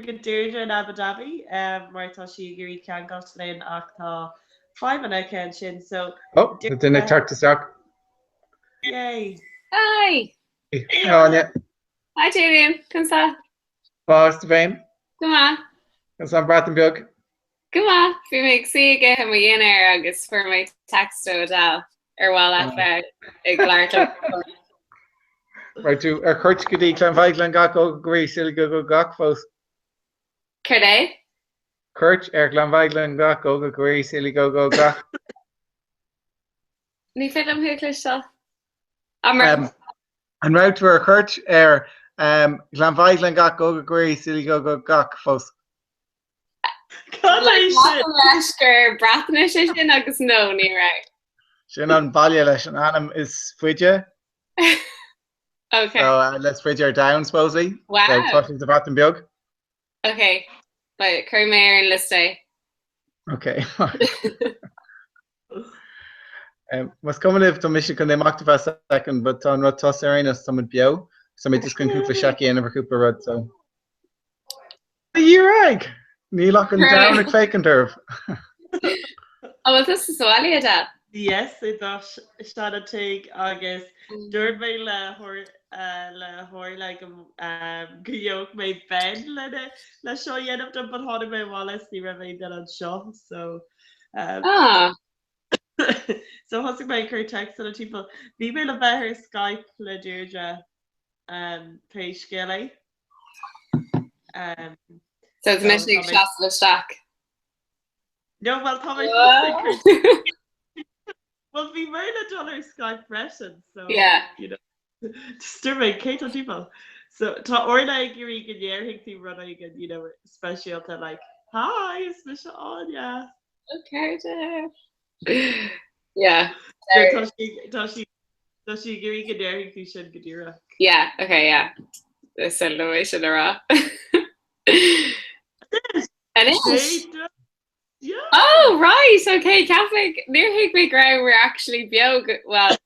Go Deirdre in Abu Dhabi mar tá sí ag iarraidh ceangailt linn ach tá fadhbanna aici ansin so. Oh, tá duine ag teacht isteach. Yay! Hi! Hi Áine. Hi Julian, conas tá? Maith, tú féin? Go maith. Conas tá an Bhreatain Bheag? Go maith, bhí mé ag suí ag ithe mo dhinnéir agus fuair mé text ó Adele ar mhaith leat bheith ag labhairt liom. Raibh tú ar cuairt go dtí Llanfaglan gach go go go go go gach fós? Céard é? Cuairt ar Llanfaglan gach go go go silly go go gach. Ní féidir liom thú a chloisteáil. An raibh tú ar cuairt ar Llanfaglan gach go go go silly go go gach fós? Cad é sin? Leis gur Breatnais é sin agus no, ní raibh. Sin an baile leis an ainm is faide. Okay. So uh, is faide ar domhan supposedly. Wow. So tá sé sa Bhreatain Bheag. Okay. But cuirfidh mé ar an liosta é. Okay. um, Más cuma libh tá mise chun imeacht ar feadh second, but tá an rud tosaithe ar aon nós tá muid beo, so mé just chun cúpla seic a dhéanamh ar cúpla rud so. Dhírigh! Níl ach an domhan ag féachaint oraibh. An bhfuil tusa sa bhaile, Adele? Yes, i seana-tigh agus dúirt mé le le hOrla go go gheobhadh mé Ben lena le seo a dhéanamh dom but tháinig mé abhaile is ní raibh aon duine anseo so Ah. so thosaigh mé ag cur téacsanna timpeall. Bhí mé le bheith ar Skype le Deirdre um, pé scéal é. Um, so tá mise ag seasamh isteach. No, well tá Well bhí mé le dul ar Skype freisin, so yeah. you know, just dúirt mé cé tá timpeall. So tá Orla ag iarraidh go ndéarfaidh tú rud éigin, you know, speisialta like hi, is mise Áine. Okay, Yeah. Tá sí tá sí Tá sí ag iarraidh go ndéarfaidh tú sin go díreach. Yeah, okay, yeah. Is é le é sin a rá. Anois? Yeah. Oh, right, okay, Catholic. Níor thuig mé go raibh we're actually beo go- well,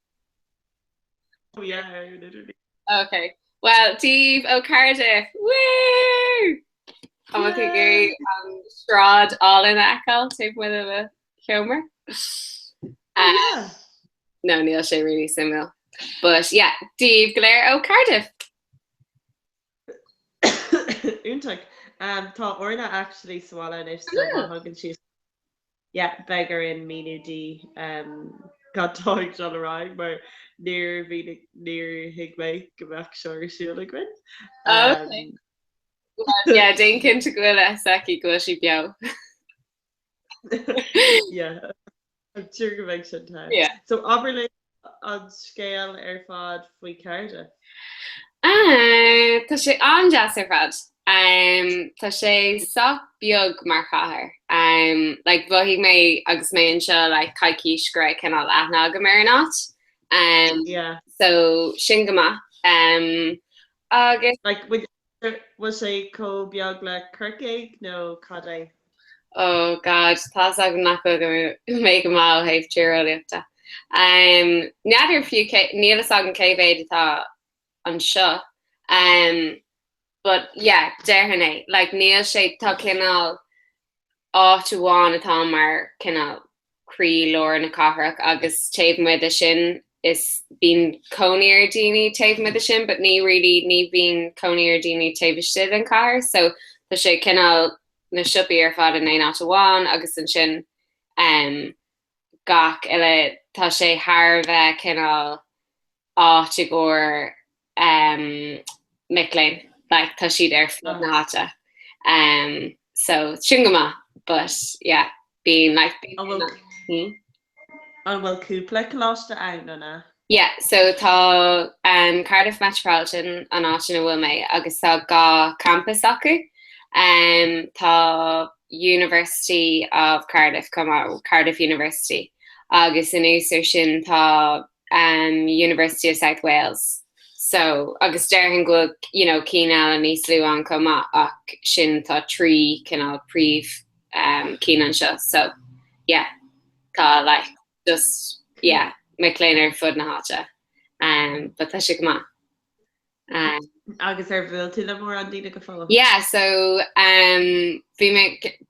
Oh, yeah, literally. okay. Well, Dia daoibh ó Cardiff. Woo! Tá mé ag iarraidh an sráid álainn a fheiceáil taobh amuigh de mo sheomra. Oh, yeah. No, níl sé really suimiúil. But yeah, Dia daoibh go léir ó Cardiff. Iontach. Um, tá Orla actually sa bhaile anois so má thagann sí yeah, beidh orainn míniú di um, cad tá ag dul ar aghaidh mar níor mhínigh níor thuig mé go mbeadh seo ar siúl againn. Oh, okay. Um, Well, yeah, déan cinnte go bhfuil a fhios aici go bhfuil sí beo. yeah. I'm sure go mbeidh sin te. Yeah. So abair linn an scéal ar fad faoi Cardiff. Ah, tá sé an-deas ar fad. Um, tá sé sách beag mar chathair. Um, like, mhothaigh mé agus mé anseo like, coicís go raibh cineál aithne agam ar an áit. Um, Yeah. so sin go maith. Um, agus Like, would, Bhfuil sé chomh beag le Corcaigh nó cad é? Oh God, tá's agam nach bhfuil mé go maith ó thaobh tíreolaíochta. Um, n'fheadar fiú cé, níl fhios agam cé mhéad atá anseo. Um, but yeah, déarfainn é. Like, níl sé, tá cineál áit amháin atá mar cineál croí-lár na cathrach agus taobh amuigh de sin is bíonn cónaí ar daoine taobh amuigh de sin but ní really ní bhíonn cónaí ar daoine taobh istigh den chathair so tá sé cineál na siopaí ar fad in aon áit amháin agus ansin um, gach uile tá sé thar a bheith cineál áit i gcomhair um, mic léinn, like, tá siad ar fud na háite. Um, so sin go maith, but yeah, bíonn like, An bhfuil hmm? an bhfuil cúpla coláiste ann nó na? Yeah, so tá um, Cardiff Metropolitan an áit ina bhfuil mé agus tá dhá campus acu. Um, tá University of Cardiff, chomh maith, Cardiff University, agus anuas ar sin tá um, University of South Wales. So, agus déarfainn go bhfuil you know, cinn eile níos lú ann chomh maith ach sin tá trí cineál príomh um, cinn anseo. So, yeah, tá like, just, yeah, mic léinn ar fud na háite. Um, but tá sé go maith. Um. Agus ar bhuail tú le mórán daoine go fóill? Yeah, so um, bhí mé,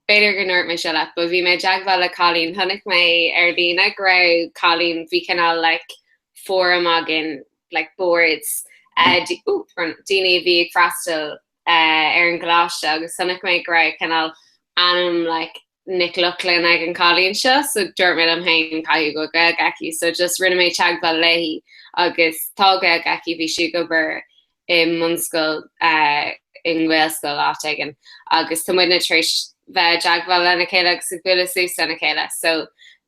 b'fhéidir go ndúirt mé seo leat, but bhí mé i dteagmháil le cailín, chonaic mé ar líne go raibh cailín, bhí cineál like fóram againn, like boards, uh, ooh, daoine a bhí ag freastal uh, ar an gcoláiste agus chonaic mé go raibh cineál ainm like Nic Lochlainn ag an cailín seo so dúirt mé liom féin caithfidh go bhfuil Gaeilge aici so just rinne mé teagmháil léi agus tá Gaeilge aici bhí sí ag obair i mbunscoil uh, i nGaelscoil áit éigin agus tá muidne tar éis bheith i dteagmháil lena chéile agus ag bualadh suas lena chéile so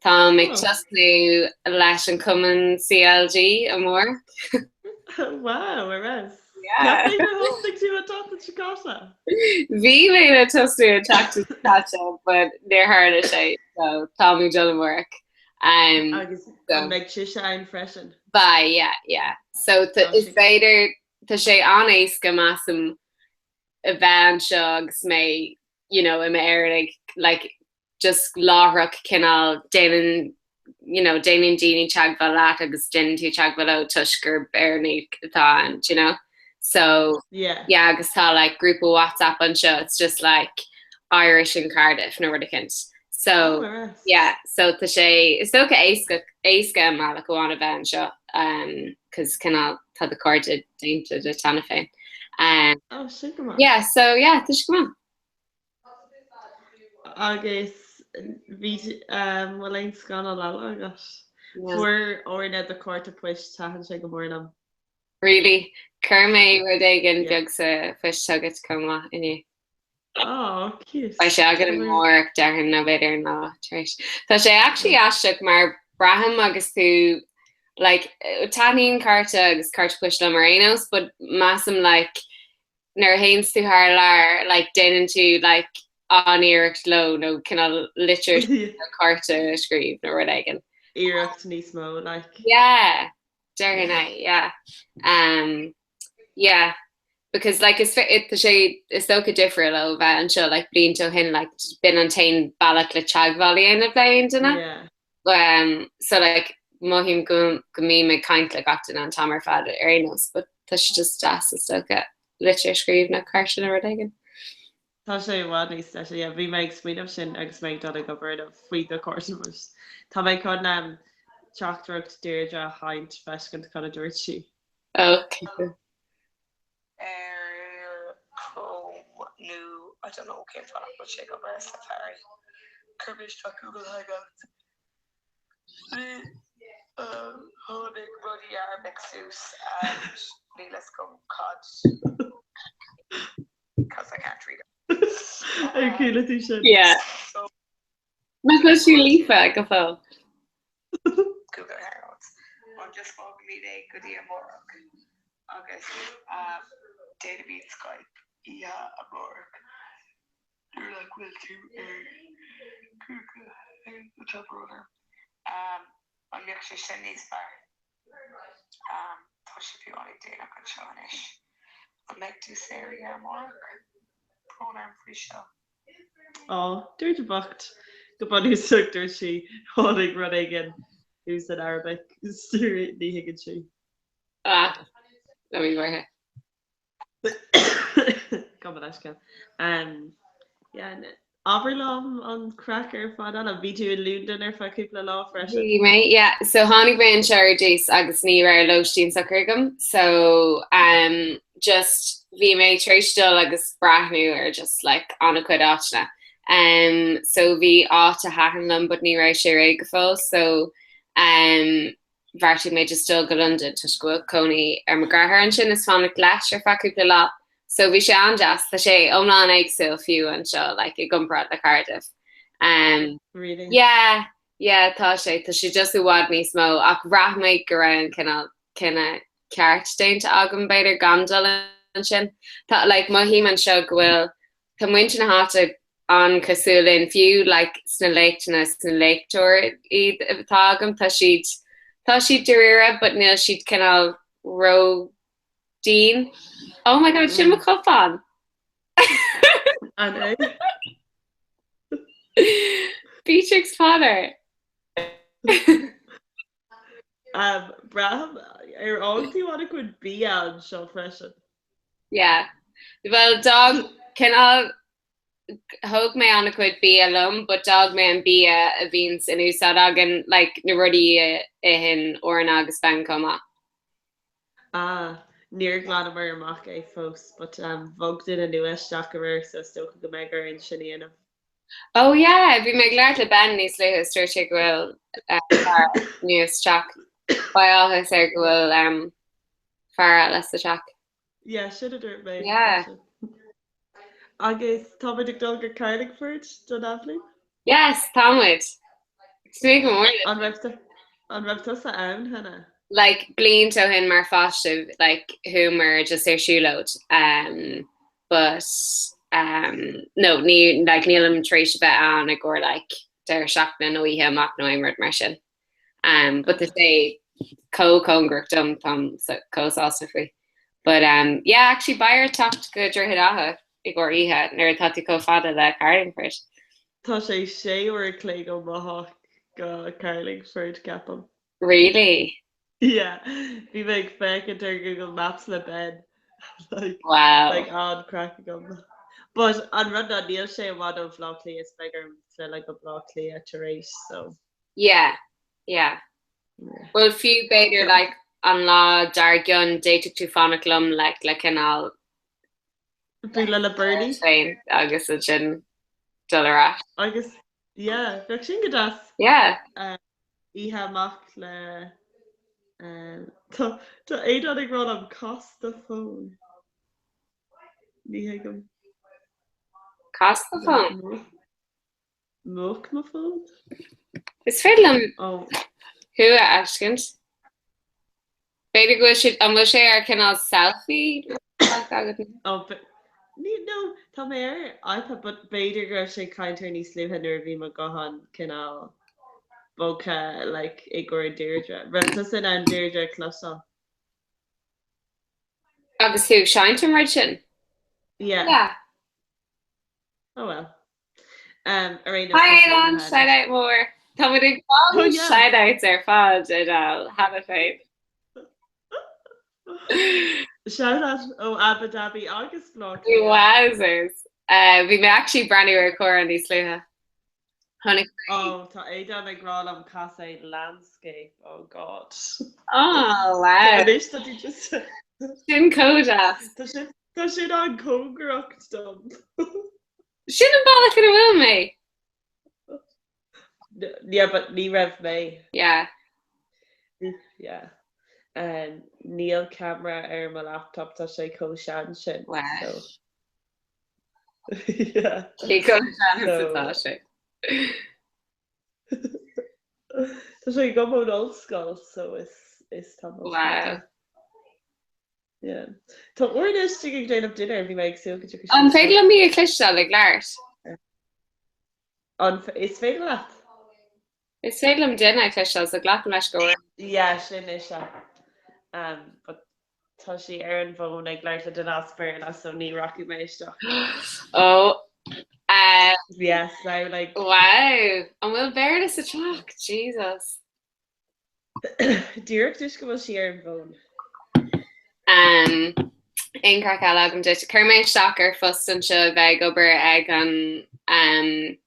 táim ag oh. tosnú leis an cumann CLG amárach. Wow, ar fheabhas. Yeah. Thosnaigh tú an tseachtain seo caite? Bhí mé le tosnú an tseachtain seo caite, but níor tharla sé, so táim ag dul amárach. Um, Agus an mbeidh sise ann freisin? Beidh, yeah, yeah. So is féidir, tá sé an-éasca measaim a bheith anseo agus mé, you know, i m'Éireannach, like, just láithreach cineál déanann you know déanann daoine teagmháil leat agus déanann tú teagmháil leo toisc gur Éireannaigh atá ann do you know so yeah yeah agus tá like grúpa WhatsApp anseo it's just like Irish in Cardiff nó rud eicínt so oh, yeah so tá sé is dócha éasca éasca i mbealach amháin a bheith anseo um cos cineál tá do chairde déanta duit cheana féin um oh, sin go maith. yeah so yeah tá sé go maith. Agus bhí bhfuil aon scannal eile agat? Fuair Orna do chárta poist, thaitin sé go mór liom. Really? Chuir mé rud éigin beag sa phoist chugat chomh maith inniu. Oh, cute. Beidh sé agat amárach déarfainn nó b'fhéidir an lá tar éis. Tá sé actually aisteach mar braithim agus tú like taitníonn cárta agus cárta poist liom ar aon nós but measaim like nuair a théanns tú thar lear like déanann tú like an-iarracht leo nó cineál litir nó cárta a scríobh nó rud éigin. Iarracht níos mó like. Yeah, déarfainn é, yeah. Um, yeah, because like is tá sé is dócha difriúil ó bheith anseo like blianta ó shin like b'in an t-aon bealach le teagmháil a dhéanamh le aon duine. Yeah. Um, so like mothaím go go mbím ag caint le gach duine an t-am ar fad ar aon nós, but tá sé just deas is dócha litir a scríobh nó cárta nó rud éigin. Tá sé i bhfad níos deise, yeah, bhí mé ag smaoineamh sin agus mé ag dul ag obair inniu faoi do chárta poist. Tá mé chun um, teachtaireacht Deirdre a sheinnt feiscint cad a dúirt sí. Okay. ar Chrome nó I don't know cén fáth nach bhfuil sé ag obair ar Safari. Chuir mé isteach Google Hangouts. Tháinig rudaí Arabic suas and níl fhios agam cad cause I can't read it. Ar chuala tú sin? Yeah. So Nach bhfuil sí líofa go fóill? Google Hangouts. An just fágfaimid é go dtí amárach agus déanfaimid Skype oíche amárach nuair nach bhfuil tú ar Google Hangouts. Tá brón orm. An mbeadh sé sin níos fearr? Tá sé beagáinín déanach anseo anois. An mbeidh tú saor oíche amárach? Brón orm faoi seo. Á, Deirdre bocht. Go bunúsach dúirt sí, tháinig rud éigin suas in Arabic, ní thuigeann sí. Ah, let me wear Gabh mo leithscéal. Um, yeah, abair liom an craic ar fad eile. Bhí tú i Londain ar feadh cúpla lá freisin. Bhí mé, yeah. So tháinig mé anseo ar dtús agus ní raibh lóistín socair agam. So um, just bhí mé tar éis dul agus breathnú ar just like an-chuid áiteanna. Um, so bhí áit a thaitin liom but ní raibh sé réidh go fóill so um, bheartaigh mé just dul go Londain toisc go bhfuil cónaí ar mo dheartháir ansin is fanacht leis ar feadh cúpla lá. So bhí sé an-deas, tá sé iomlán éagsúil fiú anseo like, i gcomparáid le Cardiff. Um, Really? yeah, yeah, tá sé, tá sé just i bhfad níos mó ach bhraith mé go raibh an cineál cinneadh ceart déanta agam b'fhéidir gan dul ansin. Tá like mothaím anseo go bhfuil tá muintir na háite an-chosúil linn fiú like sna léachtanna sna léachtóirí atá agam tá siad tá siad dáiríre but níl siad cineál ró dian. Oh my god sin mo chupán! An é? Beatrix Potter! Braithim ar fhág tú an-chuid bia anseo freisin. Yeah. Well d'fhág cineál thóg mé an-chuid bia liom but d'fhág mé an bia a bhíonns in úsáid againn like na rudaí a itheann Orna agus Ben chomh maith. Ah, níor ghlanamar amach é fós but um, bhog duine nua isteach aréir so is dócha go mbeidh orainn sin a dhéanamh. Oh yeah, bhí mé ag labhairt le Ben níos luaithe is dúirt sé go bhfuil eh, fear nua sa teach. Beidh áthas air go bhfuil um, fear eile sa teach. Yeah, sin a dúirt mé. Yeah. Agus tá muid ag dul go Carlingford don athbhliain? Yes, tá muid. Tnúth go mór leis. An raibh tú an raibh tusa ann cheana? Like, blianta ó shin mar pháiste, like, chuamar just ar siúlóid. Um, but, um, no, ní, like, nílim tar éis a bheith ann i gcomhair, like, deireadh seachtaine nó oíche amach nó aon rud mar sin. Um, but tá sé chomh cóngarach dom, táim chomh sásta faoi. But um, yeah, actually beidh ort teacht go Droichead Átha i gcomhair oíche nuair atá tú chomh fada le Carlingford. Tá sé sé uair a chloig ó mo theach go Carlingford, ceapaim. Really? Yeah, bhí mé ag féachaint ar Google Maps le Ben. Like, Wow. like an-craic agam. But an rud ná níl sé i bhfad ó Bhaile Átha Cliath is beidh orm filleadh go Baile Átha Cliath tar éis, so. Yeah, yeah. Well fiú b'fhéidir like an lá dár gcionn d'fhéadfadh tú fanacht liom like le cineál Bualadh le Bernie. féin agus ansin dul ar ais. Agus yeah, bheadh sin go deas. Yeah. Oíche amach le Tá tá Aodán ag rá liom cas do fón. Ní thuigim. Cas do fón? Múch mo fón? Is féidir liom thú a fheiscint. B'fhéidir go bhfuil sé, an bhfuil sé ar cineál selfie agat? Oh, ní, no, tá mé ar iPad but b'fhéidir go raibh sé ag caint air níos luaithe nuair a bhí mo ghuthán cineál bogtha like i gcomhair Deirdre. Raibh tusa in ann Deirdre a chloisteáil? Agus tú ag seinnt an rud sin? Yeah. Yeah. Oh well. Um, ar aon nós, Hi tá sé Aodán, imithe anois. shout out mór. Tá muid ag Oh fáil yeah. shout outs ar fad Edel, cheana féin. Shout out ó Abu Dhabi agus Baile Átha Cliath. Wowzers. Uh, bhí mé actually breathnú ar Cora níos luaithe. Chonaic mé. Oh, tá Aodán ag rá liom cas é landscape. Oh God. Oh, wow. Anois tá tú just Sin chomh deas. Tá sin Tá sin an-chóngarach dom. Sin an bealach ina bhfuil mé. Yeah, but ní raibh mé. Yeah. Yeah. Um, níl camera ar mo laptop tá sé chomh sean sin. Wow. So. yeah. Cé chomh sean is So- atá sé. Tá sé agam ón ollscoil, so is is tamall Wow. fada. Yeah. Tá Orna istigh ag déanamh dinnéir, bhí mé ag súil go dtiocfadh sí An féidir isteach. liom í a chloisteáil ag labhairt? An is féidir leat? Is féidir liom duine a chloisteáil, so glacaim leis go bhfuil. Yeah, sin ise. Um, but tá sí ar an bhfón ag labhairt le duine as Béarla, so ní rachaidh mé isteach. Oh. Uh, Yes, now like wow. An bhfuil Béarla sa teach? Jesus. Díreach toisc go bhfuil sí ar an bhfón. Um, aon craic eile agam duit. Chuir mé isteach ar phost anseo a bheith ag obair ag an um,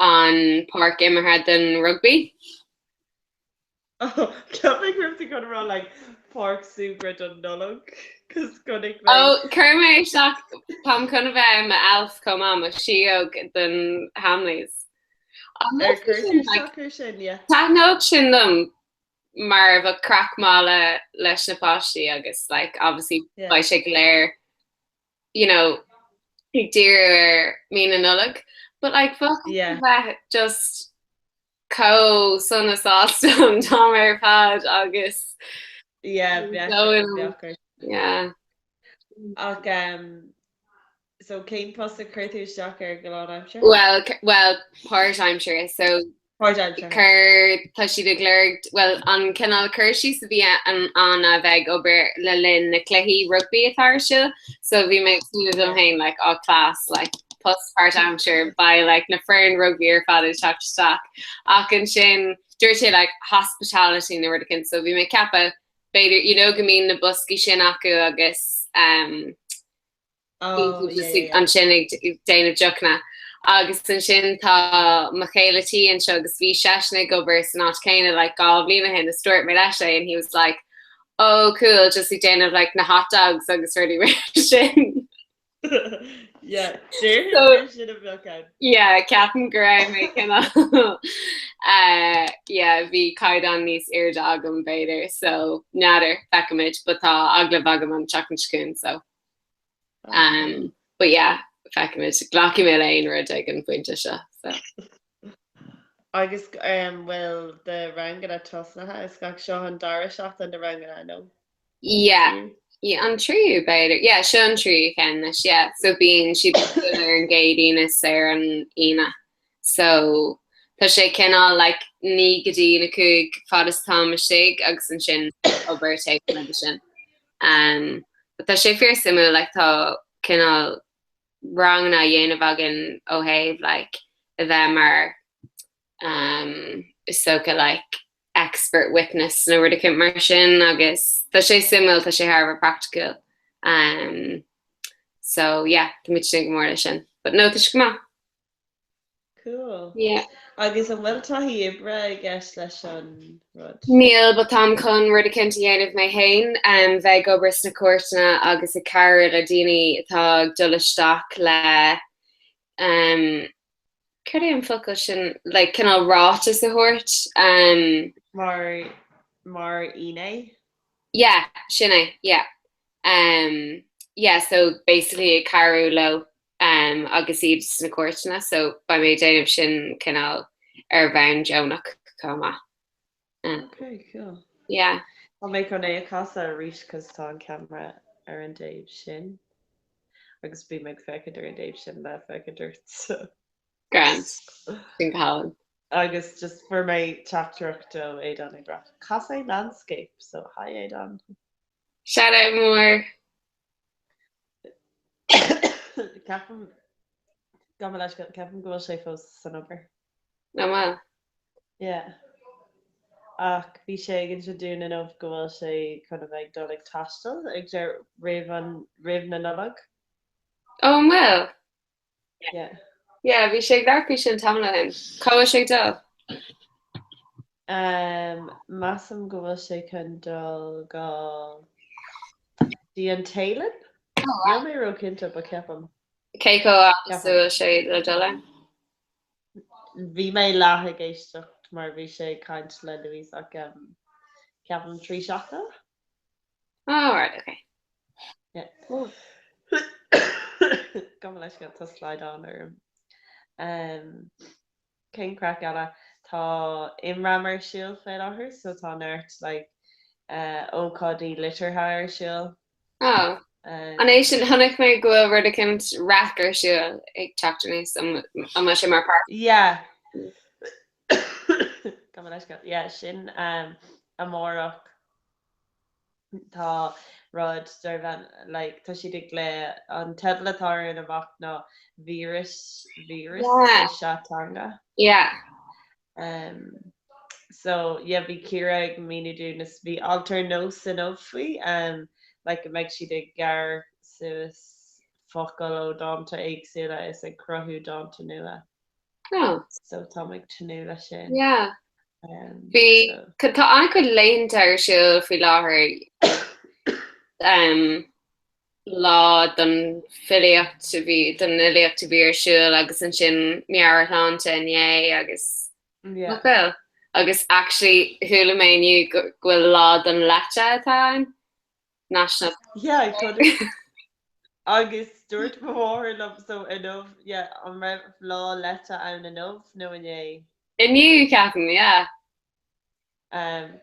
an páirc imeartha don rugbaí. Oh, cheap mé go raibh tú chun a rá like páirc súgradh don Nollaig cos chonaic mé. Oh, chuir mé isteach táim chun a bheith i mo elf chomh maith, mo síóg don Hamleys. Ar chuir tú isteach air sin, yeah? Taitneodh sin liom mar bheadh craic maith le leis na páistí agus like obviously Yeah. beidh sé go léir you know ag díriú ar mí na Nollag but like bheadh Yeah. bheith just chomh sona sásta an t-am ar fad agus Yeah, bheadh Going. bheadh air. yeah. Ach um, So cén post a chuir tú isteach air go lánaimseartha? Well, well, páirtaimseartha, so Páirtaimseartha. Chuir, tá siad ag lorg, well, an cineál cur síos a bhí ann a bheith ag obair le linn na cluichí rugbaí atá ar siúl, so bhí mé ag smaoineamh dom féin, like, oh class, like, post páirtaimseartha, beidh, like, na foireann rugbaí ar fad ag teacht isteach. Ach ansin, dúirt sé, like, hospitality nó rud éicint, so bhí mé ag ceapadh, b'fhéidir, you know, go mbíonn na boscaí sin acu agus, um, Oh, yeah, yeah, yeah. Ansin ag déanamh deochanna. Agus ansin tá mo chéile tí anseo agus bhí seisean ag obair san áit céanna like 2 bhliain ó shin is dúirt mé leis é and he was like oh cool just ag déanamh like na hot dogs agus rudaí mar sin. Yeah, déarfainn sin a bheadh ann. Yeah, ceapaim go raibh mé cineál uh, yeah, bhí caighdeán níos airde agam b'fhéidir, so n'fheadar, feicfimid, but tá agallamh agam an tseachtain seo chugainn, so. Um, but yeah, feicfimid, glacfaidh mé le aon rud ag an bpointe seo, so. Agus um, bhfuil do ranganna tosnaithe is gach seo an dara seachtain de ranganna nó? Yeah, yeah, an tríú b'fhéidir. Yeah, seo an tríú ceann anois, yeah. So bíonn siad ar siúl ar an gCéadaoin is ar an Aoine. So tá sé cineál like 9 go dtí a 5 fad is táim istigh agus ansin obair taobh amuigh de sin. Um, but tá sé fíor suimiúil like tá cineál ranganna á dhéanamh againn ó thaobh like a bheith mar um, is dócha like expert witness nó rud eicínt mar sin agus tá sé suimiúil, tá sé thar a bheith praiticiúil. Um, so yeah, tá mé ag tnúth go mór leis sin. But no, tá sé go maith. Cool. Yeah. Agus an bhfuil taithí oibre i gceist leis an rud? Níl, but táim chun rud eicínt a dhéanamh mé féin, um, bheith ag obair sna cúirteanna agus ag cabhrú le daoine atá ag dul isteach le um, céard é an focal sin, like cineál ráiteas a thabhairt, um. Mar, mar fhinné? Yeah, sin é, yeah. Um, yeah, so basically ag cabhrú leo um, agus iad sna cúirteanna, so beidh mé ag déanamh sin cineál ar bhonn deonach chomh maith. Um, okay, cool. Yeah. Tá mé chun é a chasadh arís cos tá an ceamara ar an dtaobh sin. Agus bím ag féachaint ar an dtaobh sin le féachaint ort so. Grand. Sin go hálainn. Agus just fuair mé teachtaireacht ó Aodán ag rá cas é landscape so hi Aodán. Shout out mór. Ceapaim gabh mo leithscéal ceapaim go bhfuil sé fós san obair. An bhfuil. Yeah. Ach bhí sé ag inse dúinn inniu go bhfuil sé chun a bheith ag dul ag taisteal ag deireadh roimh an roimh na Nollag. Ó an bhfuil? Yeah. Yeah, bhí sé ag labhairt faoi sin tamall ó shin. Cá bhfuil sé ag dul? Um, measaim go bhfuil sé chun dul go dtí an Téalainn? Oh, wow. Níl mé ró-chinnte, but ceapaim. Cé chomh fada is a bhfuil sé le dul ann? Bhí mé leath ag éisteacht mar bhí sé ag caint le Louise ach ceapaim 3 seachtaine. Oh right, okay. Yeah. Gabh mo leithscéal tá slaghdán orm. Um, cén craic eile? Tá Imram ar siúl fé láthair so tá neart like uh, ócáidí liteartha ar siúl. Oh. An é sin chonaic mé go bhfuil rud eicínt raic ar siúl ag teacht aníos an bhfuil sé mar páirt? Yeah. Gabh mo leithscéal. Yeah, sin um, amárach tá rud darb ainm like tá siad ag glao an teideal atá ar an imeacht ná víreas víreas Yeah. is ea teanga. Yeah. Um, so yeah bhí Ciara ag míniú dúinn is bhí alt ar Nós inniu faoi um, like go mbeidh siad ag gearradh suas focail ó dánta éagsúla is ag cruthú dánta nua. Oh. So táim ag tnúth leis sin. Yeah. Um, Bhí so. tá an-chuid laethanta ar siúl faoi láthair. Um, lá don filíocht a bhí, don fhilíocht a bhí ar siúl agus ansin meabhairshláinte inné agus Yeah. nach bhfuil? Agus actually chuala mé inniu go go bhfuil lá don leite atá ann. National Yeah, chonaic agus dúirt mo mháthair liom so inniu, yeah, an raibh lá leite ann inniu nó inné? Inniu, ceapaim, yeah.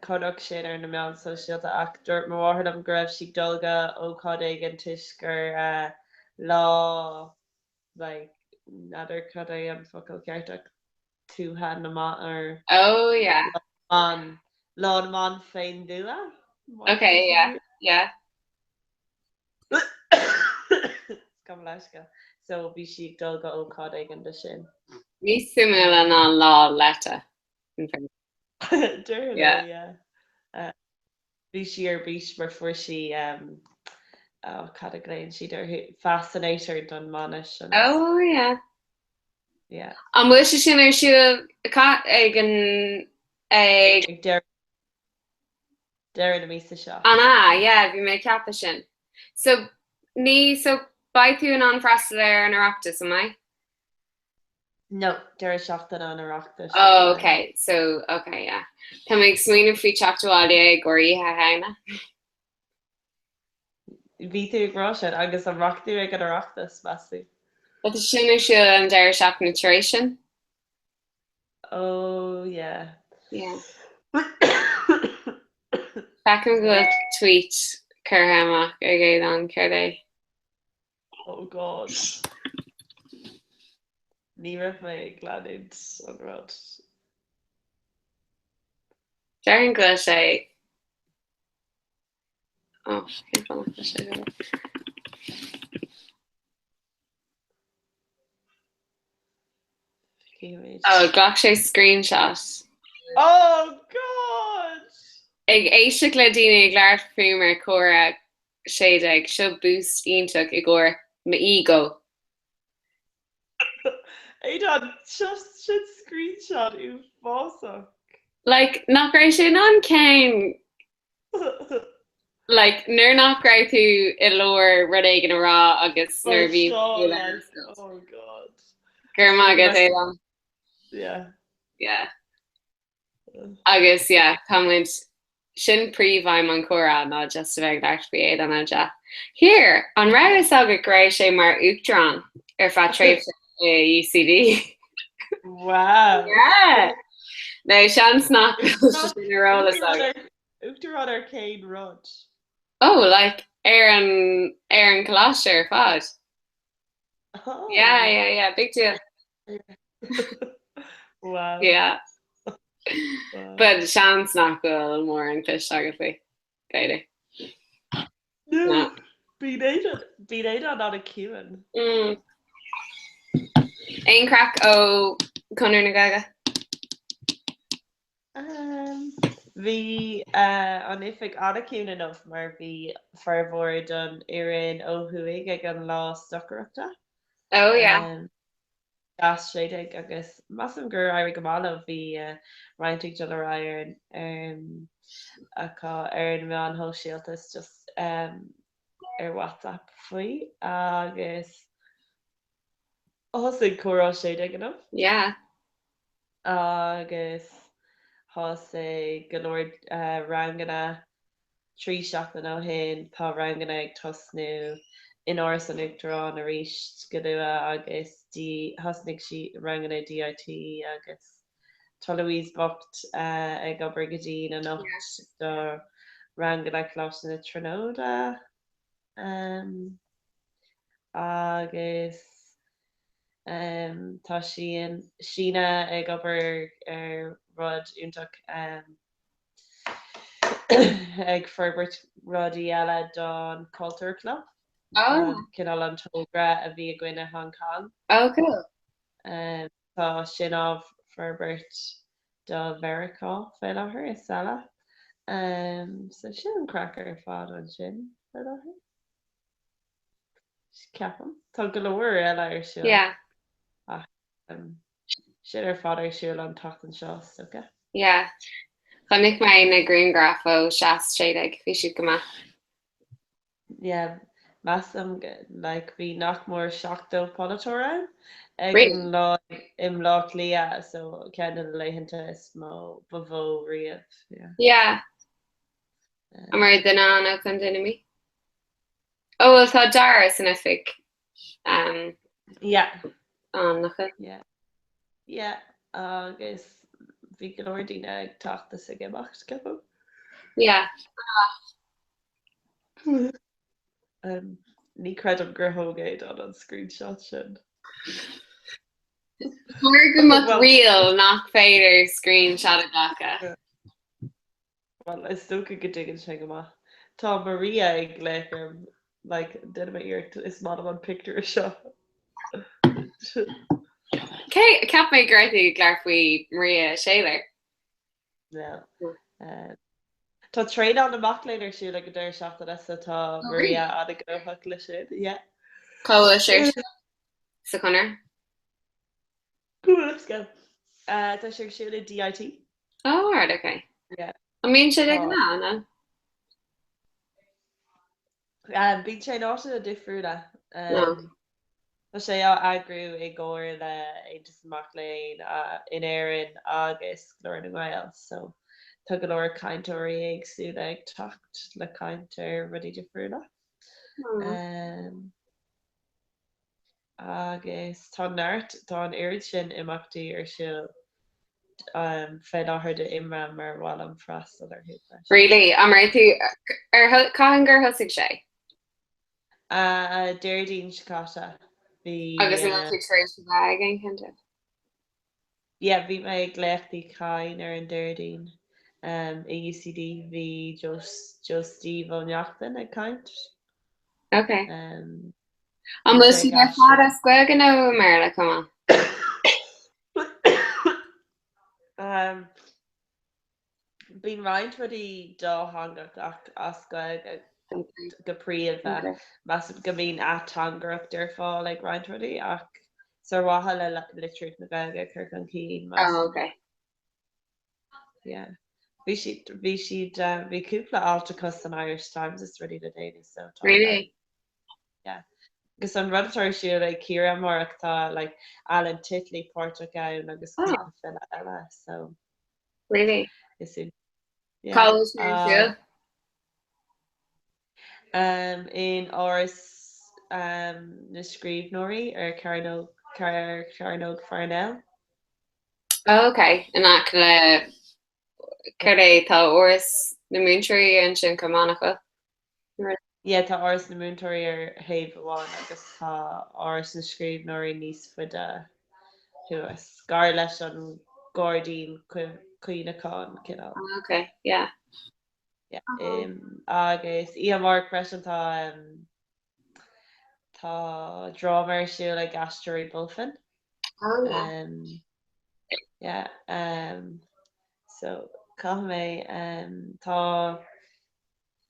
Chonac sin ar na meáin sóisialta ach dúirt mo mháthair liom go raibh sí ag dul go ócáid éigin toisc gur lá like n'fheadar cad é an focal ceart ach tuaithe na mban or Oh yeah. lá na mban lá na mban fén dtuath? Okay, yeah, yeah. Gabh mo leithscéal. So bhí sí ag dul go ócáid éigin de sin. Níos suimiúla ná lá leite. Déarfainn é, yeah. Bhí sí ar bís mar fuair sí. Oh, cad a ghlaonn siad orthu? Fascinator don mbainis. Oh, yeah. Yeah. An bhfuil sé sin ar siúl ag an ag deireadh na míosa seo? An ea, yeah, bhí mé ag ceapadh sin. So ní so beidh tú in ann freastal ar an Oireachtas, an mbeidh? No, deireadh seachtaine an Oireachtais. Oh, okay, so okay, yeah. Tá mé ag smaoineamh faoi teacht abhaile i gcomhair Oíche Shamhna. Bhí tú ag rá sin, agus an rachaidh tú ag an Oireachtas, meas tú? Tá sin ar siúl an deireadh seachtaine tar éis sin. Oh, yeah. Yeah. Feicim go bhfuil tweet curtha amach ag Aodán, céard é? Oh God. Ní raibh mé ag leanúint an rud. Déarfainn go bhfuil sé Oh, cén fáth nach bhfuil sé go Oh, ghlac sé screenshot. Oh God! Ag éisteacht le daoine ag labhairt fúm ar Comhrá 16, seo boost iontach i gcomhair m'ego. Aodán, seo sin screenshot uafásach. Like, nach raibh sé in ann ceann like, nuair nach raibh tú i lár rud éigin a rá agus nuair a bhí tú le Oh God. Go raibh maith agat, Aodán. Yeah. Yeah. Agus yeah, tá muid, sin príomhaidhm an chomhrá ná just a bheith ag labhairt faoi Aodán Ó Deá. Here, an raibh fhios agat go raibh sé mar uachtarán ar feadh tréimhse i UCD? Wow! Yeah! Now, seans nach bhfuil sé sin ar eolas agat. Uachtarán ar cén rud? Oh, like, ar an, ar an choláiste ar fad. Oh. Yeah, yeah, yeah, big deal. Wow. Yeah. Wow. But seans nach bhfuil mórán cloiste agat faoi, b'fhéidir. No. No. Bíonn Aodán, bíonn Aodán an-chiúin. Mm. Aon craic ó Conradh na Gaeilge? Bhí an oifig an-chiúin inniu mar bhí formhór don fhoireann ó thuaidh ag an lá stocaireachta. Oh yeah. Seas 16 agus measaim gur éirigh go maith leo. Bhí roinnt ag dul ar aghaidh ar acu ar na meáin shóisialta is just ar WhatsApp faoi agus thosaigh Comhrá 16 inniu. Yeah. Agus thosaigh go leor ranganna 3 seachtain ó shin. Tá ranganna ag tosnú in Áras an Uachtaráin arís go luath agus thosnaigh sí ranganna DIT agus tá Louise bocht ag obair go dian anocht do ranganna Choláiste na Tríonóide. Agus tá Síne ag obair ar rud iontach ag forbairt rudaí eile don Cultúr Club, cineál an togra a bhí againn i Hong Kong. Oh cool. Tá sin á forbairt do Mheiriceá fé láthair is eile. So sin an craic ar fad ansin fé láthair. Ceapaim. Tá go leor eile ar siúl. Yeah. Ach sin ar fad ar siúl an tseachtain seo, is dócha. Yeah. Chonaic mé na grianghraif ó Seas 16, bhí siad go maith. Yeah, measaim like bhí nach mór 70 polaiteoir ann ag an lá i mBleá Cliath, so ceann de na laethanta is mó, ba mhó riamh. Yeah. Yeah. An raibh duine ann ó Chontae na Mí? Ó bhuel tá Dara san oifig. Um, yeah. An nach ea? Yeah. Yeah, agus bhí go leor daoine ag teacht is ag imeacht, ceapaim. Yeah. Um, ní creidim gur thóg Aodán an screenshot sin. Chóir go mbeadh riail nach féidir screenshot a ghlacadh. Bhuel, is dócha go dtuigeann sé go maith. Tá Maria ag glaoch orm, like, déanaim iarracht, is maith liom an pictiúr seo. Cé, cheap mé go raibh tú ag labhairt faoi Maria Shayler. No. Tá traenáil na mac léinn ar siúl ag an deireadh seachtaine so tá oh, Maria an-ghnóthach leis sin. Yeah. Cá bhfuil sé sa Chonair? Uh, tá sé ar siúl i DIT. Oh, right, okay. Yeah. An mbíonn sé de ghnáth, nó? Um, bíonn sé in áiteanna difriúla. Um, Tá sé á eagrú i gcomhar le Aontas na Mac Léinn in Éirinn agus Glór na nGael, so tá go leor cainteoirí éagsúla ag teacht le caint ar rudaí difriúla. Um, agus tá neart, tá an oiread sin imeachtaí ar siúl um, fé láthair do imram mar mhaith liom freastal orthu freisin. Really? An raibh tú ar cathain gur thosaigh sé? Uh, Déardaoin seo caite. Bhí Agus an bhfuil tú tar éis a bheith ag aon cheann díobh? Yeah, bhí mé ag Léacht Uí Chadhain ar an Déardaoin um, i UCD. Bhí Joe, Joe Steve Ó Neachtain ag caint. Okay. Um, An bhfuil siad ar fad as Gaeilge nó i mBéarla chomh maith? Um, Bíonn roinnt rudaí dátheangach ach as Gaeilge go príomha. Measaim go mbíonn ateangaireacht ar fáil ag roinnt rudaí ach is ar mhaithe le litríocht na Gaeilge a chur chun cinn, measaim. Oh, okay. Yeah. Bhí siad, bhí siad, bhí cúpla alt acu san Irish Times is rudaí le déanaí so tá. Really? Yeah. Agus an rud atá ar siúl ag Ciara amárach tá like Alan Titley páirteach ann agus cúpla file eile so. Really? Is í. Yeah. Cá bhfuil sé ar siúl? Um, in Áras um, na Scríbhneoirí ar Chearnóg, ar Chearnóg Pharnell. Oh, ok. In aice le céard é tá Áras na Múinteoirí ansin chomh maith nach bhfuil? Yeah, tá Áras na Múinteoirí ar thaobh amháin agus tá Áras na Scríbhneoirí níos faide thuas, gar leis an Ghairdín Cuimhneacháin, cineál. Ah, ok, yeah. Yeah, um, agus oíche amárach freisin tá um, tá dráma ar siúl ag Aisteoirí Bulfin. Oh, yeah. Um, yeah, um, so caithfidh mé um, tá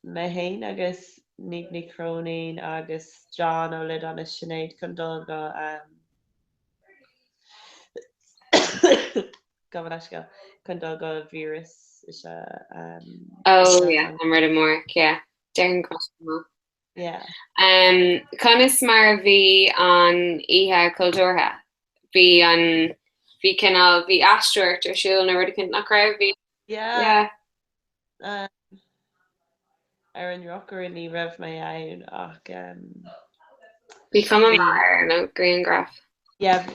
Mé fhéin agus Niamh Ní Chróinín agus John Ó Loideáin is Sinéad chun dul go gabh mo leithscéal, chun dul go Víreas is ea Oh yeah, an rud amárach, yeah. Déarfainn go maith. Yeah. Um, conas mar a bhí an oíche cultúrtha? Bhí an, bhí cineál, bhí aisteoireacht ar siúl nó rud éicint nach raibh? Bhí, Yeah. yeah. Ar an ndrochuair ní raibh mé ann ach. Bhí cuma maith ar na grianghraif. Yeah,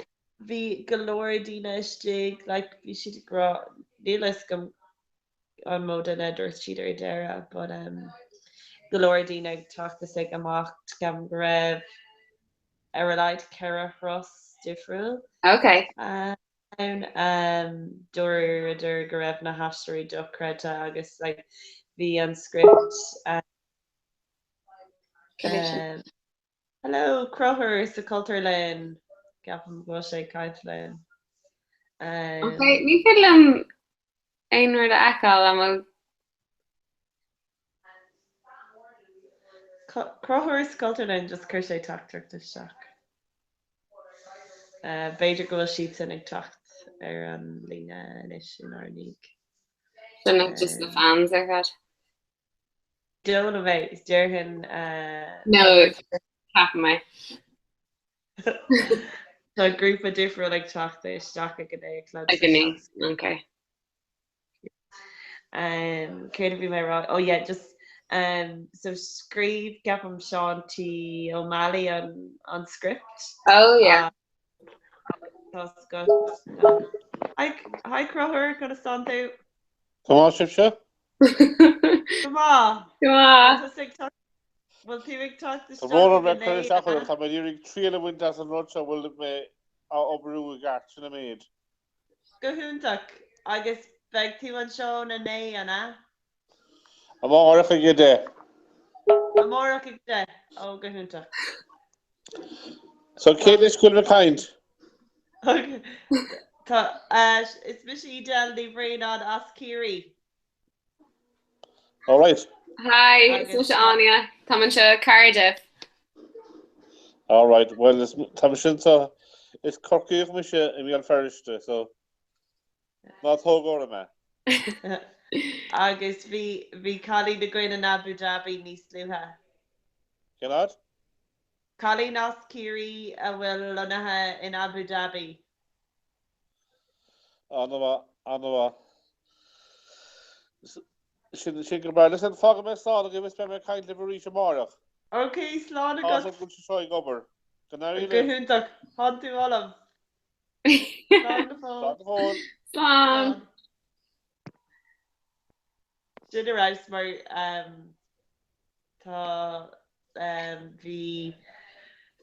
bhí go leor daoine istigh, like bhí siad ag rá, níl a fhios agam an mó duine a dúirt siad ar deireadh but um, go leor daoine ag teacht is ag imeacht, ceapaim go raibh ar a laghad 4 thuras difriúil. Okay. Ann. Dúradar go raibh na haisteoirí dochreidte agus like bhí an script um, Hello, Conchúr sa Chultúrlann. Ceapaim go bhfuil sé ag caint linn. Um, Ok, ní féidir liom aon rud a fheiceáil am bhfuil Conchúr sa Chultúrlann just chuir sé teachtaireacht isteach. B'fhéidir go bhfuil siadsan ag teacht ar an líne anois inár ndiaidh. Sin just na fans ar fad. Don't know mate, déarfainn. No, ceapaim mé. Tá grúpa difriúil ag teacht isteach ag a naoi a chlog. Ag a naoi, ok. Um, céard a bhí mé ag rá? Oh yeah, just um, so scríobh ceapaim Seán T. Ó Meallaigh an, an script. Oh yeah. Tá scoth. Hi, hi Conchúr, conas tánn tú? Go maith sibhse? Go maith. Go maith. Bhfuil tú ag teacht Tá isteach brón orm ag a bheith ag cur naoi, isteach an oraibh, ea? tá mé ag iarraidh triail a bhaint as an rud seo a bhfuil mé á oibriú i gceart, sin an méid. Go hiontach. Agus beidh tú anseo óna naoi, an ea? Amárach ag a deich. Amárach ag a deich. Ó, go hiontach. So cé leis go bhfuil ag caint? Tá, is mise Edel Ní Bhraonáin as Ciarraí. All right. Hi, is mise Áine. Tá anseo Cardiff. All right, well, is, tá mise anseo, is Corcaíoch mise i mBéal Feirste, so ná tóg orm é. Agus bhí, bhí cailín againn in Abu Dhabi níos luaithe. Cén áit? Cailín as Ciarraí a bhfuil lonnaithe in Abu Dhabi. An-mhaith, an-mhaith. Sin, sin go breá. Listen, fágfaidh mé slán agaibh is beidh mé ag caint libh arís amárach. Ok, slán agat. Tá go bhfuil seo ag obair. Go n-éirí Go libh. hiontach. Tánn tú ullamh. Slán go fóill. Slán go fóill. Slán. Sin ar fheabhas mar tá bhí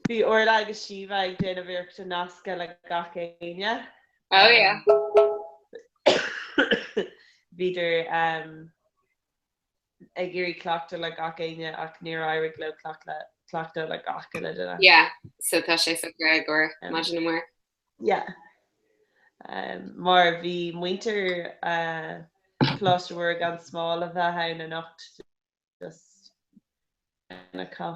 bhí Orla agus Síomha ag déanamh iarracht a nascadh le gach éinne. Oh yeah. Bhíodar ag iarraidh cleachtadh le gach éinne ach níor éirigh leo cleachtadh le gach uile duine. Yeah, so tá sé socraithe i gcomhair maidin amárach. Yeah. Mar bhí muintir Choláiste Mhuire gan Smál a bheith ann anocht just acu.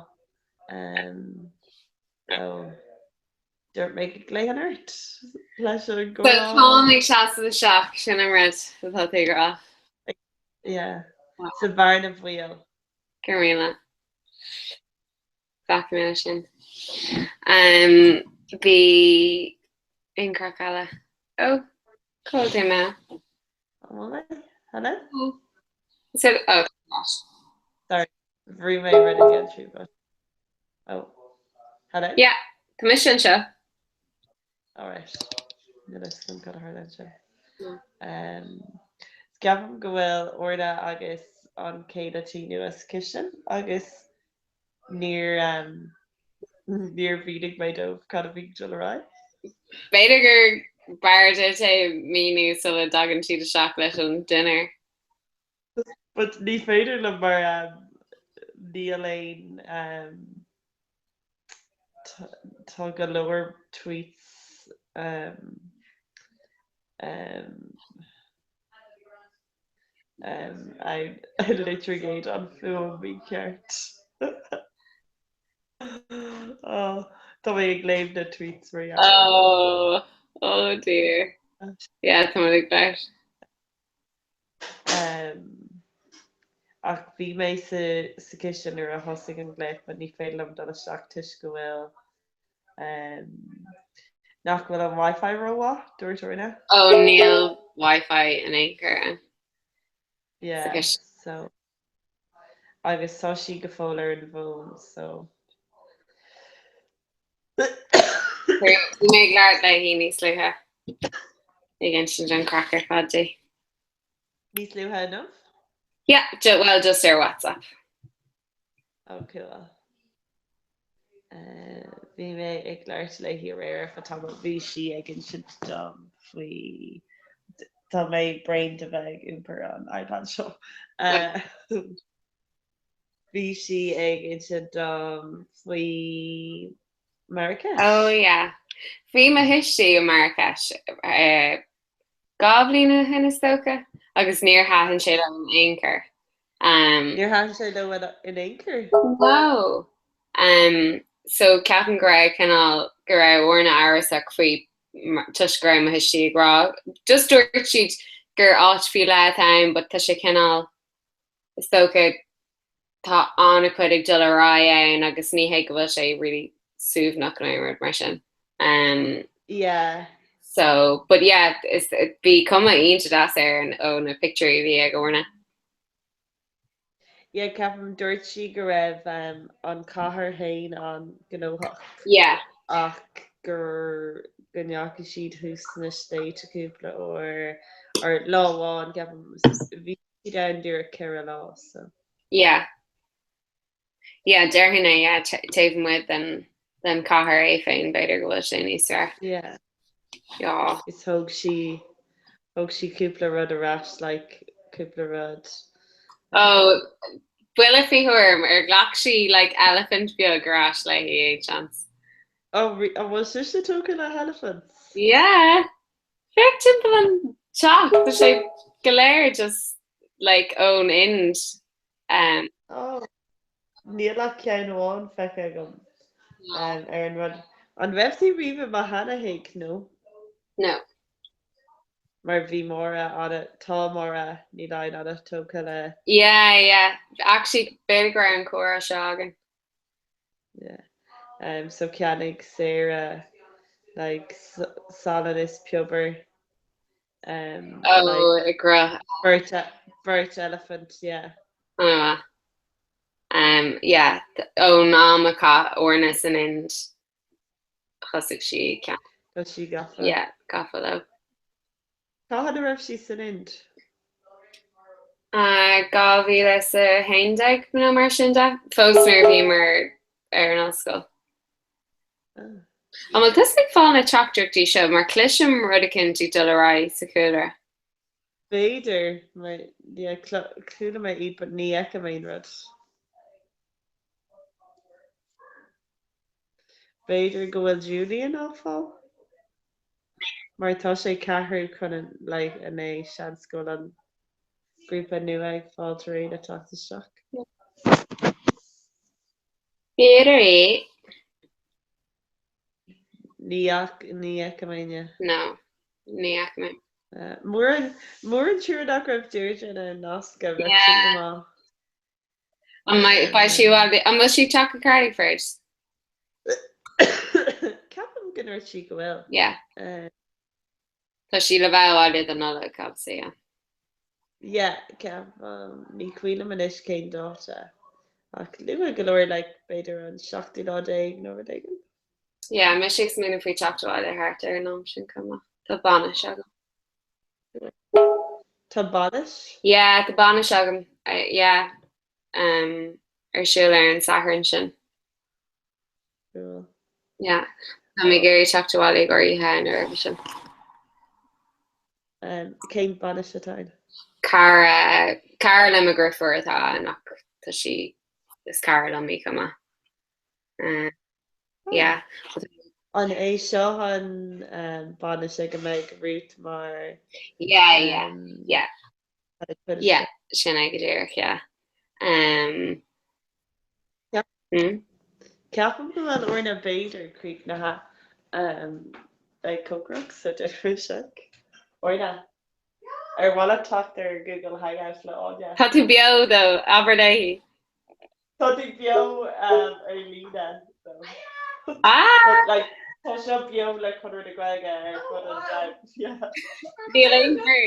So dúirt mé go nglaofainn ort leis an gcomhrá. So táim ag seasamh isteach, sin an rud atá tú ag rá. Yeah. Sa bhearna bhaoil. Go raibh míle. Bhfaca mé sin. Bhí aon craic eile. Ó, cá bhfuil tú mé? An bhfuil mé? Hello? So, oh, Sorry, bhrúigh mé rud again trú but. Oh, hello? Yeah, tá mise anseo. Alright. Níl a fhios agam cad a tharla anseo. Um, ceapaim go bhfuil Orla agus an céile tí nua sa chistin agus Níor níor mhínigh mé dóibh cad a bhí ag dul ar aghaidh. B'fhéidir gur b'fhearr duit é a mhíniú sula dtagann siad isteach leis an dinnéar. But ní féidir liom mar níl aon tá go leor tweets Um, litrigéid an fuaim mícheart. Oh, tá mé ag léamh na tweets mar gheall. Oh, oh dear. Yeah, tá mé ag leis. Um, ach bhí mé sa, sa chistin nuair a thosaigh an glaoch, but ní féidir liom dul isteach toisc go bhfuil um, nach bhfuil an Wi-Fi rómhaith, dúirt Orna. Oh, níl Wi-Fi in aon chor ann. Yeah, Sa so agus tá sí go fóill ar an bhfón, so. Bhí mé ag labhairt léi níos luaithe. Ag insint an craic ar fad di. Níos luaithe inniu? Yeah, well, just ar WhatsApp. Oh, cool. Bhí mé ag labhairt léi aréir ar feadh tamaill. Bhí sí ag insint dom faoi tá mé bréan de bheith ag iompar an iPad seo. Bhí sí ag insint dom faoi Marrakesh. Oh yeah. Bhí mo thuistí i Marrakesh 2 bhliain ó shin is dócha agus níor thaitin sé leo in aon chor. Um, Níor thaitin sé leo in aon chor? No. Um, so ceapaim go raibh cineál go raibh Orna amhrasach faoi toisc go raibh mo thuistí ag rá. Just dúirt siad gur áit faoi leith atá ann but tá sé cineál is dócha tá an-chuid ag dul ar aghaidh ann agus ní hé go bhfuil sé really suaimhneach nó aon rud mar sin. Um, yeah. So, but yeah, is, bhí cuma iontach deas air ó na pictiúirí a bhí ag Orna. Yeah, ceapaim dúirt sí go raibh um, an cathair féin an-ghnóthach. Yeah. Ach gur go ndeachaigh siad thuas sna sléibhte cúpla uair or lá amháin ceapaim bhí siad ann díreach 4 lá so. Yeah. Yeah, déarfainn é, yeah, taobh amuigh den, den chathair é féin, b'fhéidir go bhfuil sé níos fearr. Yeah. Yeah. Is thóg sí, thóg sí cúpla rud ar ais, like, cúpla rud. Oh, buille faoi thuairim, ar ghlac sí, like, elephant beag ar ais léi aon seans? Oh, an bhfuil sise tógtha le helephants? Yeah. Féach timpeall an teach, tá sé go léir just like ón Ind. Um, Oh, níl ach ceann amháin feicthe agam um, ar an rud. An raibh tú riamh i mo sheana-thigh, nó? No. Mar bhí Máire ana, tá Máire Ní Laighin an-tógtha le. Yeah, yeah. Actually, b'fhéidir go raibh an comhrá seo againn. Yeah. Um, so cheannaigh Sarah like salann is piobar. Um, oh, like, i gcruth. Beirt, beirt elephant, yeah. Oh, um, yeah, ón am a chaith Orna san Ind thosaigh sí ceann. Tá sí gafa. Yeah, gafa leo. Cathain a raibh sí san Ind? 2011 nó mar sin de, fós nuair a bhíomar ar an ollscoil. An bhfuil tusa ag fáil na teachtaireachtaí seo mar cloisim rud eicínt ag dul ar aghaidh sa chúlra? B'fhéidir, mar yeah, chuala mé iad but ní fheicim aon rud. B'fhéidir go bhfuil Julian á fáil? Mar tá sé ceathrú chun a like 9, seans go bhfuil an grúpa nua ag Fáilte réidh le teacht isteach. B'fhéidir é. Ní ní fheicim éinne. No, ní fheicim é. Mór mór an trua nach raibh Deirdre in ann nascadh, bheadh sin go maith. An mbeidh beidh sí bhuel an bhfuil sí ag teacht go Carlingford? Ceapaim go ndúirt sí go bhfuil. Yeah. Tá sí le bheith abhaile don Nollaig, obviously, yeah. Yeah, ceapaim, ní cuimhin liom anois cén dáta. Ach luath go leor, like, b'fhéidir an seachtú lá déag nó rud éigin. Yeah, mise ag smaoineamh faoi teacht abhaile thart ar an am sin chomh maith. Tá bainis agam. Tá bainis? Yeah, tá bainis agam. Yeah. Um, ar siúl ar an Satharn sin. Cool. Yeah. Tá mé ag iarraidh teacht abhaile i gcomhair oíche nó roimhe sin. Um, cén bainis atá ann? Cara, cara le mo dheirfiúr atá ann ach tá sí, is cara liom í chomh maith. Uh, Yeah. An é seo an bainis ag a mbeidh Ruth mar Yeah, yeah, yeah. Yeah, sin é go díreach, yeah. Um, hmm? Ceapaim go bhfuil Orna b'fhéidir críochnaithe um, ag cócaireacht so déanfaidh sec. Orna, ar mhaith leat teacht ar Google Hangout le Áine? Tá tú beo though, abair léi. Tá tú beo ar líne so. Ah! Like, tá seo beo le Conradh na Gaeilge ar fud an domhain. Yeah. Níl aon bhrú.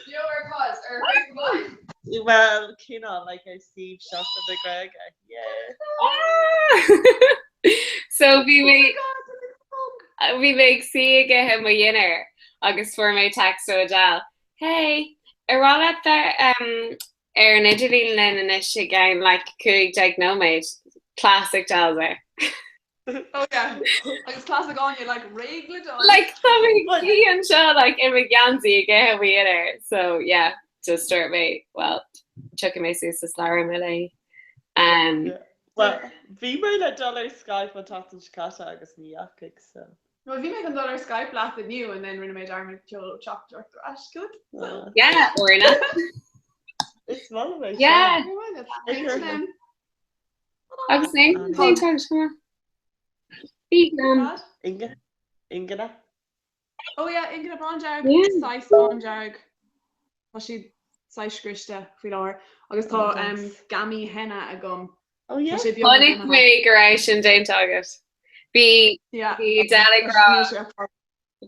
Beo ar cad? Ar Facebook? Well, cineál, like ar suíomh Seachtain na Gaeilge. Yeah. Ah! So bhí mé bhí mé ag suí ag ithe mo dhinnéar agus fuair mé text ó Adele. Hey, ar mhaith leat bheith um, ar an idirlíon linn anois i gceann like 15 nóiméad. Classic Adele. Oh yeah. Agus classic Áine like réidh le dul. Like tá mé ag suí anseo like i mo gheansaí ag ithe mo dhinnéar. So yeah, just dúirt mé, well, tiocfaidh mé suas is labhróidh mé léi. Um, Yeah. Well, bhí mé le dul ar Skype an tseachtain seo caite agus ní dheachaigh, so. Well, bhí mé chun dul ar Skype leat inniu and then rinne mé dearmad seol teachtaireacht ar ais chugat. So. Yeah, Orna. Is maith liom é seo. Yeah. Yeah. Agus é Bí gan. Inge? Ingine? Oh yeah, Ingine bándearg, Yeah. saghas bándearg. Tá siad saghas scriosta faoi láthair. Agus tá Oh, um, thanks. gammy henna agam. Oh yeah? Tá sé beag Chonaic mé go raibh sin déanta agat. Bhí Yeah. bhí Adele ag rá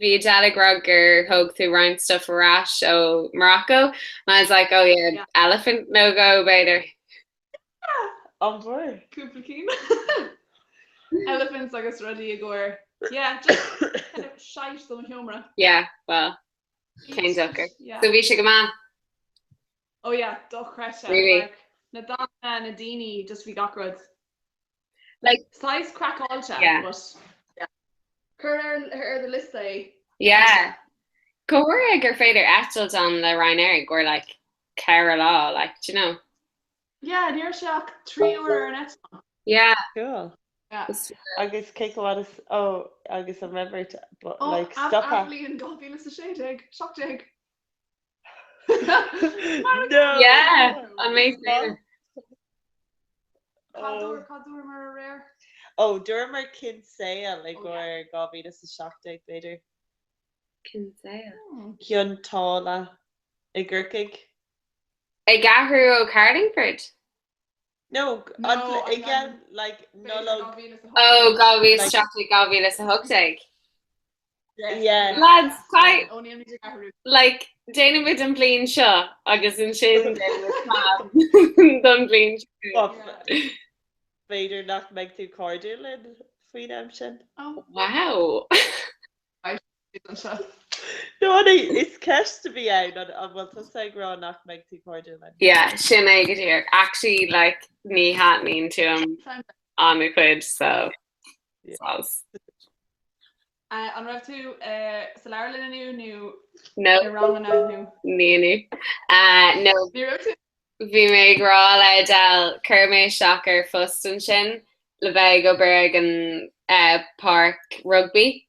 bhí Adele ag rá gur thóg tú roinnt stuff ar ais ó Morocco and I was like, oh yeah, Yeah. elephant nó dhó b'fhéidir. An bhfuair? Cúpla cinn. Elephants agus rudaí i gcomhair. Yeah, just kind of shite do mo sheomra. Yeah, well, cén dochar. Yeah. So bhí sé go maith. Oh yeah, dochreidte. Really? Like, na dathanna, na daoine, just bhí gach rud. Like, Saghas craiceáilte, Yeah. but yeah. Cuir ar, ar do liosta é. yeah. Go háirithe gur féidir eitilt ann le Ryanair i gcomhair like ceithre lá, like, do you know? Yeah, ní raibh sé ach 3 uair ar an eitleán. Yeah. Cool. Yeah. Is- Agus cé chomh fada is oh, agus an raibh ort Oh, like stoptha? Athbhliain 2016, 17. No! Yeah, an mé féin. Cad dúramar aréir? Ó, dúramar Kinsale i gcomhair 2017 b'fhéidir. Kinsale. Cionn tSáile i gCorcaigh. Ag athrú ó Carlingford? No, again, like, Nollaig. Ó, 2017, 2018. Yeah. Lads, like, déanaimid an bhliain seo agus ansin déanaimid plean don bhliain seo. B'fhéidir nach mbeidh tú cairdiúil linn faoin am sin. Wow. No, is ceist a bhí ann, an bhfuil tusa ag rá nach mbeidh tú cairdiúil linn? Yeah, sin é go díreach. Actually, like, ní thaitníonn tú liom an-chuid, so soz. An raibh tú sa leabharlann inniu nó No. i ranganna nó? Ní inniu. No. Ní raibh tú? Bhí mé ag rá le Adele, chuir mé isteach ar phost ansin le bheith ag obair ag an páirc rugbaí.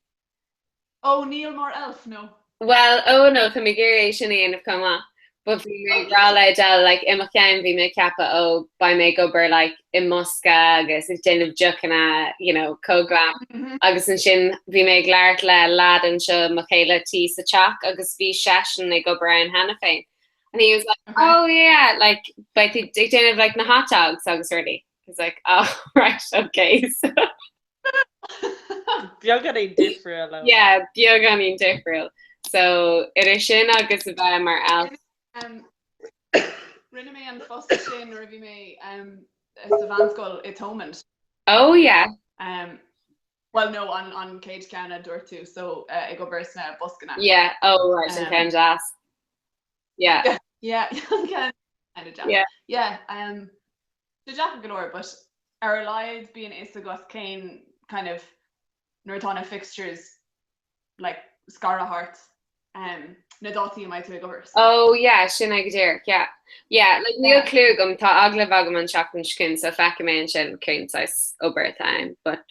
Ó, níl mar elf, nó? Bhuel, ó no, tá mé ag iarraidh é sin a dhéanamh chomh maith. But bhí mé ag rá le Adele, like, i mo cheann bhí mé ag ceapadh, ó, beidh mé ag obair, like, i mbosca agus ag déanamh deochanna, you know, chomh glam. Agus ansin bhí mé ag labhairt le lad anseo, mo chéile tí sa teach, agus bhí seisean ag obair ann cheana féin. And he was like, oh yeah, like, beidh tú ag déanamh, like, na hot dogs agus rudaí. I was like, oh, right, okay. So. Beagáinín difriúil. ó. Yeah, beagáinín difriúil. So, idir sin agus a bheith mar elf. Um, Rinne mé an post sin nuair a bhí mé um, sa mheánscoil i Thomond. Oh yeah. Um, well no, an, an chéad cheann a dúirt tú, so uh, ag obair sna boscanna. Yeah, oh right, an Um, ceann deas. Yeah. Yeah, an ceann kind of deas. Yeah. Yeah, um, Sé deacair go leor but ar a laghad bíonn fhios agat cén kind of nuair atá na fixtures like scartha thart um, na dátaí a mbeidh tú ag obair. So. Oh yeah, sin é go díreach, yeah. Yeah, like níl Yeah. clue agam, tá agallamh agam an tseachtain seo chugainn, so feicfidh mé ansin cén saghas obair atá ann, but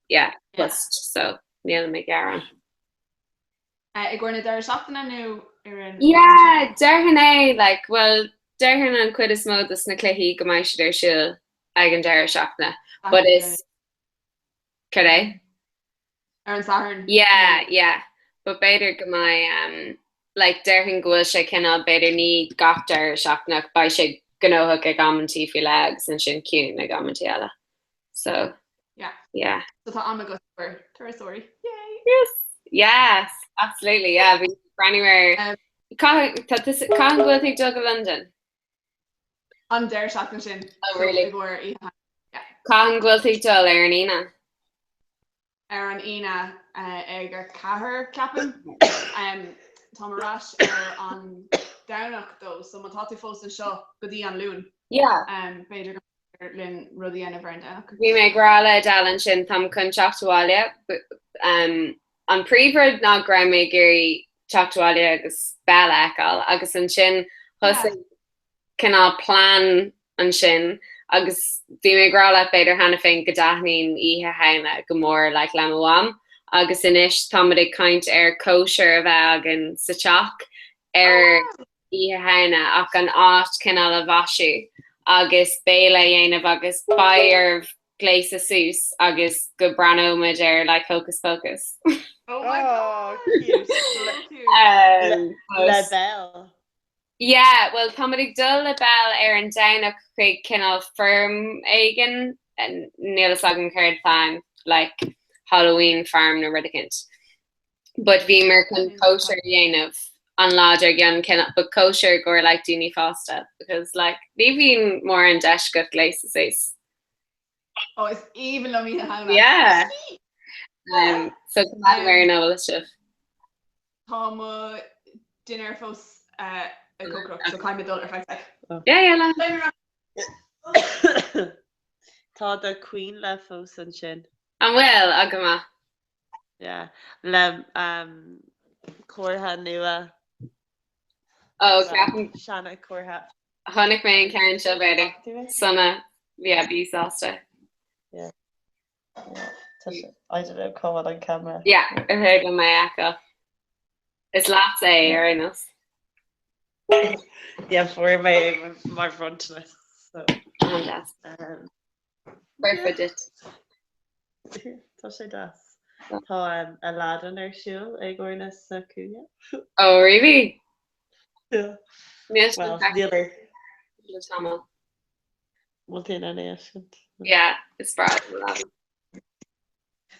yeah, Yeah. post, so nílim ag gearán. I gcomhair na deireadh seachtaine nó ar an Yeah, déarfainn é, like, bhuel, déarfainn an chuid is mó dos na cluichí go mbeidh siad ar siúl ag an deireadh seachtaine, but is, cad é? Ar an Satharn? Yeah, yeah, but b'fhéidir go mbeidh, um, like, déarfainn go bhfuil sé cineál, b'fhéidir ní gach deireadh seachtaine ach beidh sé gnóthach ag amantaí faoi leith agus ansin ciúin ag amantaí eile. So, Yeah. yeah. So tá am agat for turasóirí. Yay! Yes! Yes! Absolutely, yeah. Bhí breathnú ar... Um, Cathain tá tusa- cathain go bhfuil tú ag dul go London? An deireadh seachtaine sin. Oh, So, really? i gcomhair oíche. Cathain go bhfuil tú ag dul ar an Aoine? Ar an Aoine ag a 4, ceapaim. Táim ar ais ar an Domhnach though, so má tá tú fós anseo go dtí an Luan, Yeah. b'fhéidir go mb'fhéidir linn rud a dhéanamh ar an Domhnach. Bhí mé ag rá le Adele ansin, táim chun teacht abhaile. An príomhrud ná go raibh mé ag iarraidh teacht abhaile agus Belle a fheiceáil agus ansin thosaigh cineál plean ansin agus bhí mé ag rá leat b'fhéidir cheana féin go dtaitníonn Oíche Shamhna go mór like le mo mham agus anois táimid ag caint ar cóisir a bheith againn sa teach ar Oíche Shamhna ach an áit cineál a mhaisiú agus béile a dhéanamh agus beidh oraibh gléasadh suas agus go breathnóimid ar like Hocus Pocus. Oh my Oh, God! cute. So cute. Um, Le Belle. Yeah, bhuel táimid ag dul le Belle ar an Domhnach chuig cineál feirm éigin, níl fhios agam céard atá ann, like Halloween farm nó rud eicínt. But bhíomar chun cóisir a dhéanamh an lá dár gcionn cineál, but cóisir i gcomhair like daoine fásta because like ní bhíonn mórán deis agat gléasadh suas. Oh, is aoibhinn liom Oíche Shamhna. Yeah. Um, so coimeád ar an eolas sibh. Tá mo dinnéar fós ag cócaireacht, so caithfidh mé dul ar feadh sec. Yeah, yeah, le. Beidh mé ar ais. Tá do coinnle fós ansin. An bhfuil? Á, go maith. Yeah. Le um, comhartha nua. Ó, ceapaim. Seana comhartha. Chonaic mé an ceann seo b'fhéidir. Sona, yeah, bí sásta. Yeah. Yeah. Tá sé, I don't know cá bhfuil an camera. Yeah, is féidir liom é a fheiceáil. Is leatsa é ar aon nós. Yeah, fuair mé é mar bhronntanas. So. An-deas. Um, Fair duit. Tá sé deas. Tá um, Aladdin ar siúl ag Orna sa cúinne. Oh, really? Yeah. Níl Well, níl ar le tamall. bhfuil tú in ann é a fheiscint. Yeah, is breá liom Aladdin.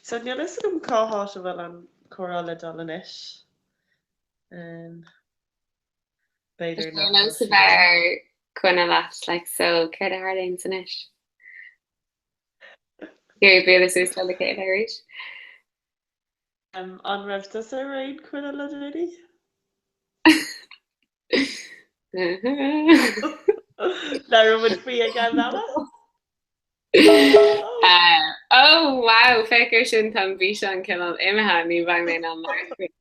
So níl fhios agam cá háit a bhfuil an comhrá le dul anois. Um, B'fhéidir nach bhfuil sé bheith ar coinne leat, like, so céard a tharlaíonn anois? Iarraidh bualadh suas le chéile arís? Um, an raibh tusa ar aon choinne le déanaí? Labhair muid faoi ag am eile? Uh, oh wow, féach air sin tá an físeán cineál imithe ní bheidh mé in ann labhairt faoi.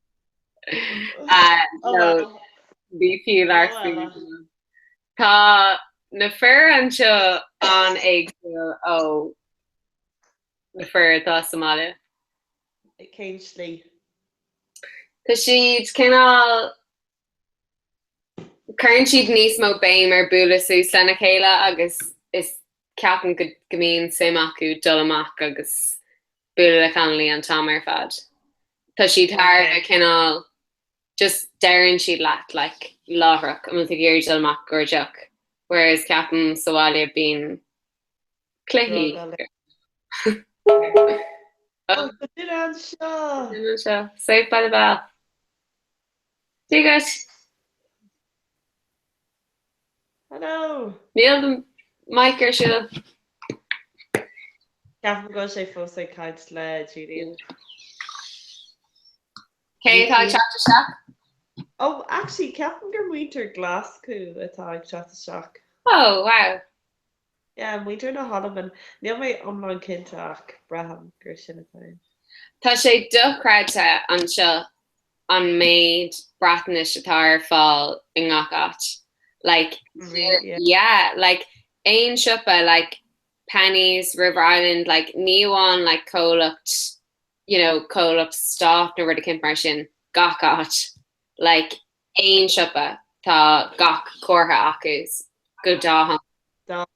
Uh, Oh, no, wow. ní fiú labhairt Oh, faoi. well. Tá na fir anseo an-éagsúil ó na fir atá sa mbaile. Cén slí? Tá siad cineál Cuireann siad níos mó béim ar bualadh suas lena chéile agus is ceapaim go go mbíonn suim acu dul amach agus bualadh le Connolly an t-am ar fad. Tá siad thar a bheith cineál just deireann siad leat like láithreach an bhfuil tú ag iarraidh dul amach i gcomhair deoch whereas ceapaim sa bhaile bíonn cluichí. Oh, tá duine anseo! Duine anseo. Saved by the bell. Dia dhuit. Hello! Níl do mic ar siúl. Ceapaim go bhfuil sé fós ag caint le Julian. Cé atá ag teacht isteach? Oh, actually, ceapaim gur muintir Glaschu atá ag teacht isteach. Oh, wow. Yeah, muintir na hAlban. Níl mé iomlán cinnte ach braithim gur sin atá ann. Tá sé dochreidte anseo an méid Breatnais atá ar fáil i ngach áit. Like, Really? Yeah. yeah, like aon siopa, like Penneys, River Island, like ní amháin like comhlacht, you know, comhlacht stáit nó rud eicínt mar sin, gach áit. Like aon siopa tá gach comhartha acu go dátheangach.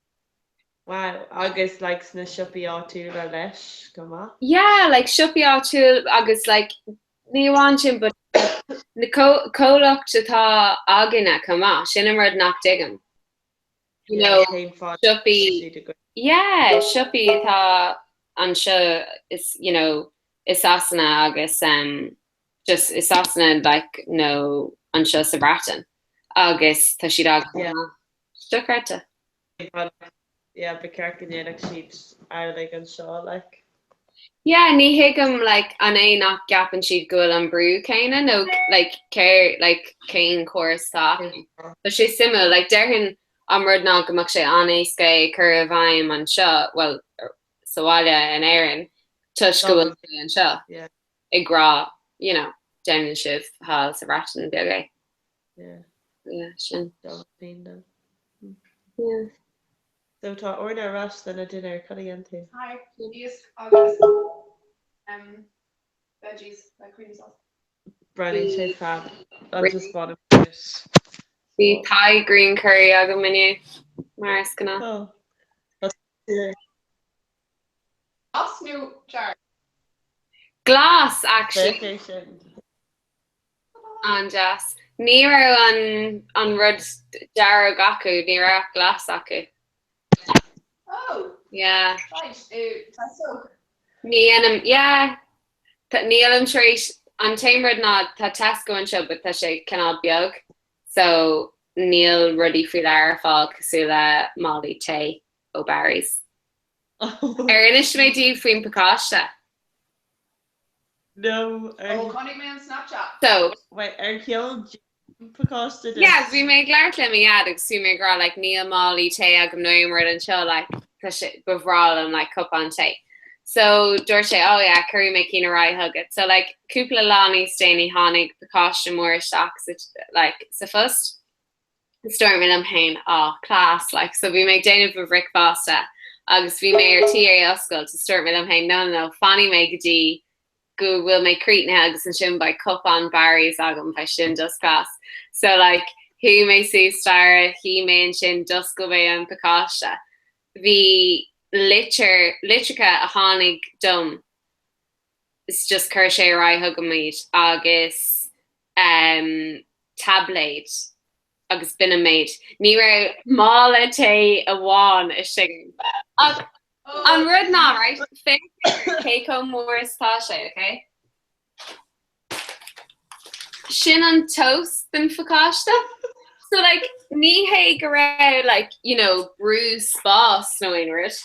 Wow, agus like sna siopaí áitiúla leis go maith? Yeah, like siopaí áitiúil agus like ní amháin sin but na comhlacht atá againne chomh maith, sin an rud nach dtuigim. You know, siopaí, yeah, siopaí atá anseo is, you know, i Sasana agus um, just i Sasana like nó anseo sa Bhreatain agus tá siad againn. Yeah. Dochreidte. Yeah, ba cheart go ndéanfadh siad amhlaidh anseo like. Yeah, ní thuigim like an é nach gceapann siad go bhfuil an brú céanna nó like cé like cén córas atá acu. Tá sé suimiúil, like déarfainn an rud ná go mbeadh sé an-éasca é a chur i bhfeidhm anseo, well sa bhaile in Éirinn toisc go bhfuil sé anseo. Yeah. ag rá you know déanann sibh thall sa Bhreatain Bheag é. Yeah. Yeah, sin. Dá Yeah. So tá Orna ar ais lena dinnéar, cad a dhein tú? Hi, iasc agus um, veggies le cream sauce. Breathnaíonn sé fab. I'll just bought it. Bhí Thai green curry agam inniu mar is gnáth. Oh. That's Glas nó dearg? Glas, actually. Féach é sin. An-deas. Ní raibh an an rud dearg acu, ní raibh ach glas acu. Oh! Yeah. Right, i Tesco. Ní dhéanaim, yeah. Nílim tar éis, an t-aon rud ná tá Tesco anseo but tá sé cineál beag so níl rudaí faoi leith ar fáil cosúil le málaí tae ó Barry's. Ar inis mé daoibh faoin pacáiste? No. Ó, chonaic mé an Snapchat. So. Wait, ar sheol Jim pacáiste duit? Yeah, bhí mé ag labhairt le mo dhaid agus bhí mé ag rá like níl málaí tae agam nó aon rud anseo like tá sé ba bhreá liom like cupán tae. So dúirt sé oh yeah cuirfidh mé cinn ar aghaidh chugat. So like cúpla lá níos déanaí tháinig pacáiste mór isteach sa like sa phost. Is dúirt mé liom féin, ah, class, like, so bhí mé ag déanamh mo bhricfeasta agus bhí mé ar tí é a oscailt is dúirt mé liom féin, no, no, no, fanfaidh mé go dtí go bhfuil mé críochnaithe agus ansin beidh cupán Barry's agam, beidh sin just class. So like, Chuaigh mé suas staighre, shuigh mé ansin, d'oscail mé an pacáiste. Bhí litir, litreacha a tháinig dom is just chuir sé ar aghaidh chugam iad agus ehm taibléad agus b'in an méid. Ní raibh mála tae amháin istigh. Ach an rud ná, right, féach ar cé chomh mór is atá sé, okay? Sin an tomhas den phacáiste. So like ní hé go raibh like you know brú spás nó aon rud.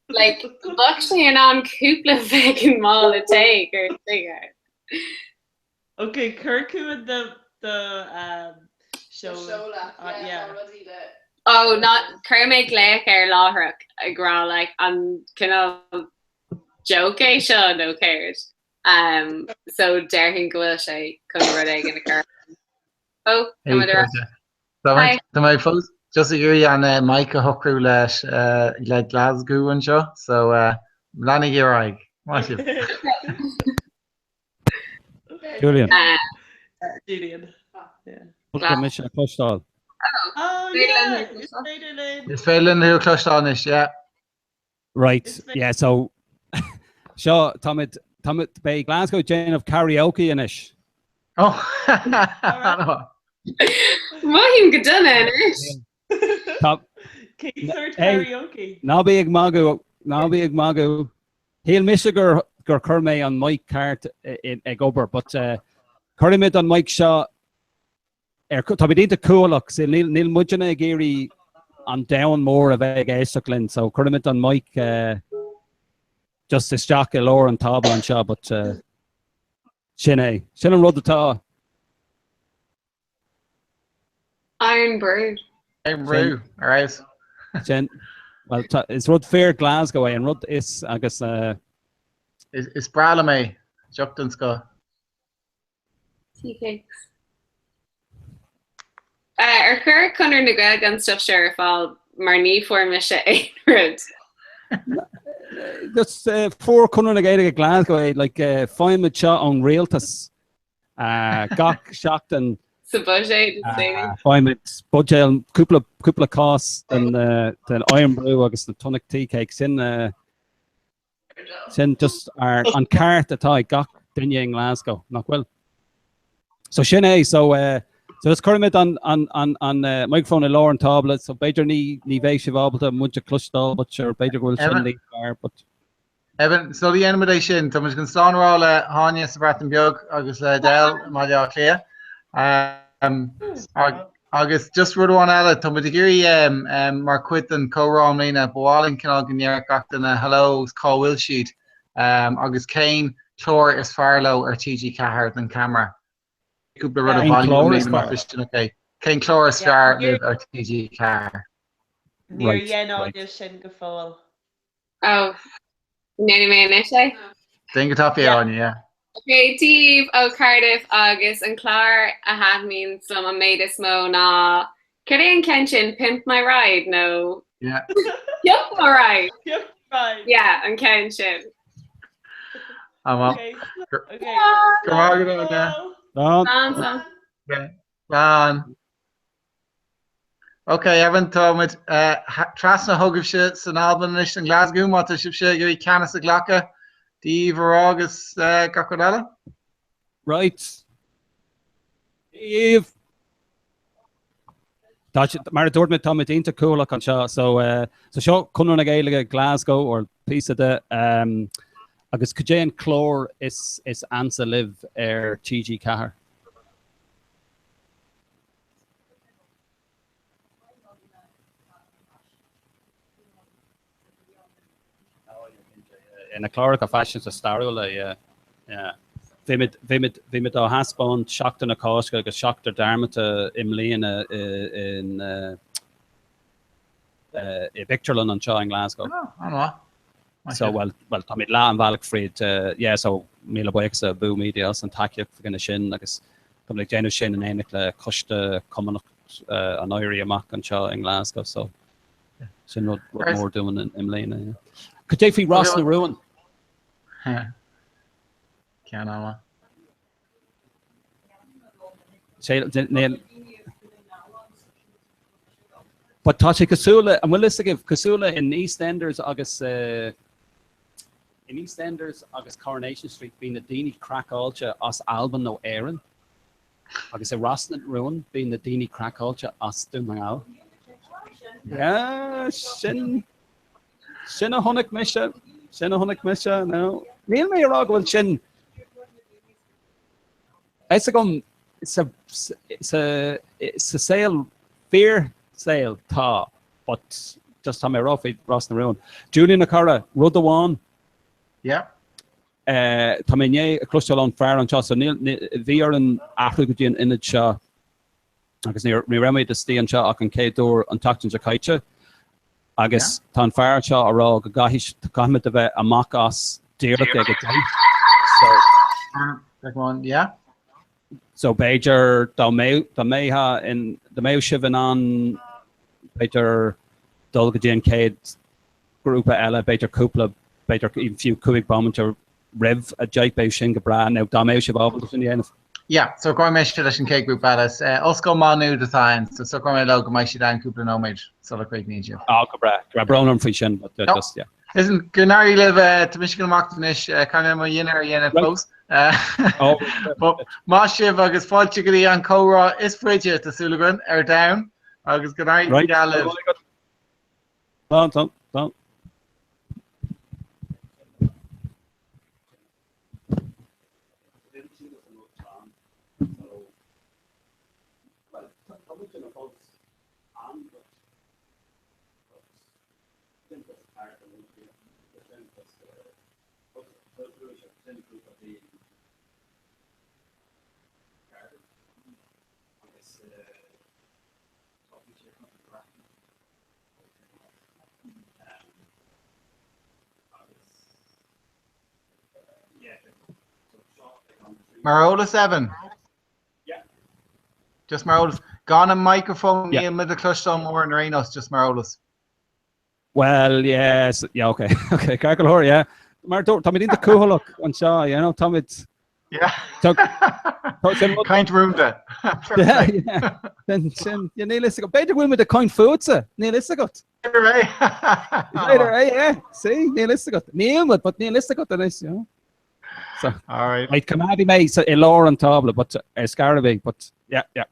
Like bheadh sé in ann cúpla fucking mála tae a chur istigh ann. Ok, cuir chugainn do do um, seoladh. Seoladh, yeah, tá rudaí le. Oh, ná chuir mé glaoch air láithreach ag rá like an cineál joke é seo nó céard. Um, so déarfainn go bhfuil sé chun rud éigin a chur. Oh, Hey, tá muid ar Cairde. Tá mé Hi. tá mé fós just ag iarraidh an eh, mic a shocrú leis eh, le Glasgow anseo, so eh, leanaigí ar aghaidh. Maith sibh. Julian. Uh, Julian. Yeah. Bhfuil mise a chloisteáil. Oh, Féidir yeah, linn is féidir linn. Is féidir linn thú a chloisteáil anois, yeah. Right, Is féidir. yeah, so seo táimid táimid beidh Glasgow ag déanamh karaoke anois. Oh, Alright. Mothaím go dona anois. Tá Cén sórt Hey. karaoke? ná bí ag magadh ná bí ag magadh. Shíl mise gur gur chuir mé an mic ceart ag obair, but uh, cuirfimid an mic seo ar táimid iontach cúthalach, so níl níl muidne ag iarraidh an domhan mór a bheith ag éisteacht linn, so cuirfimid an mic uh, just isteach i lár an tábla anseo, but uh, sin é. Sin an rud atá. Irn-Bru. Irn-Bru, alright. Sin, well, tá, is rud fíor Glasgow é, an rud is agus uh, Is, is breá liom é, deoch den scoth. Tea cakes. Uh, ar chuir Conradh na Gaeilge an stuff seo ar fáil mar ní fuair mise aon rud. Just uh, fuair Conradh na Gaeilge Glasgow é, like, uh, faighimid seo ón rialtas uh, gach seachtain Sa buiséad is déanaí. Faighimid buidéal cúpla cúpla cás den, uh, den Irn-Bru agus na Tunnock tea cakes sin uh, Sin just ar an ceart atá ag gach duine i nGlasgow, nach bhfuil? So sin é, so uh, so just cuirfimid an, an, an, an uh, microphone i lár an tábla, so b'fhéidir ní, ní bheidh sibh ábalta muid a chloisteáil, but sure, b'fhéidir go bhfuil sin Evan, níos fearr, but Evan, sula dhéanaimid é sin, tá muid chun slán a rá le hÁine sa Bhreatain Bheag agus le Adele i mBaile Átha Cliath. Um, Agus just rud amháin eile, tá muid ag iarraidh mar chuid den chomhrá i mbliana, ba mhaith linn cineál go ndéarfadh gach duine hello agus cá bhfuil siad agus cén clár is fearr leo ar TG4 don ceamara. Cúpla rud a Cén bhailiú i clár is mbliana má fearr? tá sin ok. Cén clár is Yeah, fearr níor libh ar TG4? níor Right, dhein right. Áine sin go fóill. Oh, ndéanfaidh mé anois é. Déan go tapaidh, Yeah. Áine, yeah. Ok, Dia daoibh ó Cardiff agus an clár a thaitníonns liom an méid is mó ná céard é an ceann sin Pimp My Ride nó Yeah. Pioc Mo Ride? Pioc Ride. Yeah, an ceann sin. An-mhaith. Okay. Okay. Go raibh maith agat, Áine. Slán. Slán, slán. Yeah. Slán. Ok, Evan, tá muid trasna chugaibhse san Albain anois in Glasgow, má tá sibhse ag iarraidh ceannas a ghlacadh Dia daoibh a rá agus gach rud eile. Right. Dia daoibh. Tá mar a dúirt mé tá muid iontach cúthalach anseo, so so seo Conradh na Gaeilge Glasgow or píosa de um, agus cad é an clár is is ansa libh ar TG4? Na cláracha faisnéise stairiúla, yeah. Yeah. Bhí muid, bhí muid, bhí muid á thaispeáint Seachtain na Cásca agus Seachtar Dearmadta i mbliana i, in, i bpictiúrlann anseo i nGlasgow. Oh, an-mhaith. So, well, well, táimid leath an bhealach fríd, yeah, so míle buíochas le Abú Media as an tacaíocht fá choinne sin agus táimid ag déanamh sin in éineacht le Coiste Cumannach an Éirí Amach anseo i nGlasgow, so sin rud, rud mór dúinn i mbliana, yeah. Cad é faoi Ros na Rún? Ceann an-mhaith. Sé, níl. But tá sé cosúil le, an bhfuil fhios agaibh, cosúil le in EastEnders agus eh, in EastEnders agus Coronation Street bíonn na daoine craiceáilte as Albain nó Éirinn agus i Ros na Rún bíonn na daoine craiceáilte as Dún na nGall. Yeah, sin sin a chonaic mise, sin a chonaic mise, no. Níl mé ag rá go bhfuil sin Fhios agam sa sa sa saol fíor saol tá but just tá mé ag rá faoi Ros na Rún. Julian a chara, rud amháin. Yeah. Eh, tá mé i ndiaidh a chloisteáil ón fear anseo so níl bhí orainn athrú go dtí an ionad seo agus ní ní raibh muid istigh anseo ach an chéad uair an tseachtain seo caite agus tá an fear seo a rá go gcaithfidh caithfimid a bheith amach as díreach ag 10. So Come yeah. So b'fhéidir dá mbeadh dá mbeadh in dá mbeadh sibh in ann b'fhéidir dul go dtí an chéad grúpa eile, b'fhéidir cúpla, b'fhéidir fiú 5 bomaite roimh 10, beidh sin go breá. Nó dá mbeadh sibh ábalta sin a dhéanamh. Yeah, socróidh mise leis an chéad ghrúpa eile. Is Ollscoil Má Nuad atá ann, so socróidh mé leo go mbeidh siad ann cúpla nóiméad sula gcríochnaíonn sibh. Ah, go breá. Go breá. Brón orm faoi sin, but No. just, yeah. Listen, go n-éirí libh, tá mise ag dul amach anois, caithfidh mé mo dhinnéar a dhéanamh fós. Oh. But maith sibh agus fáilte go dtí an comhrá is faide, tá súil againn, ar domhan, agus go n-éirí Right. go geal libh. Slán, slán, slán. Mar eolas, Evan. Just mar eolas. Gan an microphone níl muid ag cloisteáil mórán ar aon nós, just mar eolas. Well, yes, yeah, okay, okay, ceart go leor, yeah. Mar táimid iontach cúthaileach anseo, you know, táimid Yeah. Caint rúnda. Sin, sin, yeah, níl fhios agat. B'fhéidir go bhfuil muid ag caint fútsa, níl fhios agat. B'fhéidir é. B'fhéidir é, yeah. See, níl fhios agat. Níl muid, but níl fhios agat anois, you know. So, All right. Right, coimeádfaidh mé i lár an tábla, but ar scor ar bith, but yeah, yeah.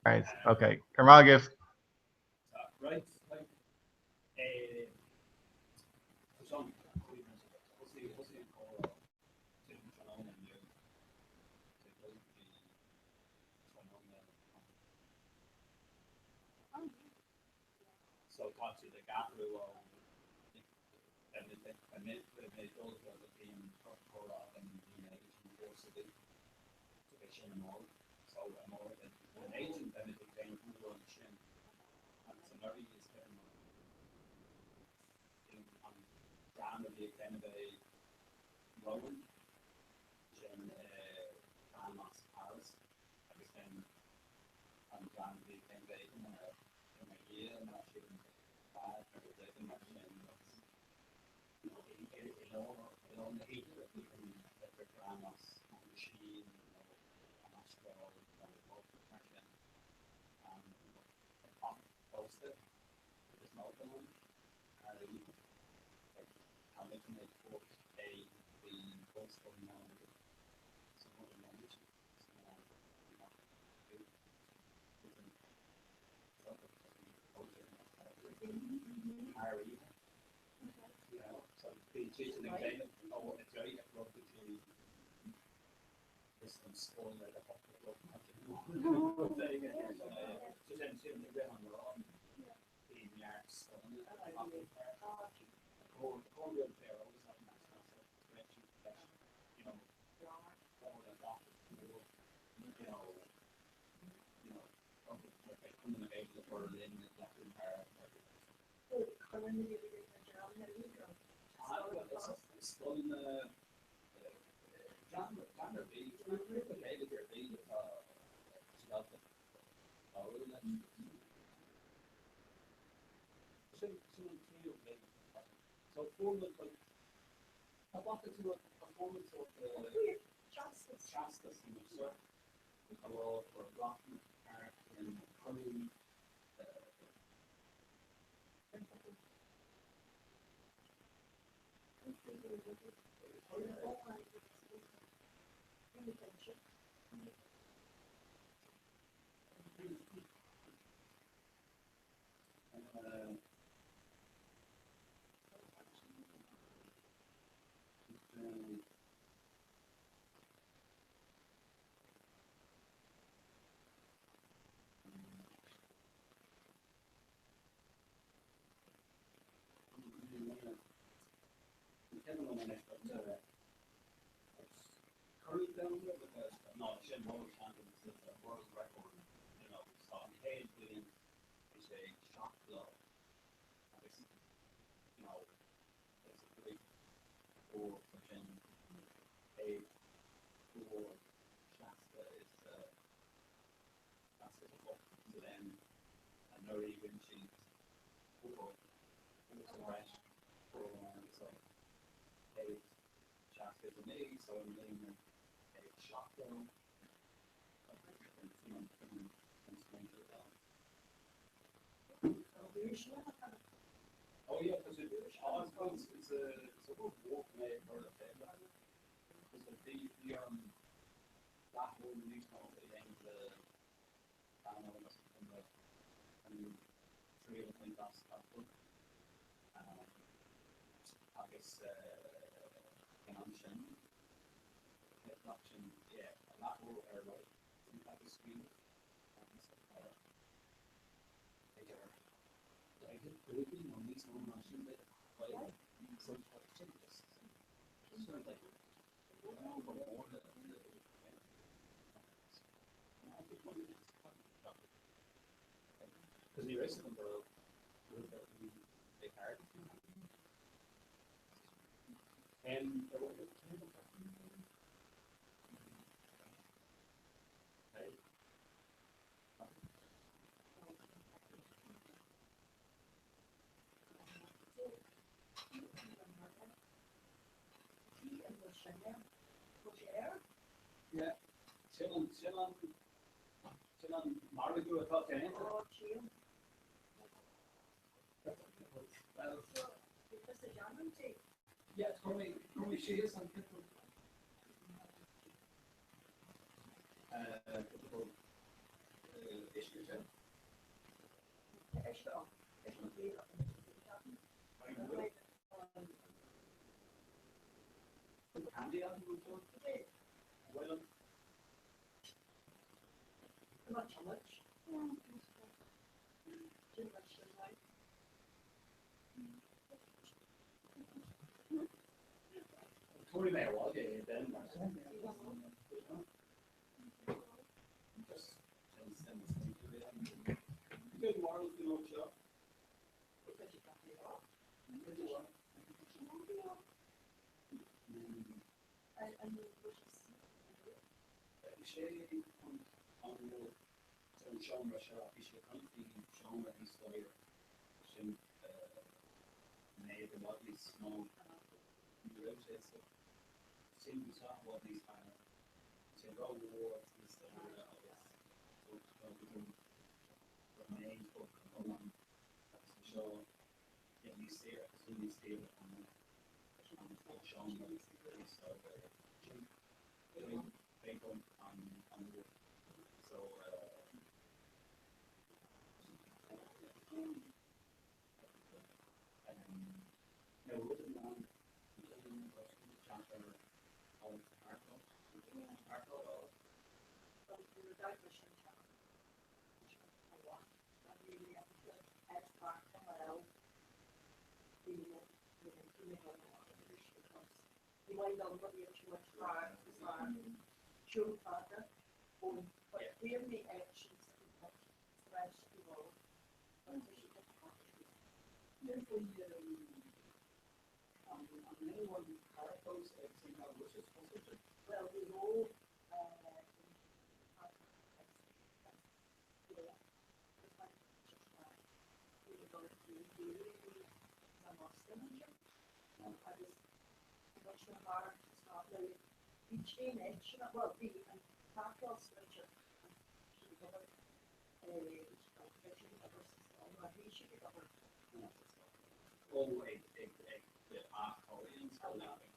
Right, okay. Go raibh maith agaibh. Right, right. So tá siad ag athrú ó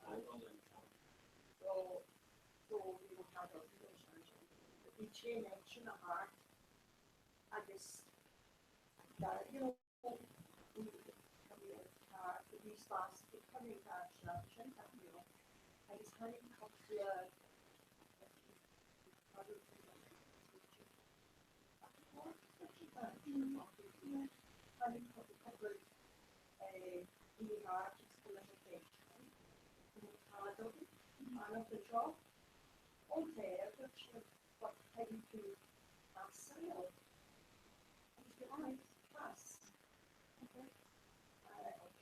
So ní raibh cead acu dul isteach ansin. Bhí traein ansin a thart agus you know bhí car bhí spás ag cur an car isteach ansin you know agus tháinig cúpla tháinig cúpla daoine thart agus chuir leis an cheist an bhfuil cead againn fanacht anseo? Ok, a dúirt siad, but caithfidh tú pas a fháil. Agus bhí alright, pas. Ok.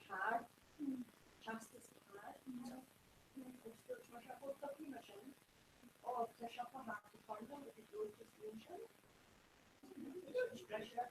Card, teastas card. Agus dúirt mise, ó tiocfaidh mé sin. Ó, tá siopa thart an choirnéal, if you go just go ansin. Dúirt mise,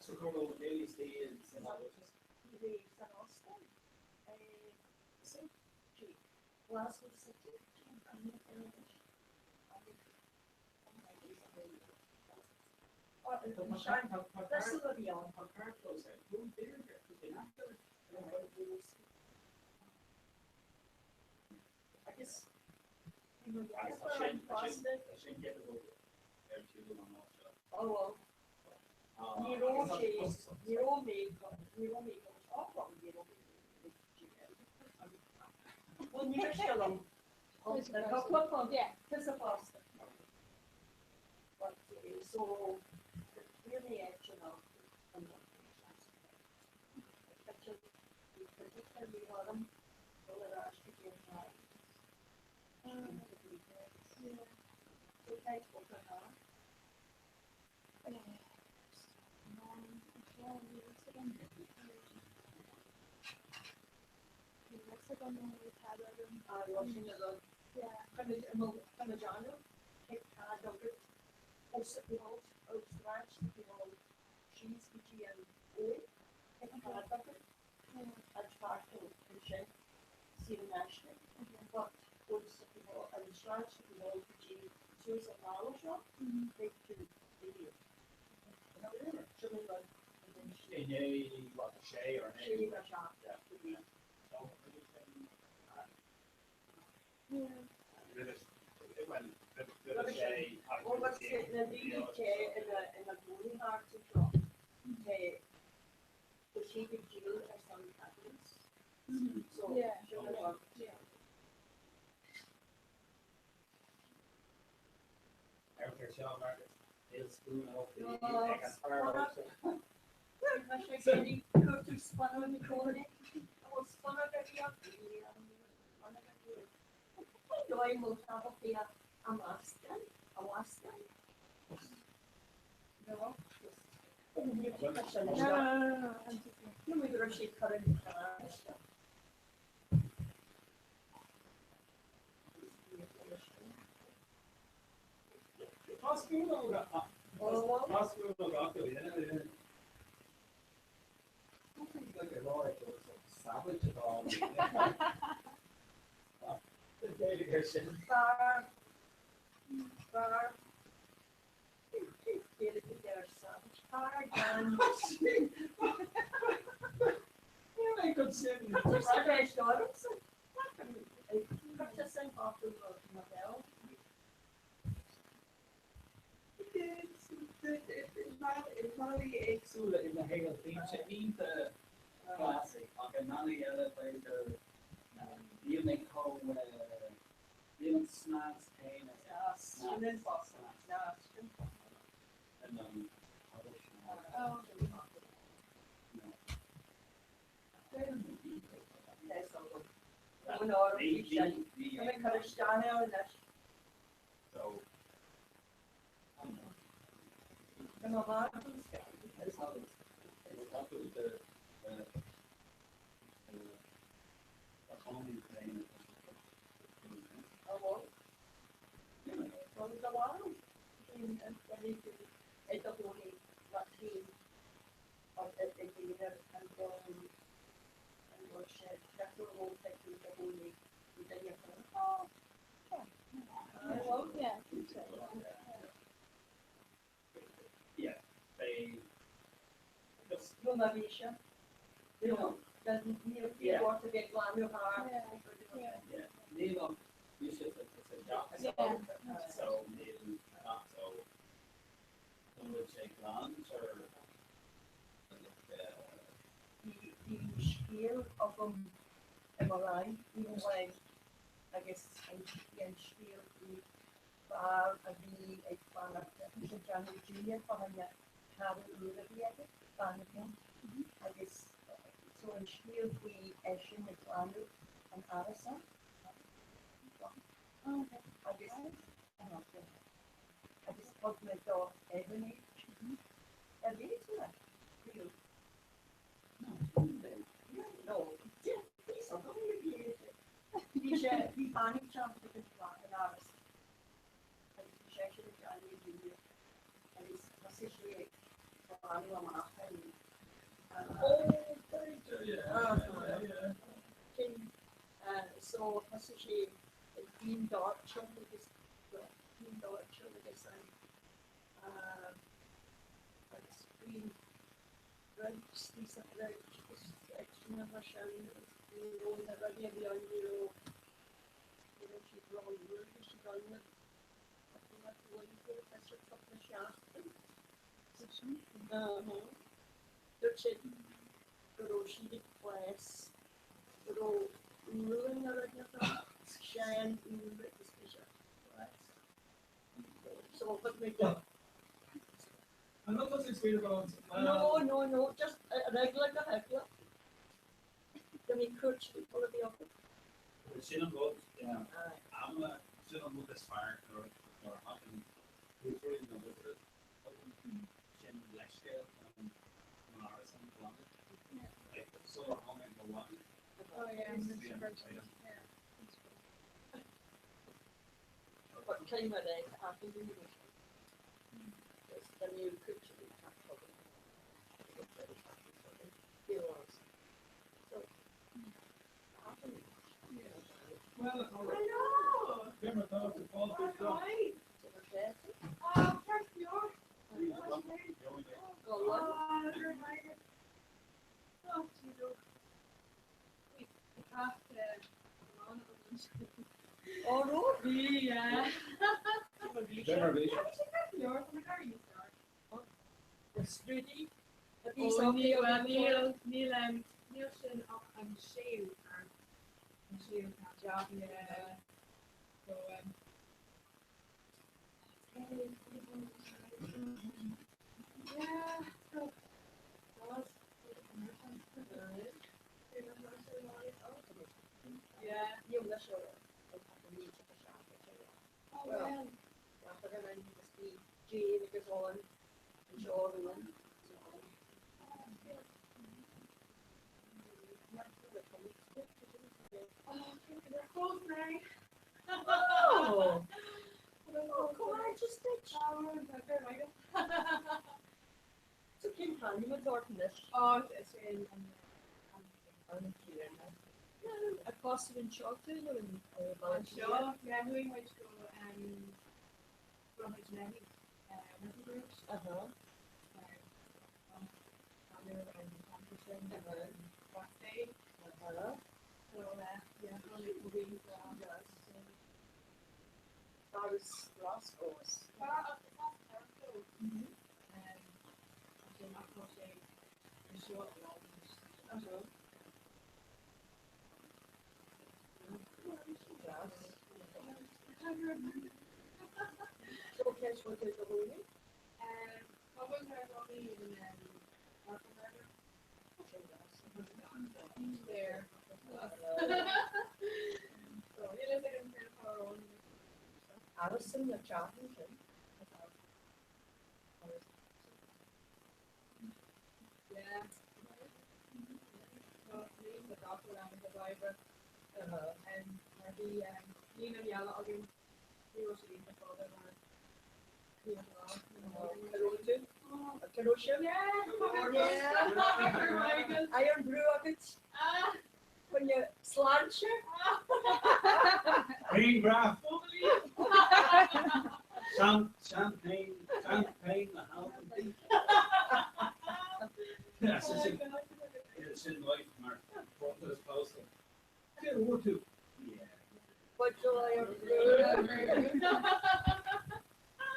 So go raibh Daly Steel san Bhí san ollscoil City, Glasgow City, a bhí ann. Agus bhí mo dheartháir ann fosta. Ó bhuel. Ní raibh sé, ní raibh mé, ní raibh mé go áfach, ní raibh mé Bhuel, ní miste liom. Cúpla punt, tusa fosta. But so, níl mé ag sin ach an orm dul ar ais go dtí an chathair. So, cad é Inné what sé or Na daoine te ina gcónaí thart anseo, tá siad ag díol ar son ceadúnas. So, sin an rud. Bealaí éagsúla i mo shaol, bímse iontach classy ach i mbealaí eile b'fhéidir níl mé chomh, níl an snas céanna Bhí scéal agam i mo rang oíche amháin agus bhí an scéal faoi fear a bhí ag fanacht, bhí sé ag déanamh dinnéar fá choinne cara úr a bhí aige, bean a bhí ann, agus so an scéal faoi eisean ag glanadh an árasán agus agus thug mé dó Evan é. Ar léigh tú é? Bhí sé, bhí bean ag teacht ag an teach an áras agus bhí seisean ag déanamh a dhinnéir agus thosaigh sé ag glanadh amach an sin so thosaigh sé ag fíon doirteal agus fíon doirteal agus an agus faoin rud istigh sa fridge agus áiteanna mar sin agus ní raibh na rudaí a bhí ann ní raibh ní raibh siad rófhuar bhí siad ann le cúpla uair b'fhéidir cúpla seachtain. Dúirt siad go raibh siad ag fás go raibh úll na rudaí ann sean úll agus bhí sé ag fás. So thug mé do. I'm not touching sweet about No, no, no, just regular go heagla. Do bhí cuairt people a bhí acu. Sin an rud, ama, sin an rud is fearr nuair a thagann buaiteoirí na oibre, tugann sin leithscéal an áras an ghlanadh. Like, sular tháinig mo mhaith. Oh yeah, yeah. But cé mar é achan duine go Is the new creature we have talking So Well, Hello! Hi! Oh, first your. Oh, Oh, Jesus. Níl sin ach an séú ceann. An séú ceann. Yeah. So um Yeah, so God. So cén t-ainm atá ort anois? Ó, is é an An Tiarna. Ag fás anseo tú nó in Baile Átha Cliath? Anseo, yeah, chuaigh muid go Droichead Leathaigh, River Bridge. Aha. An ceantar sin, West Aha. So, yeah, tháinig mo dhaoine go Agus Glasgow. Tá, tá Glasgow. Ansin ach tá sé anseo i láthair anois. So cén sórt é do chónaí? Tá muid ar chónaí in Marble There. So, níl a fhios agam cén fáth ar Alison na teachtaí sin. Bhí na mealla againn, ní raibh sé iontach fada mar bhí an lá. Can raibh sin? Iron brew agat? Coinne sláinte? Grianghraf! Champagne, champagne na hAlban. Sin life mar bronntanas pósta. Cé bhfuair tú?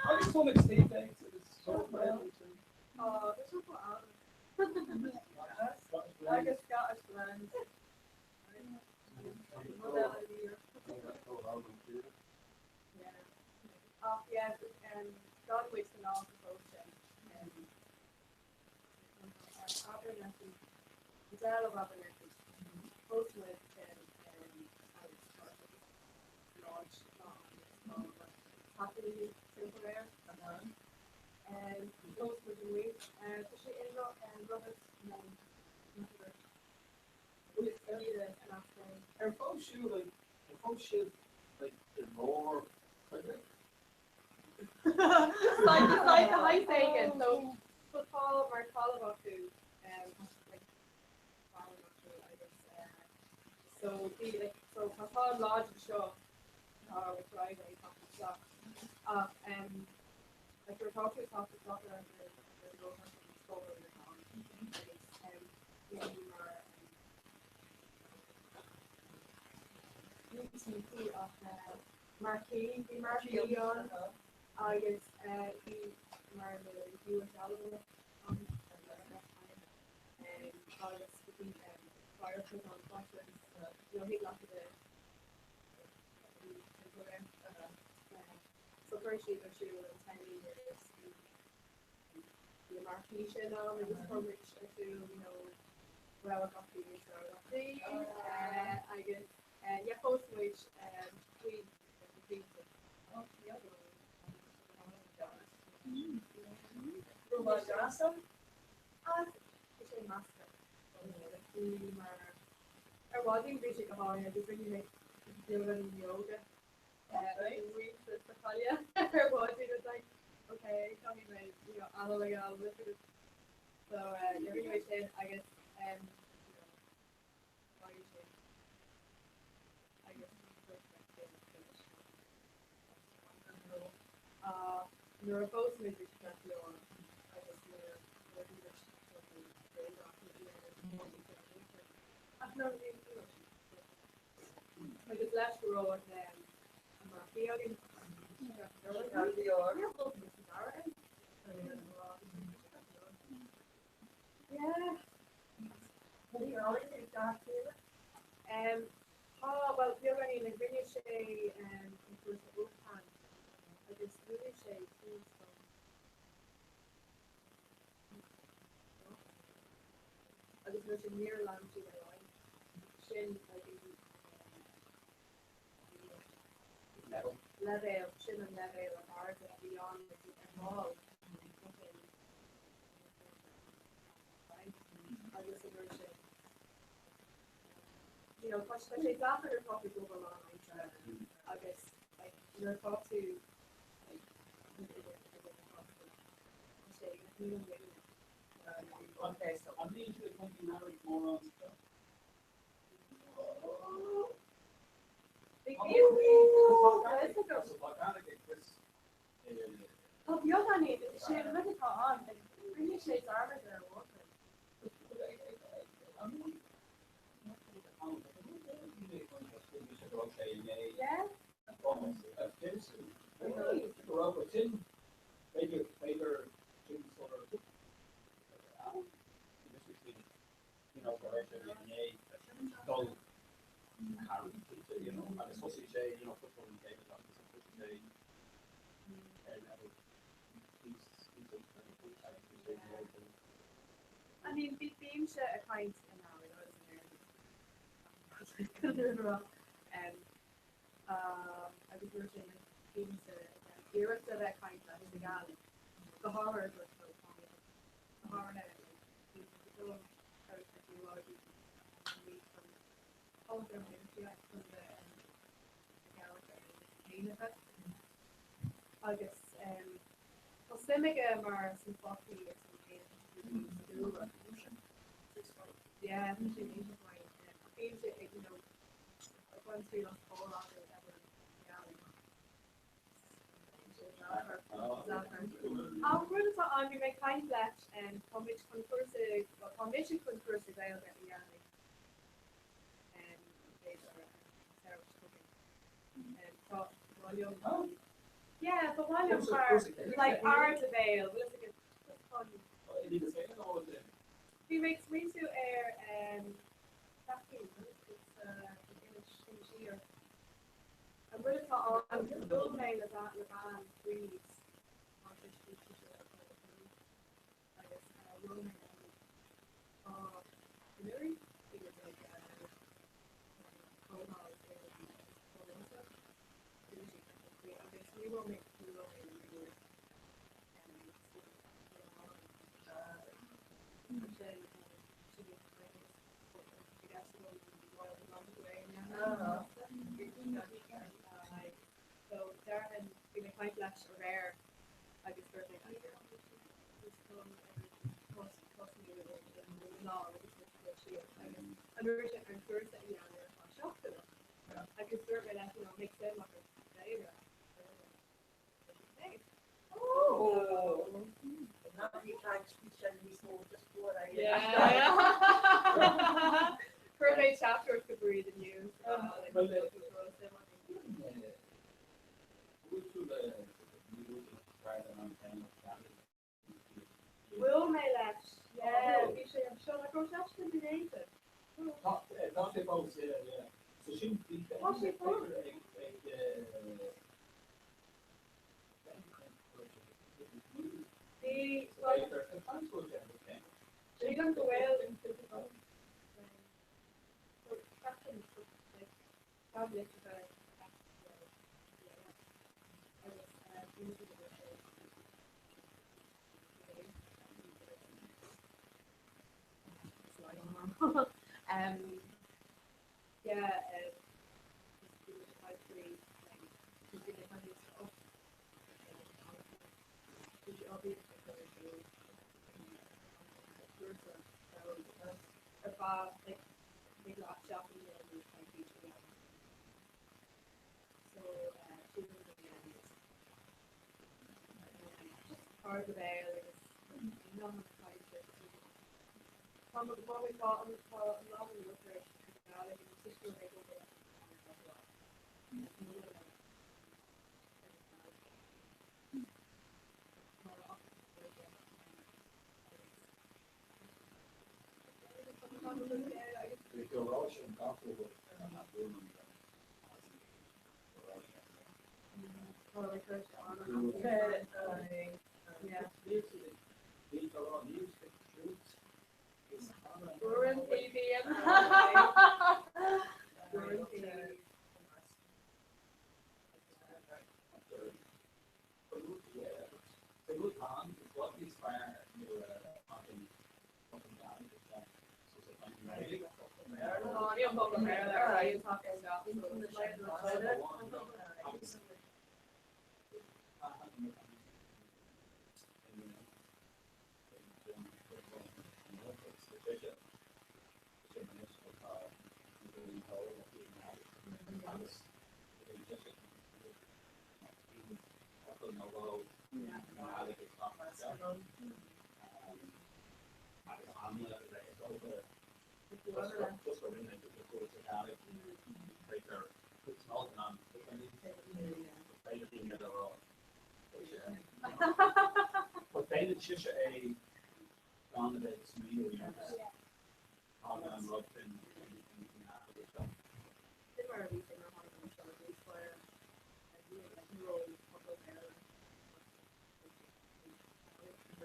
Agus tháinig Steve Banks agus Agus Scottish blend. Ach yeah, God waits an all devotion. Abernethy, Adele of Abernethy, both with launch happily simple air. Both with the week. Tá sé in Robert Ar phós siúd like ar phós sibh like i lár Chuimhne? Side to side the high éigin so so tá mar talamh acu like talamh acu agus so bhí like so tá tá an lodge anseo tá with driveway tá isteach ach um like we're talking talk to talk around the the road agus um bhí mar um ní timpeall ach Marquee, bhí marquee ann agus bhí mar na US Alabama ann agus bhí fire pit ann fosta you know thig leat a bheith timpeall air. So chuir siad ar siúl an teilí agus bhí an marquee sin ann agus chuir muid ar siúl you know rogha gach duine is rogha gach duine agus Yeah, phós muid faoi Ar mhaidin bhí sé go hálainn agus rinne mé beagáinín yoga sa chaille ar mhaidin it's like okay caithfidh mé you know anáil a fháil so rinne mé sin agus Nuair a phós muid bhí sé ceart go leor agus nuair a bhí muid ach nuair a bhí agus leis go raibh an marquee againn Yeah. Tá, bhuel, beagáinín, like rinne sé an cúrsa OCAN agus mhúin sé tús don agus mar sin níor lean siad ar aghaidh. Sin like an leibhéal, sin an leibhéal ab airde a bhí ann like ar ball. Agus an rud sin, you know, tá sé deacair nuair atá tú ag obair lánaimseartha agus like nuair atá tú like tá sé like níl an duine. An mbíonn siad ag caint in Arabic mórán sa Tá beagáinín, sé an rud atá ann, rinne sé dearmad ar a mháthair. Yeah. I mean, bhí bímse ag caint in Éirinn agus nuair sin bímse iarracht a bheith ag caint leis na Gaelainn go háirithe go háirithe Éineacha agus tá suim aige mar san fataí agus san éan sa dúlra. Yeah, tá sé iontach maith. Bíonn sé ag, you know, ag baint triail as ball ar an ngealaigh. An rud atá ann, bhí mé ag caint leis, táimid chun cúrsa, bhuel tá mise chun cúrsa Gaeilge a dhéanamh b'fhéidir an samhradh seo chugainn. Tá, ba mhaith liom, yeah, ba mhaith liom mar, like ardleibhéal, bhfuil fhios agat, just chun. Bhí mé ag smaointiú ar Seachtain, it's Inis, Inis Oírr. An rud atá ann, bhuail mé le bean, Bríd, tá sé bhí sise ar fáil i gcónaí agus bhuail mé léi. Tá anuraidh bhí muid ag comhdháil i Toronto, Inis Oírr agus ní raibh mé ní raibh mé riamh ansin sin So déarfainn, bhí mé ag caint leis aréir agus dúirt mé lá agus síos agus an dúirt sé an cúrsa a dhéanamh ar feadh seachtaine agus dúirt mé leis an mbeadh suim agat sa Chuir mé teachtaireacht go Bríd inniu. Bhuail mé leis, yeah, bhí sé anseo, nach raibh seisean in Éirinn? Tá sé fós, yeah, yeah. So sin bhí Tá sé fós. ag Bhí, sílim go bhfuil Ar feadh like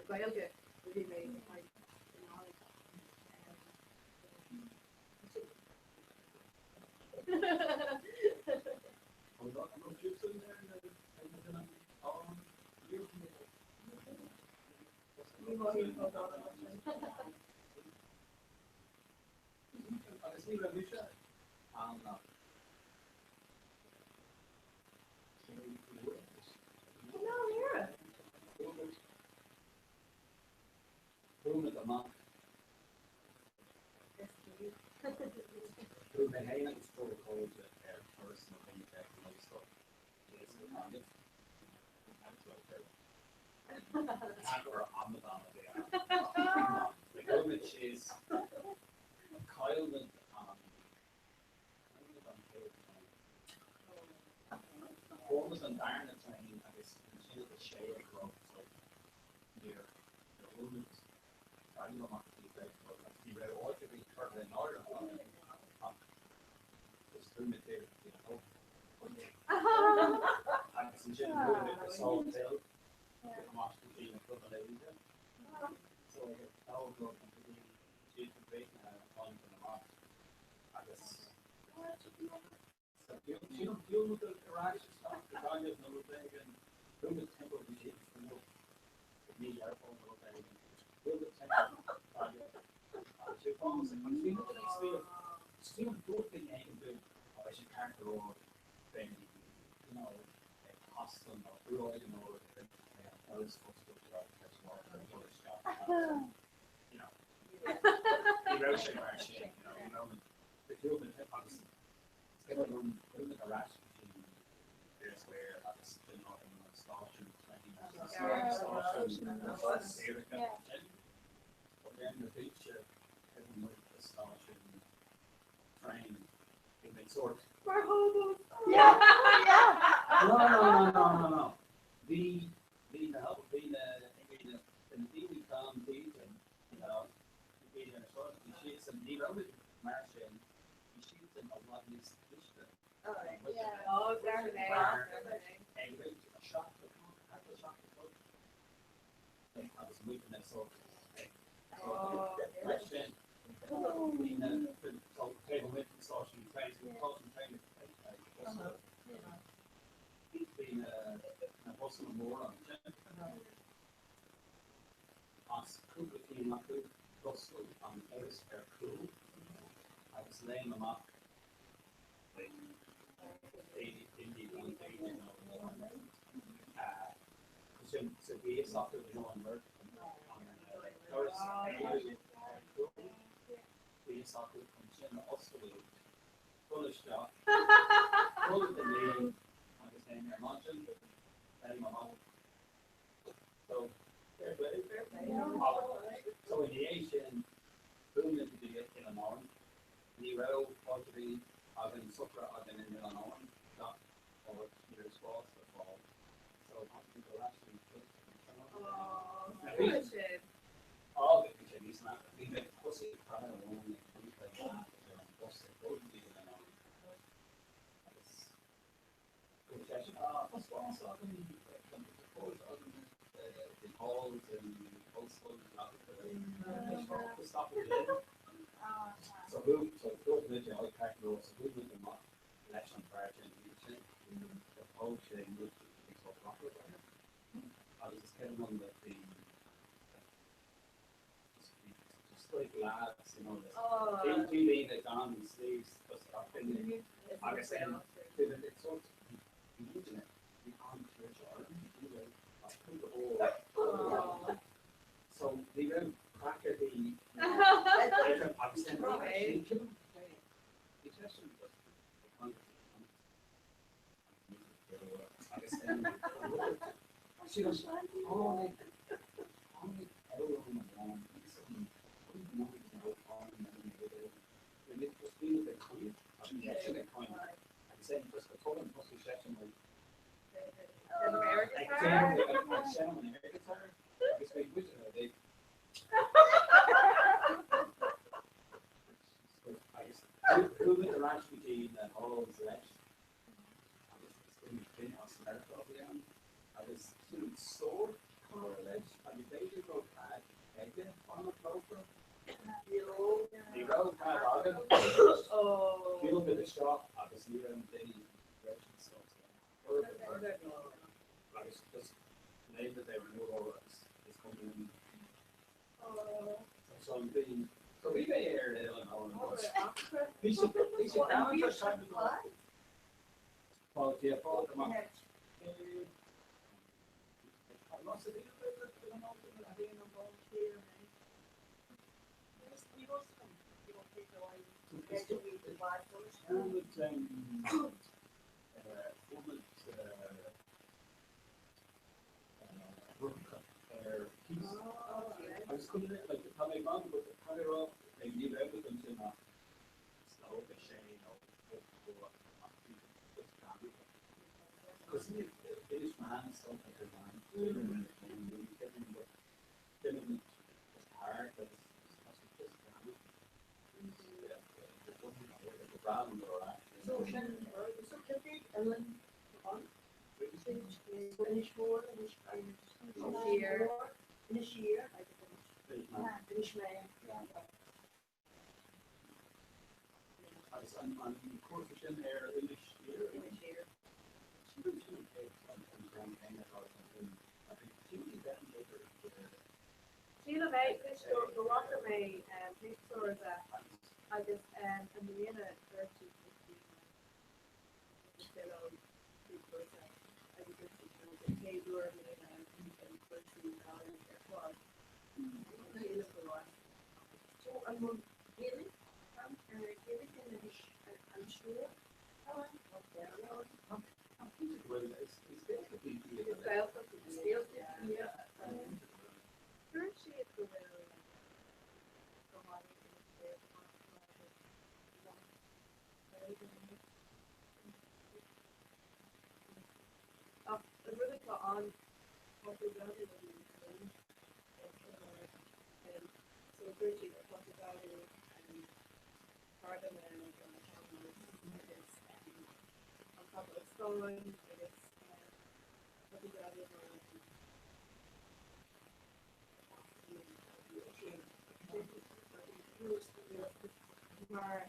Gaeilge a bhí mé ag Chuaigh muid amach. Chuaigh mé féin agus triúr cairde ar turas nó bhí ag an ollscoil síos go Gaillimh. Gur amadán a bhí ann. Chuaigh muid síos, chaill muid an chaill muid an chéad traein. Fuair muid an darna traein agus ansin ag a sé a chlog so níor bhuail muid Gaillimh amach go dtí a sé a chlog agus ní raibh áit ar bith curtha in áirithe againn ach just chuaigh muid díreach go dtí an pub. Agus ansin chuaigh muid go Salt Hill amach go dtí na clubanna oíche. So ag a dó a chlog go dtí siad go bréagnaithe tháinig muid amach agus Shiúil muid ar ais isteach go Gaillimh nó rud éigin, chuaigh muid timpeall, bhí sé fuar i mí Dheireadh Fómhair nó rud éigin, chuaigh muid timpeall Gaillimh agus sé fós agus bhí muid ag smaoineamh, sílim dúirt duine éigin dúinn ó beidh sé ceart go leor, beidh you know ag hostel nó uair nó ar an turas oscailte agus dul isteach you know ní raibh sé mar sin, you know, ní raibh muid, chuaigh muid agus Is cuimhin liom chuaigh muid ar ais go dtí Eyre Square agus sin an áit a raibh an stáisiún traein agus an stáisiún saoirse ansin. But then na bíte taobh amuigh de stáisiún traein bhí muid sórt. Mar hobos! Yeah! No, no, no, no, no, no. Bhí, bhí na, bhí na, bhí na, bhí na daoine gan dídean, you know, bhí na, bhí siadsan, ní raibh muid mar sin, Bhí siadsan i bhfad níos cliste ná muide. Ag roinnt 7 a chlog, thart ar 7 a chlog, agus muidne sórt ag leis sin, bhí na, taobh amuigh den stáisiún traein, so bhí an stáisiún traein ag oscailt, bhí na busanna móra ansin, As cúpla cinn acu, d'oscail an doras ar chúl agus léim amach daoine gan dídean nó sin so bhí fhios acu you know an rud an doras éalú ar chúl, bhí fhios acu chun sin a oscailt, dul isteach, dul i luí agus then ar maidin léim amach. So, fair play. Fair play. So ina dhiaidh sin, chuaigh muid go dtí Oileáin Árann. Ní raibh áit ar bith againn, socraithe againn in Oileáin Árann gach áit, ní raibh spás ar fáil. So tháinig muid ar ais go dtí Now bhí, á bhí sé níos measa. Bhí mé ag tosaí ag croitheadh amháin ag cúpla ar an bus ag dul go dtí Oileáin Árann. Agus Dúirt seisean, Á, tá spás againn, tá spás againn in halls in Ollscoil na Gaillimhe. Stop it in. So who, so dúirt muid, oh, ceart go leor, so chuaigh muid amach leis an bhfear sin, bhí sin, so thóg sé muid ag Sult Rockwood agus is cuimhin liom that bhí just bhí just like lads, you know, bhí daoine gan sleeves just up in the agus then bhí muid ag sort bhí muidne bhí an-tuirse orainn ní raibh ach cúpla uair so ní raibh craic ar bith agus then bhí seisean just ag caint agus then sílim tháinig tháinig amhrán amháin Agus sin sórt cara leis agus b'fhéidir go raibh cead aige fanacht leofa. Ní raibh cead againn. Shiúil muid isteach agus ní raibh na daoine ní raibh siad sásta. Agus just léim muid ar an urlár agus is cuma linn. So bhí so bhí mé ar Oileán Árann. Bhí sé bhí sé galánta. Fáilte fáilte amach. Sílim é, toisc go bhfaca mé pictiúr de agus i mbliana dúirt siad go bhfuil faoi chúrsa agus dúirt siad go bhfuil chéad uair i mbliana an cúrsaí Gaeilge ar fáil. Sílim go raibh. So an bhfuil Gaeilge ar Gaeilge anois an siúr ann nó Béarla ann? Is Gaeltacht is Gaeltacht Dúirt siad go bhfuil go háirithe Ach an rud atá ann, tá sé deacair a bhí so dúirt siad tá sé deacair ceardlanna don sean-nós agus an capall stáin agus tá sé deacair mar mar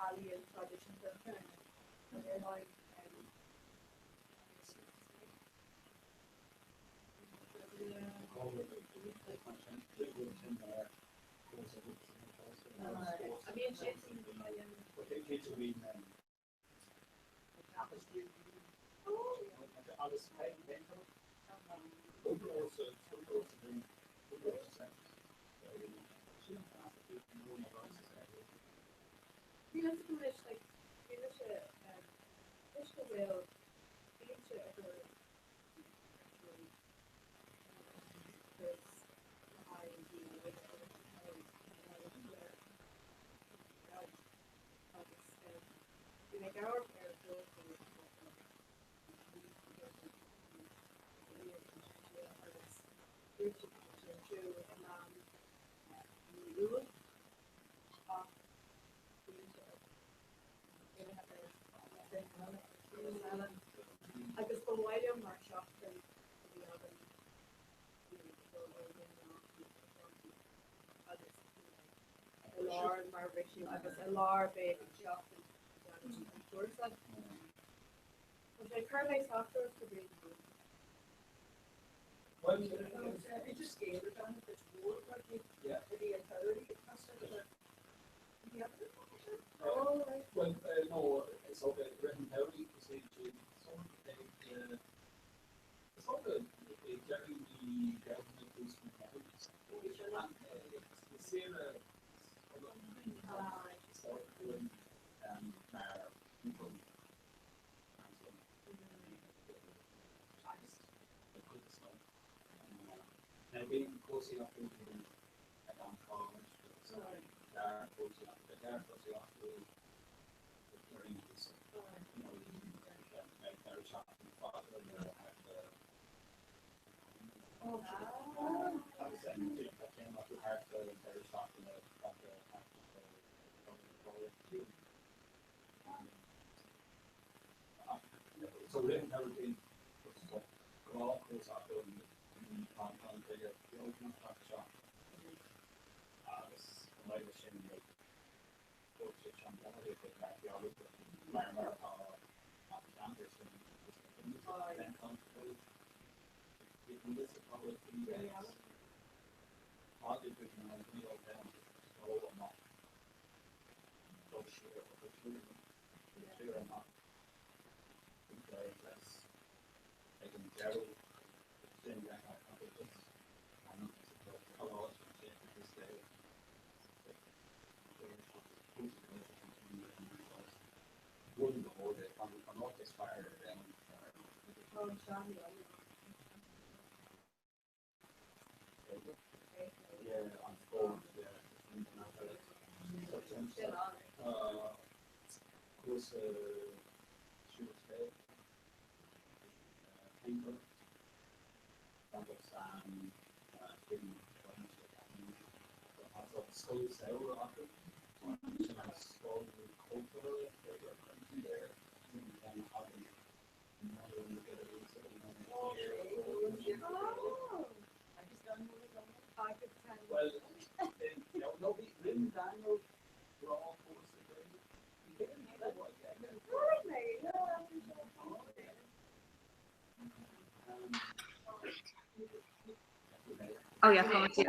ealaíon traidisiúnta Agus ba mhaith liom mar seachtain a bhí againn agus i lár mar bhriseadh agus i lár beidh an seachtain an cúrsa. Tá sé cur mé sachtar go brí Well, no, it's okay. Written Howdy, Buaileann go hard é, an áit is fearr ar domhan. Tá an seanadh ann. Yeah, an spórt, yeah. Tá cúrsa siúl sléibhe, paintball, agus scoil samhraidh acu, sin an scoil cultúrtha Bhuel, no bhí rinne Daniel grá cúrsa Gaeilge. Oh yeah, tá mise.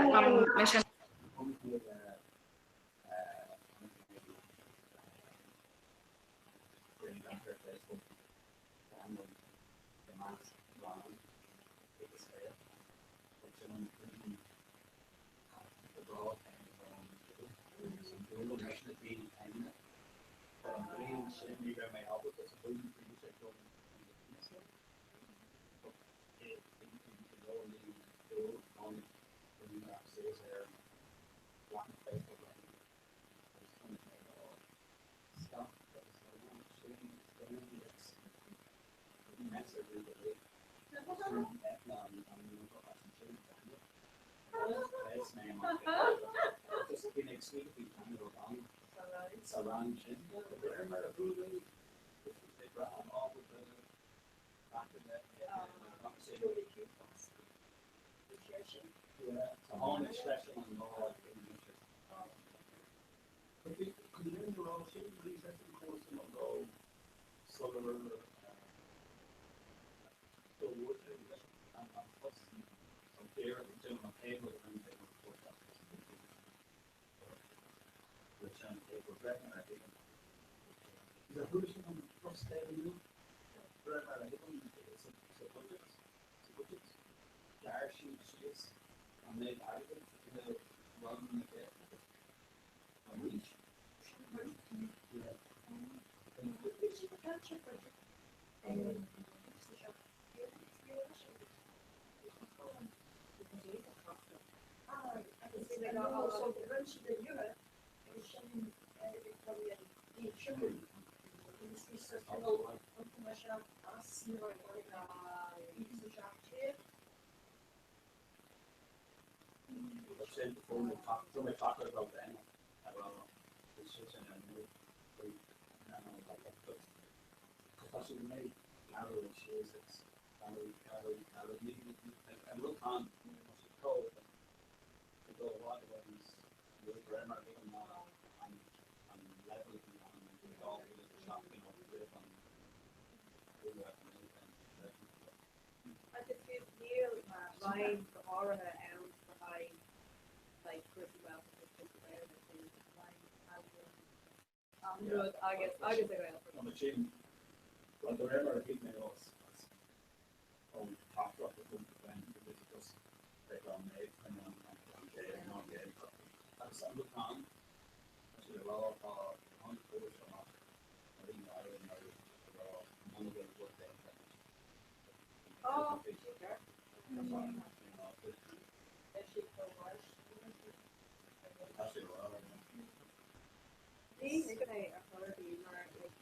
Agus fiú níl roinn go háirithe ann le haghaidh like cúrsaí Gaeltachta agus cúrsaí Gaeilge sin roinn ealaíon an rud agus agus a Ghaeltacht. Tá sin well de réir mar a thuig mé as as ón teachtaireacht a thug Ben go bhfuil just beidh an méid an an an an Gael an Gaeltacht agus an rud ann tá sé le rá tá an cúis amach mar aon éireann mar a rá muna bhfuil rud déanta Oh, sin ceart. Beidh siad chomh maith. Tá sé le rá Ní thuigim é ar chor ar bith mar like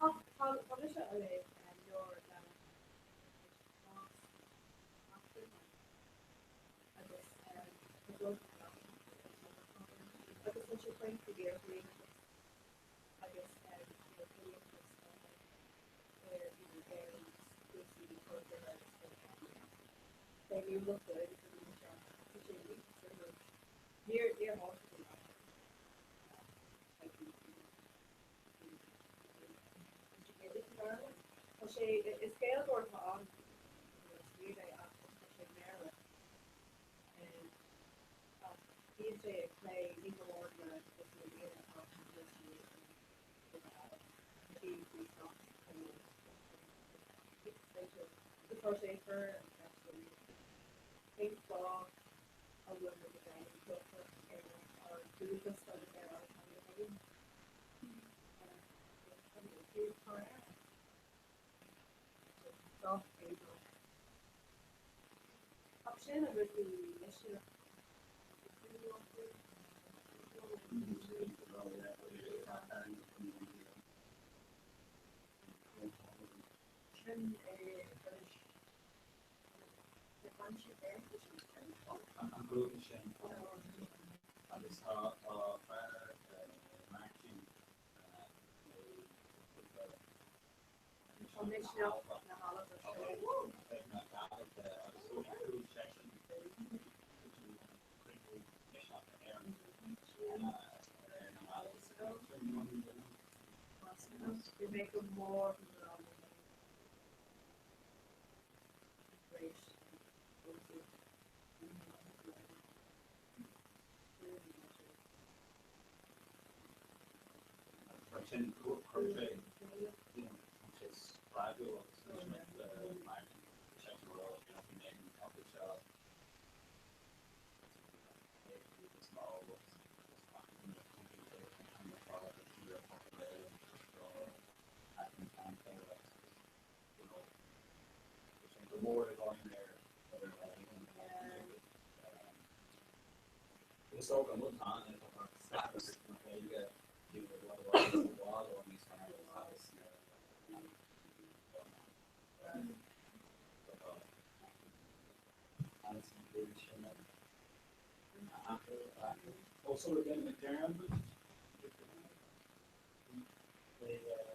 Ach tá mise a léamh leabhar le agus agus tá sé ag caint faoi ghéarchéim agus Tá sé is Gaeilgeoir atá ann níl é ach plé ní hamháin le cúrsaí ealaíne ach le cúrsaí bhí faoi snas Tá sé ag cur an cheist sin cén fáth a bhfuil muid ag déanamh dochar ar ár dúchas agus ar ár teanga féin. Ach sin an rud faoi Misneach. Sin é anois. An grúpa sin agus tá fear Martin Tá Misneach na hAlba seo. Bhí mé go mór Sin chuir sé you know sé spreagúil agus bhí sé le Martin sé go raibh you know bhí mé ag an topic seo is mó agus go mór i bhfeidhm ar Is dócha an rud atá ann tá stádas na Gaeilge i bhfad ó níos fearr ó stádas na Also again, McDermott, they, uh,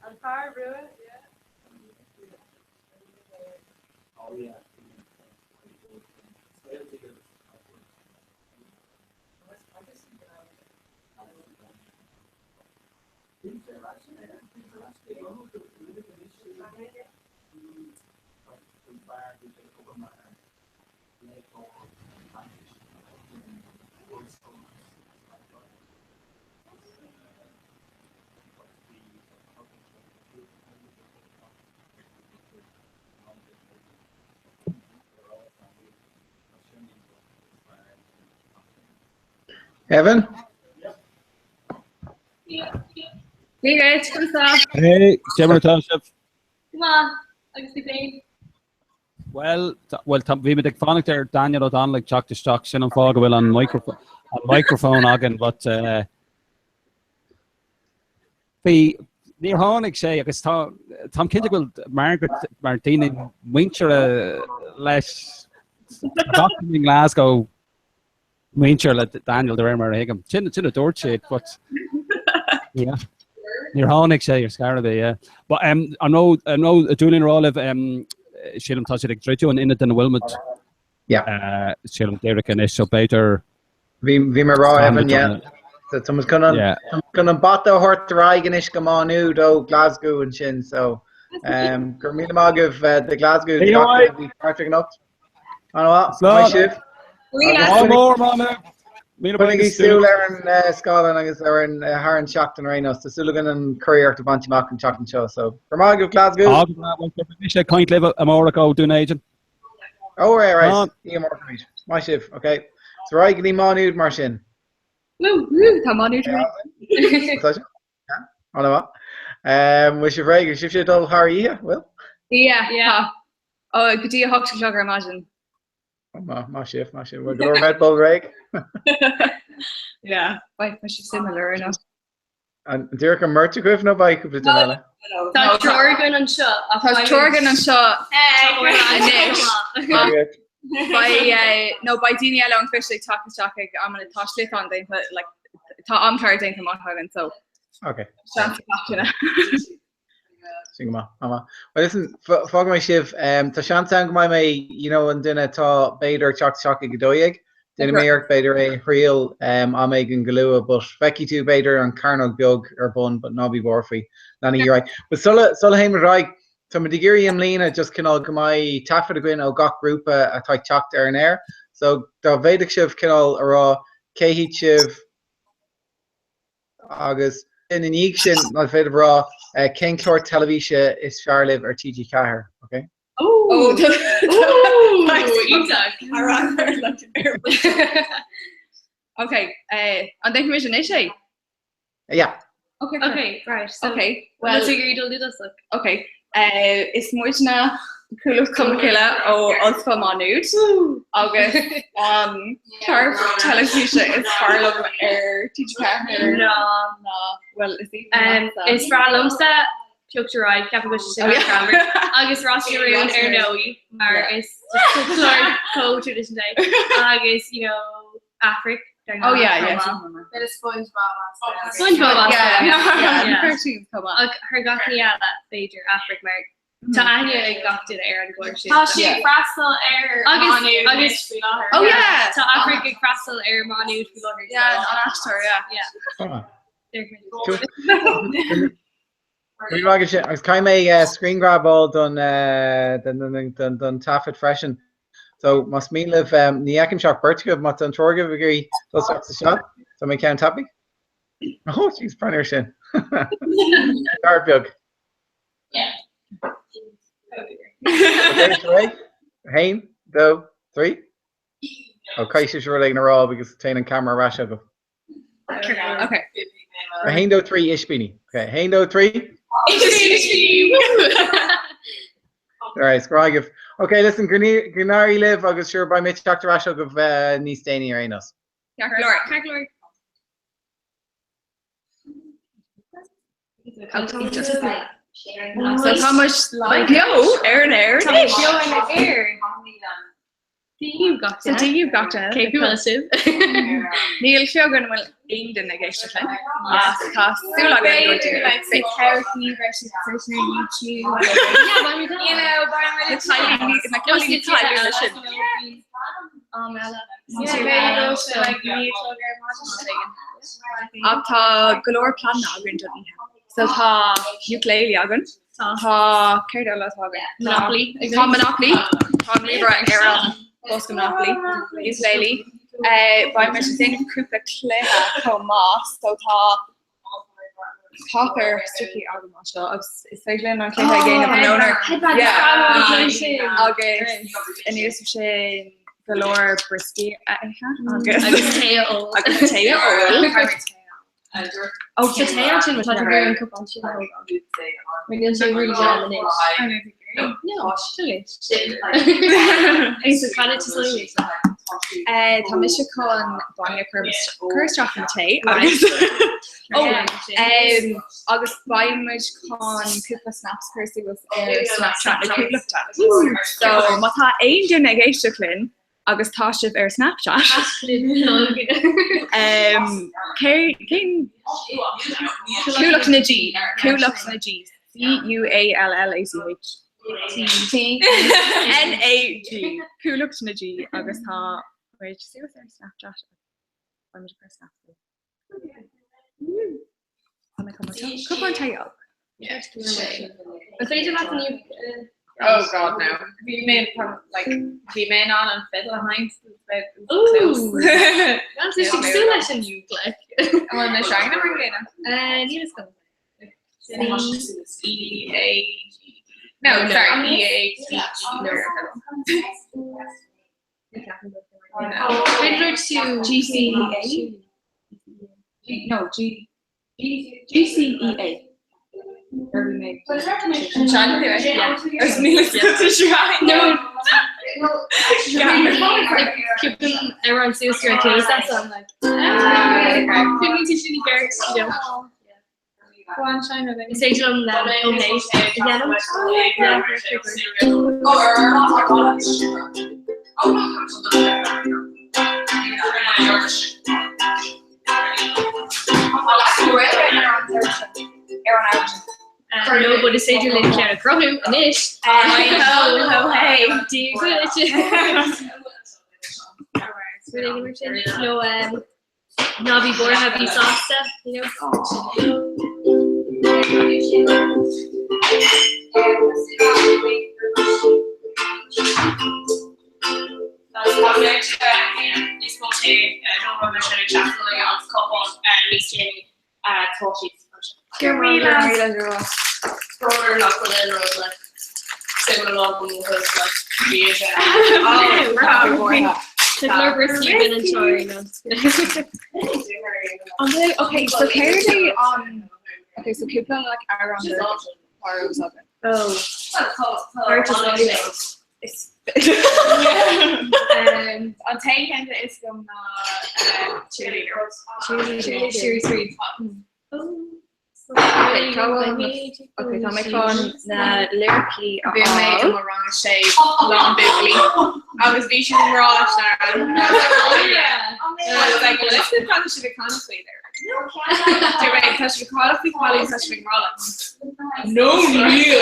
An fear rua, yeah. Oh yeah. Evan? Hey guys, conas tá? Hey, cé mar atá sibh? Go maith, agus tú féin? Well, well bhí muid ag fanacht ar Daniel O'Donnell ag teacht isteach, sin an fáth go bhfuil an microphone againn, but uh, bhí níor tháinig sé agus tá táim cinnte go bhfuil Margaret mar daoine muinteartha leis gach in Glasgow muintir le Daniel de réir mar a thuigim. Sin sin a dúirt siad, but yeah. Níor tháinig sé ar scor ar bith, yeah. But um, an raibh an raibh Julian ag rá libh um, sílim tá siad ag druidim an ionad ina bhfuil muid. Yeah. Uh, sílim díreach anois, so b'fhéidir Bhí bhí mé ag rá Evan, yeah. So tá muid chun an Yeah. tá muid chun an bata a thabhairt ar aghaidh anois go Má Nuad ó Glasgow ansin, so um, go raibh míle maith agaibh uh, do Glasgow Hey, do gach alright. duine a bhí páirteach anocht. An-mhaith, Slán. maith sibh. Ádh mór, Má Nuad. Coinnigí súil ar an scáileán agus ar an thar an seachtain ar aon nós. Tá súil againn an curiarracht a bhaint amach an tseachtain seo. So go raibh maith agaibh Glasgow. Á, go raibh maith agaibh. Mise ag caint libh amárach ó Dún Éideann. Oh right, right. Ní amárach arís. Maith sibh, ok. So ar aghaidh go dtí Má Nuad mar sin. Woo, woo, tá Má Nuad réidh. An-mhaith. Bhfuil sibh réidh? Sibhse ag dul thar oíche, bhfuil? Yeah, yeah. Ó, go dtí a 8 a chlog ar maidin. Maith, maith sibh, maith sibh. Bhfuil go leor Red Bull réidh? Yeah, beidh mise similar enough. An díreach an mbeirt agaibh nó beidh cúpla duine eile? Tá triúr againn anseo. Tá triúr againn anseo anois. Beidh nó beidh daoine eile ón choiste ag teacht isteach ag amanna tá sliotán déanta like, tá amchlár déanta amach againn so Okay. seans gach duine. Sin go maith, an-mhaith. Well listen, fágfaidh mé sibh, tá seans ann go mbeidh mé, you know, an duine atá b'fhéidir ag teacht isteach ag 12, déanfaidh mé iarracht b'fhéidir é a thriail am éigin go luath, but feicfidh tú b'fhéidir an cearnóg beag ar bun, but ná bí buartha faoi, leanaigí ar aghaidh. But sula, sula théimid ar aghaidh, tá muid ag iarraidh i mbliana just cineál go mbeidh taifead againn ó gach grúpa atá ag teacht ar an aer, so dá bhféadfadh sibh cineál a rá cé hiad sibh, Agus ina ndiaidh sin, má féidir rá cén clár teilifíse is fearr libh ar TG4, ok? Iontach! Ok, an ndéanfaimid anois é? Yeah. Ok, ok, right. So, ok, well, tú ag dul i dtosach. Ok, is muidne Cuallacht Cholmcille ó Ollscoil Má Nuad agus an clár teilifíse is fearr liom ar TG4 ná ná well is í Is breá liomsa Pioctar Aghaidh, ceapaim go bhfuil sé sin greannmhar. Agus Ros na Rún ar ndóigh mar is clár chomh traidisiúnta é. Agus you know Aifric. Oh yeah, yeah. Bit of SpongeBob as SpongeBob as Yeah, yeah. Yeah. Cartoons chomh maith. Ach thar gach ní eile b'fhéidir Aifric mar tá aithne ag gach duine ar an gclár sin. Tá sí ag freastal ar Agus- Má Nuad agus- anois faoi láthair. Oh yeah! Tá Aifric ag freastal ar Má Nuad faoi láthair. Yeah, an aisteoir, yeah. Yeah. Ah. Cool. Agus sin, agus caithfidh mé screen grab a fháil don don taifead freisin. So más mian libh, ní fheicimse ach beirt agaibh, má tá an triúr agaibh ag iarraidh dul isteach sa shot, tá mé ceann tapaidh. Oh, jeez, breathnaigh air sin. Fear beag. Okay, so réidh? Haon, dó, trí. Ó, caithfidh sibhse rud éigin a rá agus téann an camera ar ais agaibh. Okay. 1, 2, 3, ispíní. Okay, 1, 2, 3. Ispíní! Alright, go raibh. Okay, listen, go n-éirí libh agus sure beidh mé ag teacht ar ais agaibh eh, níos déanaí ar aon nós. Ceart go leor. Ceart go leor. So tá muid beo ar an aer. Tá muid beo ar an aer. So Dia dhaoibh gach duine. Cé go bhfuil sibh? Níl fhios againn an bhfuil aon duine ag éisteacht linn. Ach tá súil againn go bhfuil daoine. Sa todhchaí beidh siad ar YouTube. You know, Na cailíní na cailíní cailíní sin. Ach tá go leor pleananna againn don oíche. So tá ukulele againn. Tá céard eile atá againn? Monopoly. Tá Monopoly. Tá an ríomhaire ar an bosca Monopoly. Ukulele. Beidh muid ag déanamh cúpla cluiche chomh maith. So tá páipéar sticky agam anseo agus is féidir linn an cluiche a dhéanamh in onóir. Agus anuas air sin go leor brioscaí a ithe agus Agus tae a ól. agus tae a ól. Ó tá tae ansin tá tú an cupán sin a thógáil. Mar níl sé really dean anois. No, Agus cad é tú Eh, Tá mise chun bainne a chur cur isteach i mo tae agus Ó, em, agus beidh muid chun cúpla snaps cur suas ar Snapchat na Cuallachta. So má tá aon duine ag éisteacht linn agus tá sibh ar Snapchat, em, cé cén Cuallacht na G, Cuallacht na G, C U A L L A C H T N A G, Cuallacht na G agus tá muid suas ar Snapchat beidh muid ag cur snaps suas. Tá mé chun mo cupán tae a ól. An féidir leat an Oh God no. Bhí mé like bhí mé in ann an fiddle a sheinnt Ooh. Tá sé cosúil leis an uke like. An bhfuil mé seinm mar gcéanna? Níl fhios agam. C E A G No, sorry, E A G G. B'fhéidir tú G C E A? G no G G G C E A. Ceapaim ar an suas ar chéile so I'm like Feeling tú sin i gceart, you know. Is féidir liom homemade a dhéanamh. No, but is féidir linn ceann a chruthú anois. Ho, ho, hey, Dia duit. No, um, ná bí buartha, bí sásta, you know. Okay, so céard é an Okay, so cúpla like amhrán againn. Oh. An t-aon cheann is agam ná cheerleader. Cheerleader. Okay, tá mé chun na liricí a Bhí mé i mo rang a sé lán buachaillí agus bhí siad ag rá leis na Like, well, listen, tá sibh ag caint faoi there. Tá sibh ag caint faoi cailín, tá sibh ag rá like, No níl.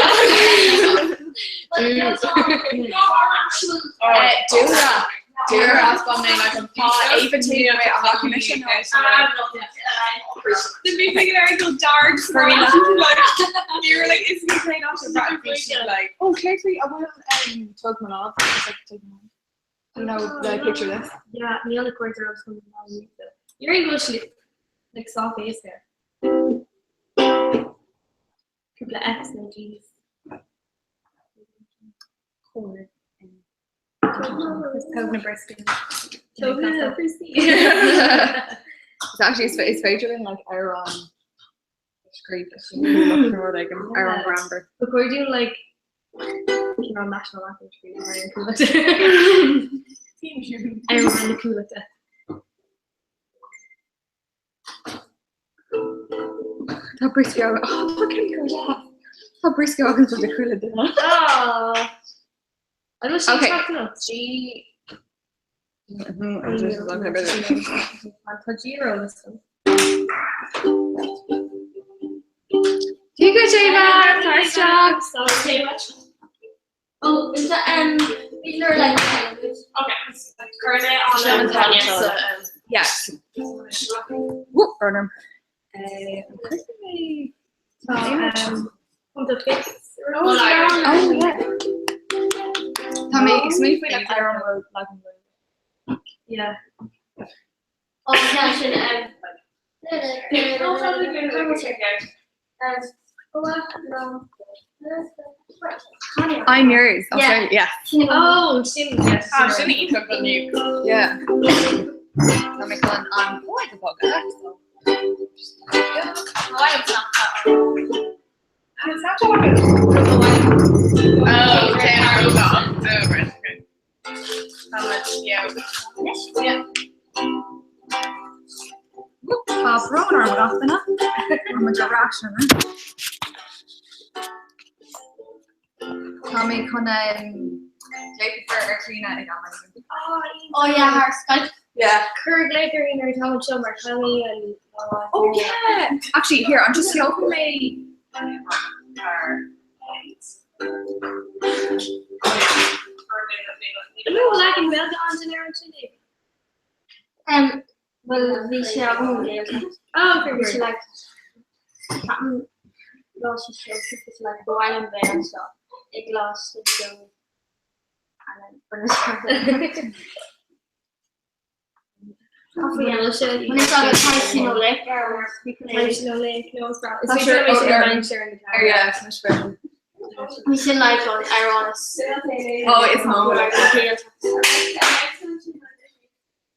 Dúra Dúra as gan mé like an pá Ava tí mé a hacu me sin The big thing there go dark for me like you were like is me playing off the like Oh clearly I bhfuil um, tug man off like take man. You know the picture this. Yeah, níl na chords ar You're English like soft bass there. Cúpla Fs nó Gs. Chord. Tóg na brioscaí. Tóg na brioscaí. It's actually is is féidir linn like amhrán a scríobh amhrán greannmhar. Ba chóir dúinn like cineál national anthem a scríobh mar an Cuallachta. Amhrán na Cuallachta. Tá brioscaí agam. Oh, tá cén cur leat? Tá brioscaí agam do chuile duine. Ah. An bhfuil sé Okay. teacht anocht? G. Tá G ar eolas dom. Dia duit Ava, tar isteach. Oh, is that um you're like Okay, cuir mé an an so Yeah. Whoop, burner. Um, the fix. Oh, yeah. Tá mé ag smaoineamh faoi like amhrán a bhfuil leagan Gaeilge. Yeah. Oh, yeah, sin um I'm yours. Oh, Yeah. sorry. Yeah. Oh, sin yes. Ah, sin iontach don uke. Yeah. Tá mé chun an chord a bhogadh. Oh, Dan our Oh, right, okay. How much? Yeah. Yeah. Tá brón orm gach duine. Tá muid ar ais ann. Tá mé chun glaoch ar Clíona ag am éigin. Oh yeah, har Skype. Yeah. Cuir glaoch ar ar tá seo mar chailí an Oh yeah. Actually, here I'm just hoping mé No, leagan Gaeilge an den ar sin é. Um well bhí sé agam Gaeilge. Oh, okay, Bhí sé right. like lá sé seo like bhhail an bhéan seo. i gColáiste Joe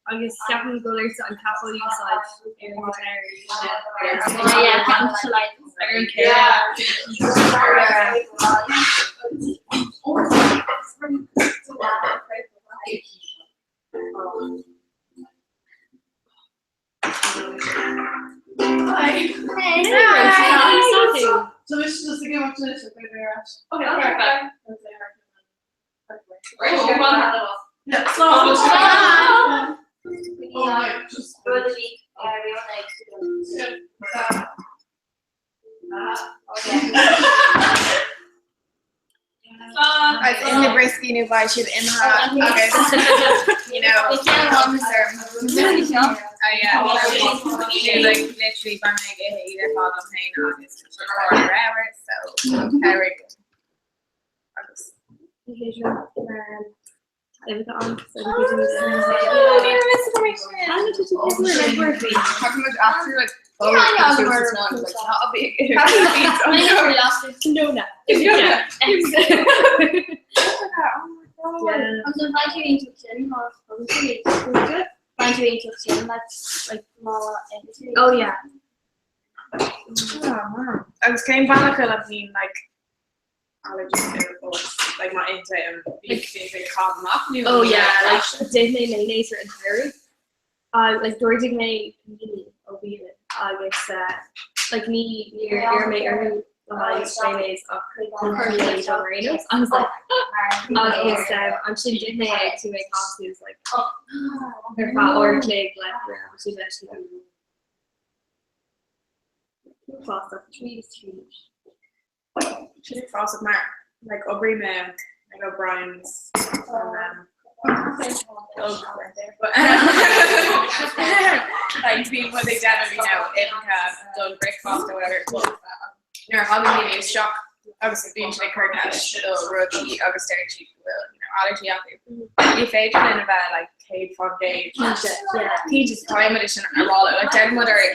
Agus ceapaim go bhfuil an capall úsáid ar an guitar. Ar an As in na brioscaí nó beidh siad imithe agus you know Oh yeah like literally beidh mé ag ithe iad ar fad liom féin agus quarter hour so cabhraigh agus Oh yeah. Agus cén bealach a bhíonn like allergies ar an bhus like má itheann tú an bíonn sé ag caitheamh amach nó Oh yeah, like d'ith mé mayonnaise ar an samhradh. Uh, like d'ordaigh mé panini ó bhialann agus uh, like ní níor iarr mé orthu le haghaidh mayonnaise ach chuir mé dom ar aon nós. I was like agus um, ansin d'ith mé é tú mé costas like ar feadh uair an chloig like raibh sé leis na Fásach tríd tríd. Sin fásach mar like oibrím i like O'Brien's um, like bhí muid ag déanamh you know uibheacha don breakfast or whatever nuair a thagann daoine isteach agus bíonn siad ag cur ceist do rudaí agus deir siad go bhfuil you know allergy acu. Ní féidir linn a bheith like 100% cinnte so caithfidh muid sin a rá leo like deir muid ar you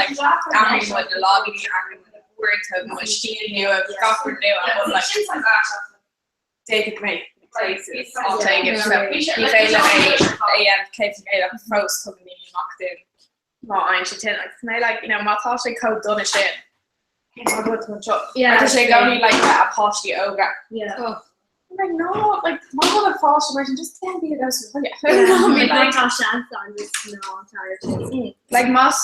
like athraíonn muid na lámhainní athraíonn muid na uaireanta muid stíl nua gach rud nua but like d'fhéadfadh go mbeadh traces áit éigin so ní féidir linn é a dhéanamh 100% ach fós tugann daoine amach dúinn má fhaigheann siad tinn agus mé like you know má tá sé chomh dona sin Yeah. Tá sé i gcónaí like a páistí óga. Yeah. Oh. I'm like no, like má bhfuil a pháiste mar sin just déan bí a go Like tá seans ann just ná tar. Like más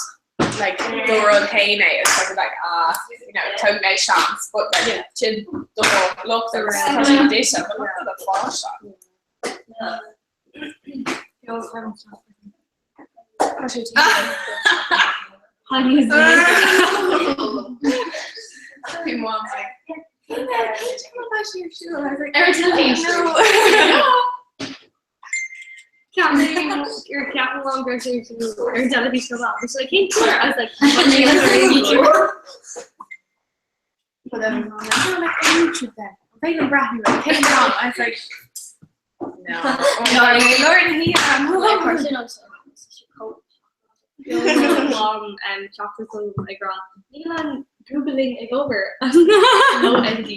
like do rud féin é it's like like ah you know tóg mé seans but like Yeah. sin do lucht agus tá sé déise but look at the pháiste. Bhí mom like Ar an teilifís. Ar ceapadh am gur sé ar an teilifís go maith. Bhí sé like cén tuar? I was like But then my mom like, no, like on YouTube then. I'm very breathnú like cén am? I was like no. No, Lauren he Am teachta ag rá níl an Googling ag obair nó MD.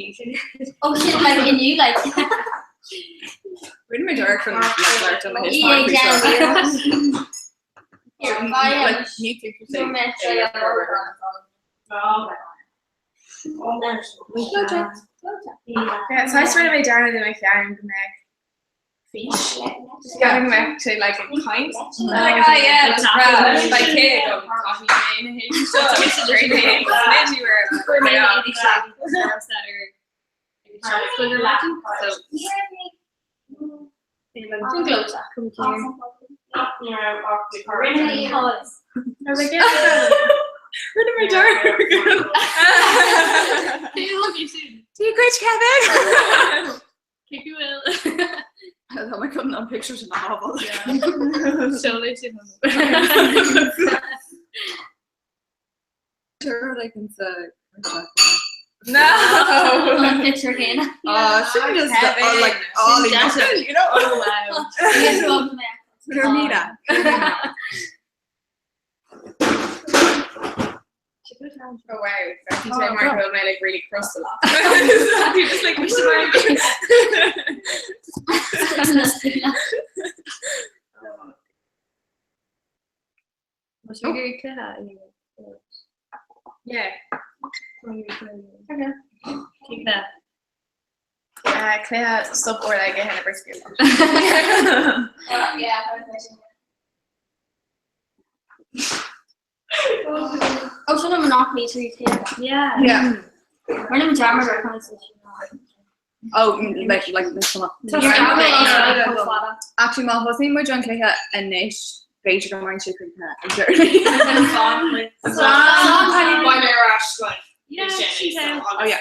Oh shit, like inniu like. Rinne mé dearmad chun labhairt on Yeah, so I rinne mé dearmad i mo cheann go mbeadh fís. Just go mbeadh sé like ag caint. Like, ah yeah, that's breá. Like cé agam caithfidh mé na héadaí seo. Chuir mé na héadaí seo Rinne mé dearmad. Dia dhuit Kevin! Cé go bhfuil Tá mé chun an picture sin a shábháil. Seoladh sin. Sure, like in the No! An picture céanna. Oh, sin just the, oh, like, all Sin you know? Oh, wow. Ramina. Oh wow, Becky said Mark will like really cross a lot. You're just like, we should Yeah. Uh, Cluiche sub or like a henna brisket. Yeah. Oh, sin an Monopoly 3 chéile. Yeah. Yeah. Rinne muid dearmad ar conas é sin. Oh, like, like, this one. Actually, má thosaíonn muid an cluiche anois, b'fhéidir go mbeidh sé críochnaithe ag deireadh. Oh, yeah.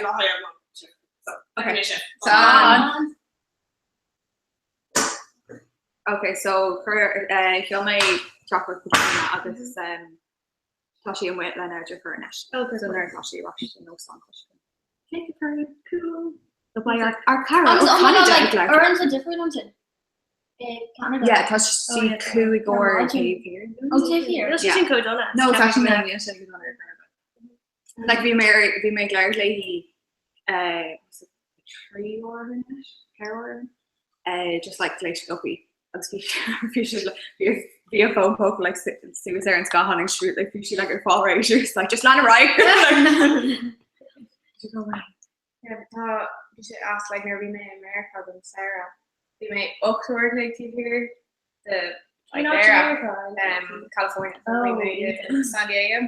Okay. Slán. Okay, so chuir sheol mé teachtaireacht chuig Fiona agus um, tá sí amuigh lena deirfiúr anois. So nuair atá sí ar ais san óstán tá sí. Cake a chur, cool. So beidh ár ár cara Agus ó an bhfuil Canada like ag labhairt. uaireanta difriúil ansin? I Canada? Yeah, tá sí Oh, yeah. cúig uair Imagine. taobh thiar. Ó, taobh thiar. Níl sé Yeah. sin chomh dona. No, it's actually not níl sé go dona ar bith. Like bhí mé ar- bhí mé ag labhairt léi eh, was it 3 uair anois? 4 uair? Eh, just like tar éis stopaí agus bhí bhí sí like bhí a- bhí a fón póca like su- suas ar an scáthán agus she like bhí sí like ar fáil réidh she was like just lean ar aghaidh Like, she go away. Yeah, but tá bhí sé as like nuair a bhí mé i Meiriceá don samhradh. Bhí mé 8 uair an chloig taobh thiar de like Cén áit i Éire, Meiriceá? um, California. Oh, Bhí mé i San Diego.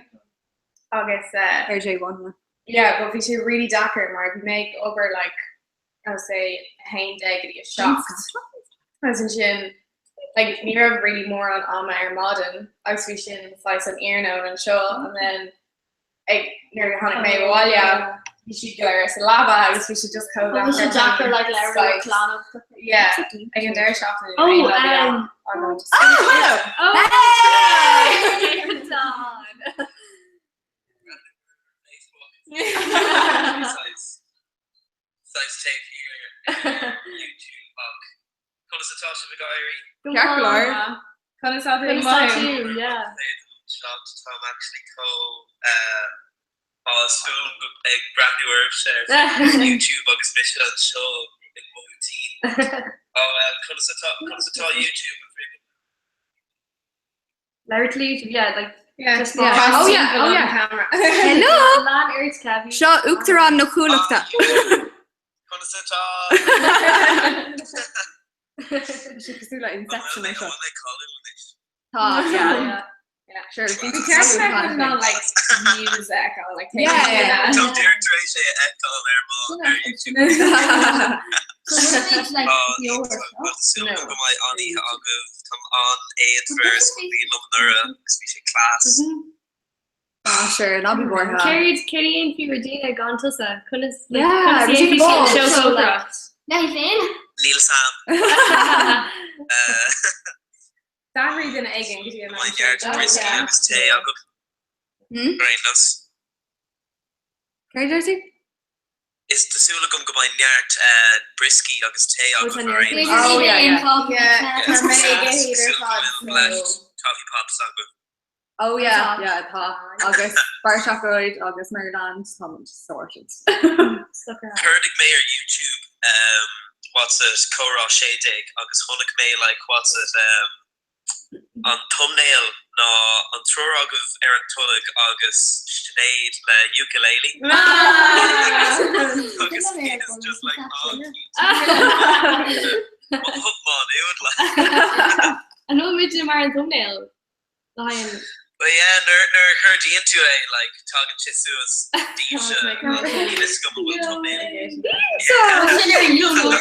Agus uh, Ar J1 yeah. yeah, but bhí sé really deacair mar bhí mé ag obair like I would say 11 go dtí 7. Agus ansin like ní raibh really mórán ama ar maidin agus bhí sin saghas an iarnóin anseo and then ag nuair a tháinig mé abhaile bhí siad go léir sa leaba agus bhí sé just chomh Bhí sé deacair like labhairt le Skype. clann Yeah, ag an deireadh seachtaine Oh, bhí aon lá um, agam. Oh, hello! Oh, Hey! Don. Saghas taobh thiar ar YouTube ach conas atá sibh ag éirí? Ceart go leor. Conas atá tú Conas tá tú? Yeah. Táim actually chomh ag súil go ag breathnú oraibhse ar YouTube agus mise anseo ag mothú tinn. Oh well, conas atá conas atá YouTube an féidir Labhairt le YouTube, yeah, like Yeah, just yeah. yeah. Oh, yeah, oh, yeah. Camera. Hello! Lán oirt Kevin. Seo Uachtarán na Cuallachta. Conas atá? Sé cosúil le Inception é seo. An bhfuil mé cáiliúil anois? Tá, yeah. Yeah. Yeah. Sure, bhí Bhí ceart go mbeadh like views a fheiceáil, like Yeah, yeah. yeah. Tá deir tar éis é a fheiceáil ar mo ar YouTube. So what like Oh, your Tá súil agam go mbeidh an-oíche agaibh. Táim an-éadmhar is go bhí liom anuraidh agus bhí sé class. Ah, sure, ná bí buartha. Céard céard a dhéanfaí ar daoine gan tusa? Conas like, Yeah, conas bhí a sé dhéanfaí ball. siad seo sócracht? Léi féin? Níl sam. D'athraigh duine éigin go dtí an Go mbeidh neart am sin. brioscaí Yeah. agus tae agaibh. Hmm? Ar aon nós. Céard deir tú? Is tá súil agam go mbeidh neart brioscaí agus tae agaibh ar aon nós. Oh, yeah, yeah. Yeah, tá mé ag Is ithe cosúil ar go fad, bhfuil blast toffee pops agaibh. Oh yeah, yeah, tá. Agus barr seacláid agus Maryland, tá muid sorted. Chuardaigh mé ar YouTube um, what's it, Comhrá 16 agus chonaic mé like what's it um, an thumbnail ná an triúr agaibh ar an tolg agus Sinéad le ukulele agus it's just like oh Má nuad like. An bhfuil muid mar an thumbnail le haghaidh an Well yeah, nuair nuair a chuardaíonn tú é like tagann sé suas daoibhse níl a fhios agam an bhfuil thumbnail. Sin ar YouTube.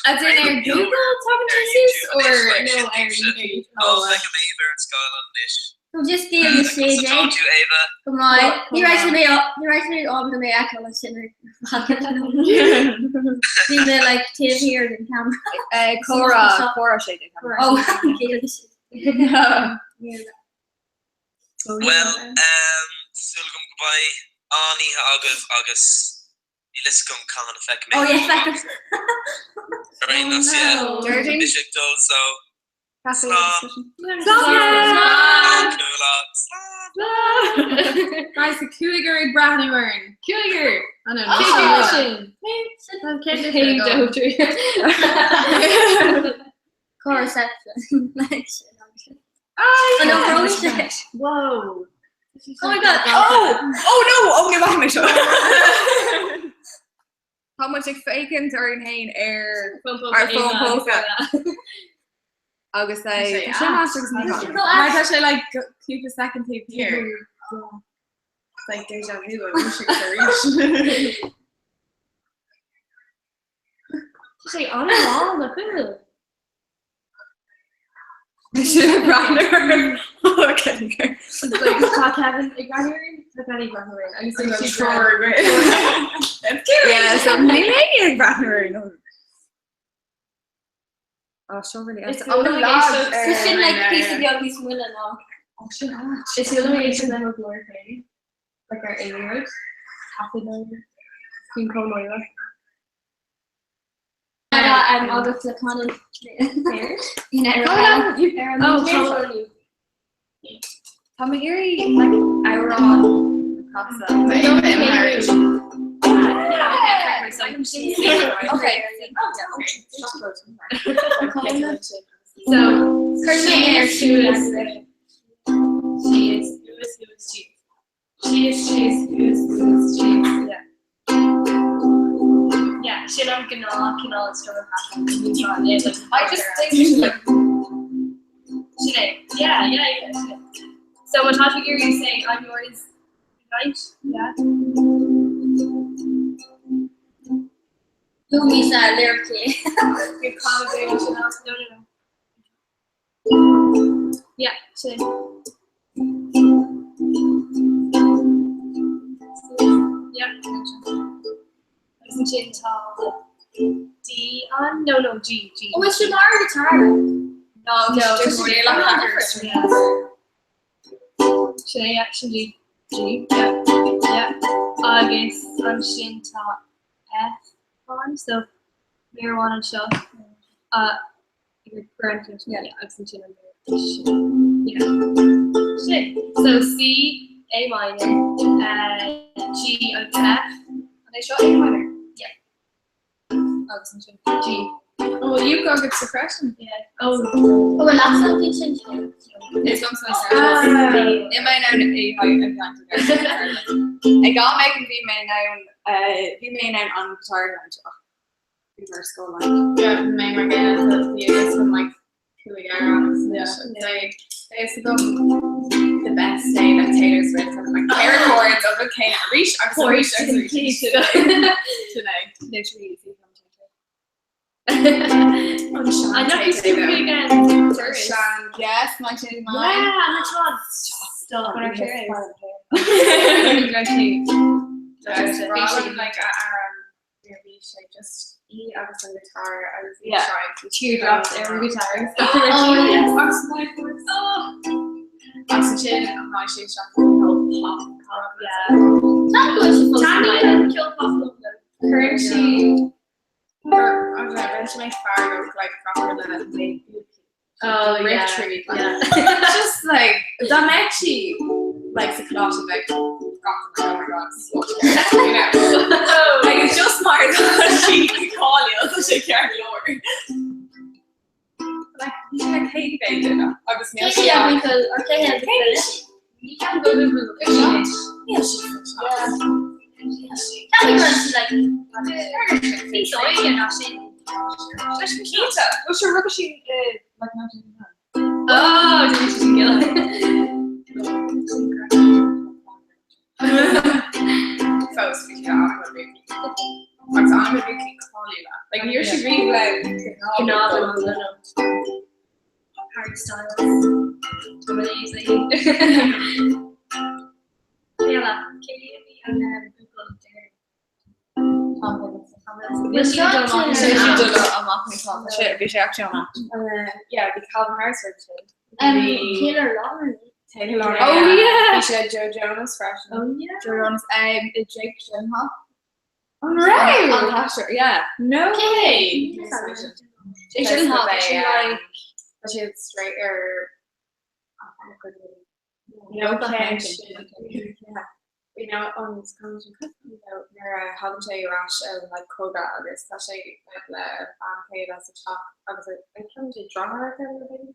As in ar Google tagann sé suas or no ar YouTube? Oh, feicim Éabha ar an scáileán anois. So just Gaeilge Conas atá 16. tú Éabha? Go maith. Ní raibh sé mé ní raibh sé ábalta mé a fheiceáil ansin ar fad. Bhí mé like taobh thiar den camera. Eh, Comhrá, comhrá 16. Oh, Gaeilge 16. Well, um, súil agam go mbeidh An-oíche agaibh agus níl fhios agam cathain a feicfidh mé Oh yeah, feicim. Ar aon nós, yeah. Déardaoin. Mise ag dul so Cafe slán. discussion. Slán! Cúlach. Slán! Guys, tá cúigear ag breathnú orainn. Cúigear! I know. Cúigear sin. Céim dótrí. Corruption. Ah, Oh no, roasted. Whoa. Oh my god. Oh! Oh no! Oh ní mhaith mé seo. Tá muid ag féachaint orainn féin ar ar fón póca. Agus é tá sé agus ní Mar tá sé like cúpla second taobh thiar. It's like deja vu arís agus arís. Tá sé an-lá nach bhfuil. Sin breathnú Tá Kevin ag breathnú orainn, tá Danny ag breathnú orainn agus tá sí treoir. Yeah, so níl éinne ag breathnú orainn. Oh, seo really Is Oh, dóigh lads, liom ar- Sin like píosa beag níos moille ná. Oh, sin áit. Is dóigh liom é sin le mo ghlór féin, like ar aon rud, taifead nó faoin chomh Agus le Conall Tá mé ag iarraidh like amhrán a chasadh. Okay. So, chuir mé ar suas. Síos, suas, suas, síos. Síos, síos, suas, suas, síos. Yeah. Yeah, sin an gnáth cineál strumming pattern I just think like Sin é. Yeah, yeah, yeah. Sin é. So má tá tú ag iarraidh say I'm yours right? Yeah. Luaigh na liricí. You're comedy, no, no, no. Yeah, sin. Yeah, Agus ansin tá D ann? No, no, G, G. Oh, is sin mar guitar. No, no, just really like hackers. Yeah. Sin é, yeah, sin G. G, yeah, yeah. Agus ansin tá F ann, so mír amháin anseo. Uh, yeah, agus ansin an mír sin. Yeah. Sin. So C, A minor, uh, G agus F. An é seo A minor? Yeah. Agus ansin G. Oh, well, you go get suppression. Yeah. Oh. Oh, well, that's something sin. Is liom san Níl mé in ann é a Ag am éigin bhí mé in ann bhí mé in ann an guitar a roinnt ach bhí mar scoil like. Yeah, mé mar gcéanna so bhí a fhios agam like cúig amhrán agus anois is agam the best day le Taylor Swift and like ceithre chords of an céanna arís agus arís agus arís. Sin é. Literally easy. I know you super again. Sean, yes, 1989. Yeah, and it's on. Stop. When Bhí like a amhrán bhí sé just í agus an guitar agus í Yeah. trying to Teardrops ar an guitar. Oh, yes. Agus my voice. Agus ansin an sé isteach an whole pop column. Yeah. Tá go bhfuil sé fós Danny in and Kill Pop Love. Cuireann sí or I don't know, rinne mé fearg like proper le mé Oh, yeah. Retreat, like, Yeah. Just like dá mbeadh sí like sa choláiste bheadh gach oh my god you know like it's just mar tá sí cáiliúil tá sé ceart go leor Like bhí sé like céad b'fhéidir agus níl Cé sí againn go or cé hé You can go to the Níl sí Tá go sí like Bhí dóigh nach sin. Cinnte Bhfuil sé rugadh sí like 1989 Oh, didn't she kill Fós bhí sé an-bhí. Agus an-bhí cáiliúla. Like níor sí rí le Harry Styles. Amazing. Yeah, cé bhí an buachaill deiridh? Tom Hiddleston. Tom Hiddleston. Bhí Bhí sé sé dul dul amach amach níos mó. Sé bhí sé actually amach. Yeah, bhí Calvin Harris roimhe sin. Taylor Lautner. Taylor Lautner. Oh, yeah. Bhí sé Joe Jonas freisin. Oh yeah. Joe Jonas um, i Jake Gyllenhaal. An raibh? An t-aisteoir, yeah. No way! Jake Gyllenhaal, tá sé like Tá sé straight ar No cén You know, an scannán sin nuair a thagann sé ar ais ón like cogadh agus tá sé like le bean chéile sa teach agus like ceapann sé deartháir aici nó rud éigin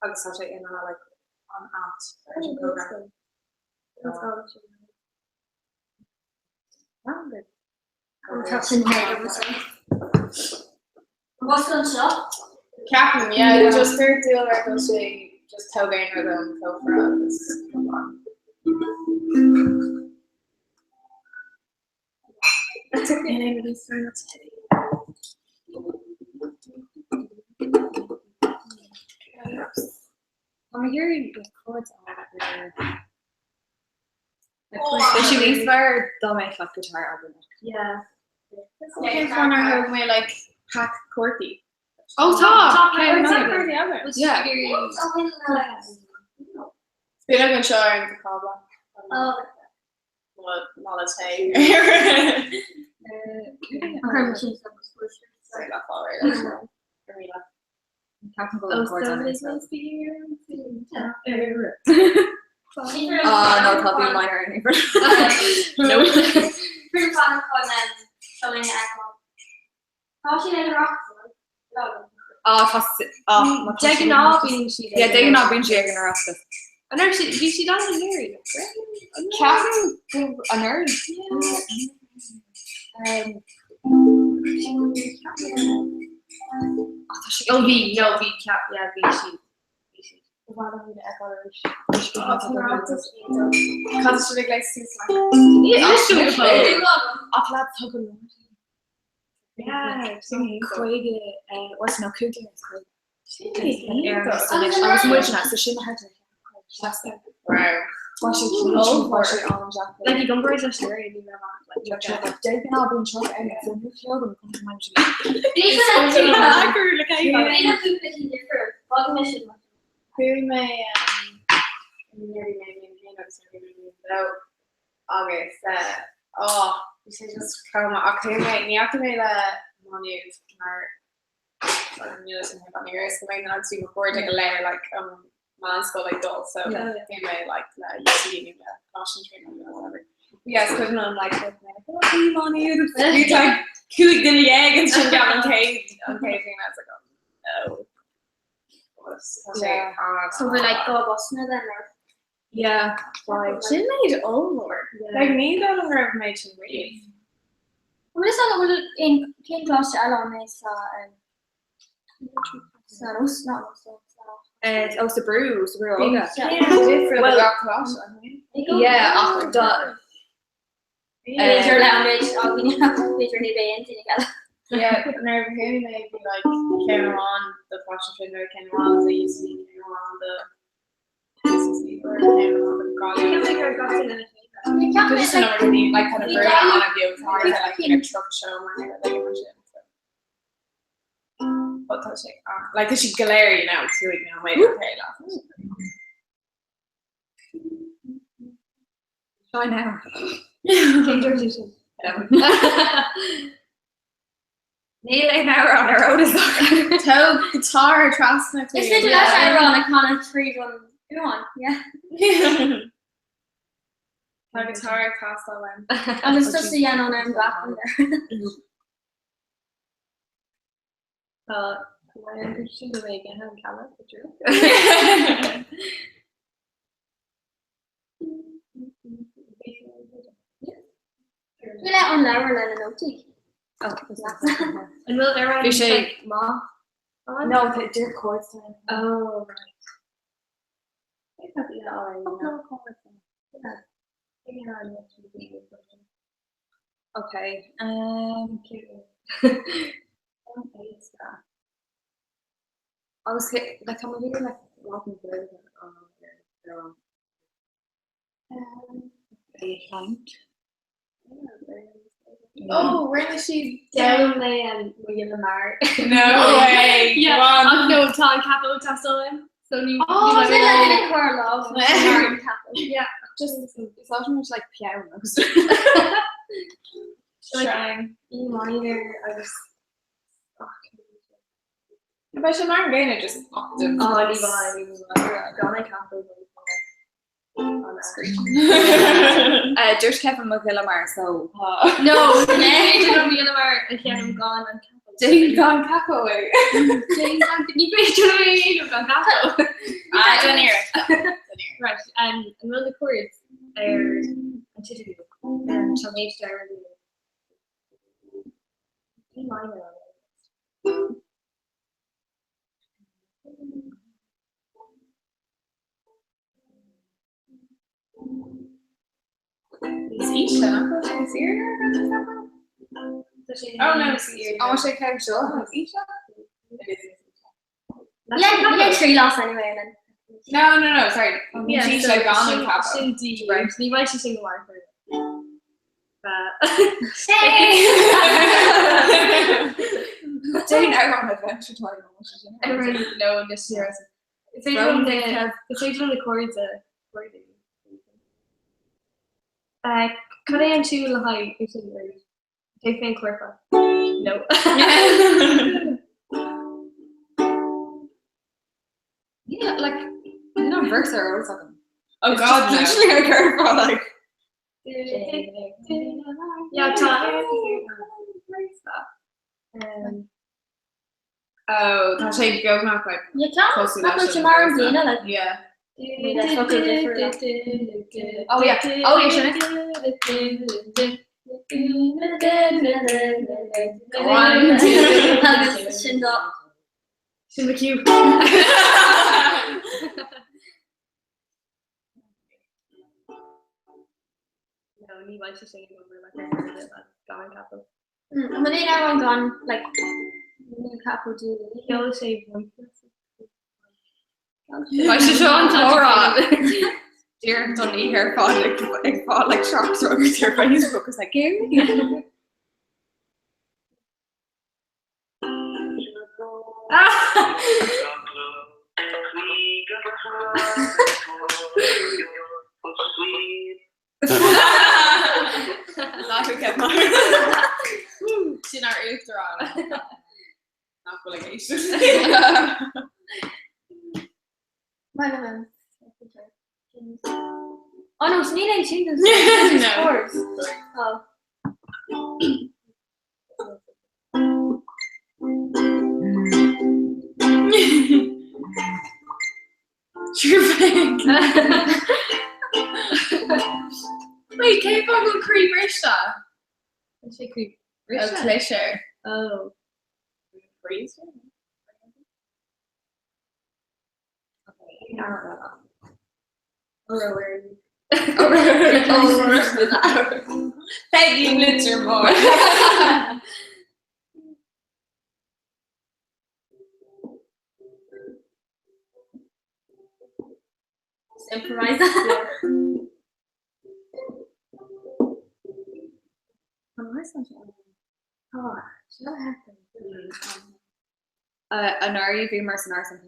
agus tá sé ina like an áit ar an cogadh. Tá sin Bosca anseo? Ceapaim, yeah, just ar dúil ar go sé just tóg aon rud ón cófra agus come on. Tá mé ag iarraidh like chords a fháil ar Bhí sé níos fearr dá mbeadh like guitar agam. Yeah. Cén fáth nár thóg mé like pack cártaí? Oh tá! Tá cártaí agam. Yeah. Bíonn agam anseo ar an cábla. Mála tae. Sorry, that's all right. Ceapaim go Oh, bhfuil chords so ann it is as well. nice to be here. Ah, no, tá B minor in here. Nope. Ah, tá si- ah, má tá De sí- ghnáth bíonn siad Yeah, de ghnáth bíonn sí ag an Oireachtas. An raibh siad bhí siad ann anuraidh, right? Ceapaim go anuraidh. Um, Oh, bhí, no, bhí ceap, yeah, bhí siad. Bhí siad. Cad is ag léas suas le? Ach leat tugann Yeah, sin chuige os nó cúig is chuige. Agus muidne so sin thart ar Wow. Bá sé sé an Like, i gcomparáid leis anuraidh, ní raibh ach, like, De ghnáth bíonn seo ann so ní cheol Chuaigh mé nuair a bhí mé i mbliain a haon agus nuair a bhí mé i mbliain a dó agus oh bhí sé just chomh maith ach chuaigh mé ní fhaca mé le Má Nuad mar níl sin ar ní raibh mé in ann mo chairde go léir like um meánscoil ag dul so bhí mé like le UCD nó le Coláiste na Tríonóide or whatever. Yes, cuimhin liom like bhí mé like oh bhí Má Nuad bhí like 15 ansin gan an chéad an chéad bhliain I was like oh no. Yeah. So bhí like go busanna then or? Yeah, right. Sin méid ollmhór. Like ní dóigh liom go raibh méid sin riamh. Bhfuil fhios agat bhfuil aon cén coláiste eile ann é sa sa Ros ná sa Eh, oh, sa Brú, sa Brú Óga. Difriúil Well- gach coláiste. Yeah, ach do B'fhéidir le an méid againne b'fhéidir ní bheidh aon duine eile. Yeah, nuair a chuaigh mé bhí like ceann amháin do Choláiste na Tríonóide, ceann amháin do UCD, ceann amháin do UCC, or ceann amháin do Gaillimh. Just an number bhí like kind of brú an-bheag tá like you know truck show mar like mar sin. so. But tá sé ah, like tá siad go léir you know cúig nóiméad ó chéile. Try now. Cén dúirt tú sin? Níl aon amhrán ar eolas agam. Tóg guitar trasna Is féidir leis amhrán a chanadh tríd an ghuthán, yeah. Tá guitar ag teastáil uaim. Agus tusa a dhéanann an black Tá sin go mbeidh an ceamara Ní le an leabhar lena nótaí. An bhfuil ar Bhí sé maith? No, tá dear chords. Oh, right. Okay. Um, Agus like tá mé like Latin Gaeilge ar a chaint. Oh, rinne siad D'fhoghlaim mé an mo ghile mear. No way! Yeah, Go on. ach no, tá an capo ag teastáil uaim. So ní Oh, is it like in a car love? Yeah, just it's muid like peann agus Shrine. E minor agus Beidh sé mar an gcéanna just octave. Oh, ní bheidh, ní bheidh. Gan an capall on screen. Dúirt Kevin mo ghile mar so. No, ní féidir liom gile mar a dhéanamh gan an capall. Déan gan capall é. Déan gan ní féidir liom é a dhéanamh gan capall. Ah, déan iarracht. Right, an bhfuil na chords ar an teideal? Tá méid dearg. E minor. Níos ísle, nach bhfuil sé níos airde ar an capall? Oh no, oh sé ceann seo níos ísle? Le trí las anyway then. No, no, no, sorry. Níos ísle gan an capall. Sin D, right? Ní bheidh sé sin go maith. Déan amhrán Adventure Time. Everyone know this year. Is féidir liom na chords a chordú. Cad é an tiúin le haghaidh é sin arís? Dé féin curfá. No. Yeah, like, níl an verse ar eolas agam. Oh God, no. Literally a curfá, like. Yeah, tá. Um, Oh, tá sé beagnach like Yeah, tá. cosúil Nach leis bhfuil sé an mar an véarsa. gcéanna, like. Yeah. Ní focal difriúil. Oh yeah. Oh yeah, sin é. Go on. Agus sin do. Sin the cue. No, ní bheidh sé sin go maith like gan an capall. An bhfuil aon amhrán gan like níl capall dí. Ceol sé voiceless. Beidh sé seo an comhrá díreach don oíche ar fad ag ag fáil like teachtaireacht ar Facebook is like Gary. Nach bhfuil cead maith. Sin ár uachtarán. Nach bhfuil ag éisteacht. Maith liom. Oh no, níl aon sin No. chords. Oh. True Wait, cén fáth go bhfuil croí briste? Tá sé croí Oh, briste. chlis air. Oh. Freeze? Peggy Litter mór. Improvise. Oh, seo happened. Anuraidh bhíomar san Áras an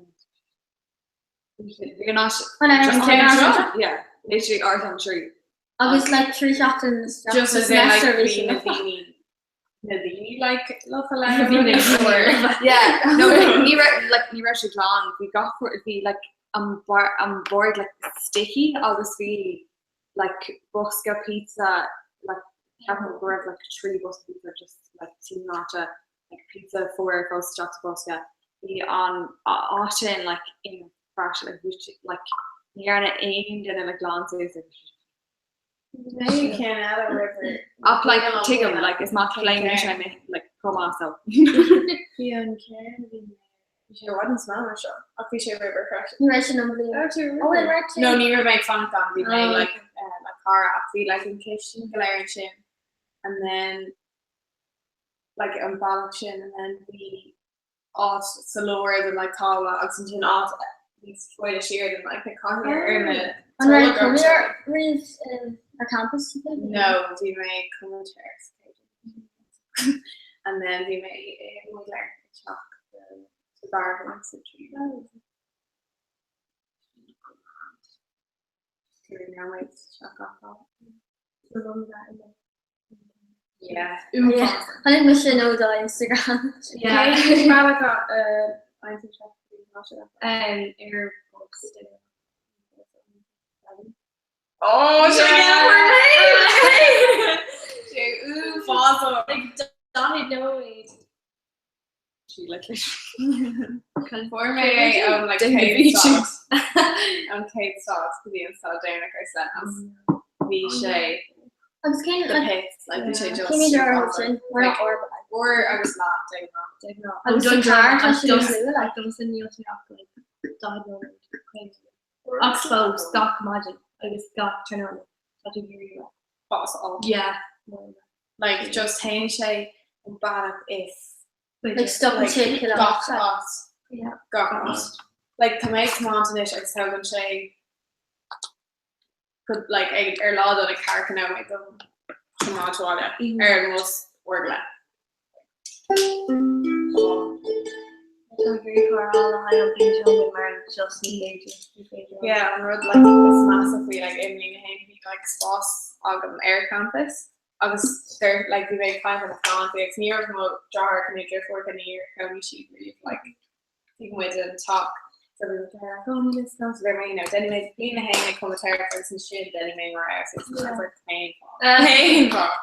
Bhí an áit An Áras an Yeah, literally Áras an Trí. Agus like 3 seachtain isteach Just sa as in like semester bhí bhí sin na like daoine na daoine like lofa le Yeah, no, ní raibh like ní raibh sé glan, bhí gach rud bhí like an bar an bord like sticky agus bhí like bosca pizza like ceapaim go raibh like 3 bosca pizza just like timpeall na háite like pizza fuar fós isteach sa bosca bhí an áit sin like ina praiseach like bhí sé like ní dhearna aon duine like glan suas agus Ceann eile roimh Ach like tuigim like is maith léim sé mé like chomh maith so. Bhí an ceann a bhí mé bhí sé i bhfad níos mó ná seo ach bhí sé roimh ar freisin. Ní raibh sin an bhliain. Oh, well, right, No ní raibh mé ag fanacht ann bhí mé like le cara ach bhí like an chistin go léir ansin and then like an bealach sin and then bhí áit sa lár den like tábla agus ansin áit níos faide siar den like na cathaoir ar na An raibh tolg cónaí riamh ar campus? No, bhí mé ag comaitéir and then bhí mé i Maigh Léir ag teach sa dara bliain sa tríú. Nóiméad seo gach lá. Yeah. Chonaic mise nó do Instagram. Yeah. Bealach ar bus. Oh, sé Sé uafásach. Like 40 nóiméad. Fuair mé é ón like chéad stad an chéad stad go dtí an stad deireanach ar Slenas. Bhí sé Agus cén the pits like bhí sé just cén uair sin like uair agus leath de ghnáth. Agus sa charr tá sé níos lú like. Domsa níl sé ach like 40 nóiméad. Ach fós gach maidin agus gach tráthnóna tá tú ag iarraidh Bás a fháil. Yeah. Like just théann sé an bealach is Like stopann sé like gach áit. Yeah. Gach áit. Like tá mé ag tiomáint anois agus tógann sé go like ag ar lá dona ceathracha nóiméad dom tiomáint abhaile ar an mbus uair go leith. Tá ag iarraidh carr a fháil le haghaidh an bhliain seo chugainn mar just ní féidir ní féidir. Yeah, an rud like is measa faoi like i mbliain a haon bhí like spás agam ar campus agus deir like bhí mé ag caint le mo chlann faoi agus ní raibh mo deartháireacha nó deirfiúracha níor chónaigh siad riamh like taobh amuigh den teach so bhí mé ag cónaí le so bhí mé you know déanfaidh mé bliain a haon ag comaitéireacht agus ansin déanfaidh mé mar so it's like cén fáth cén fáth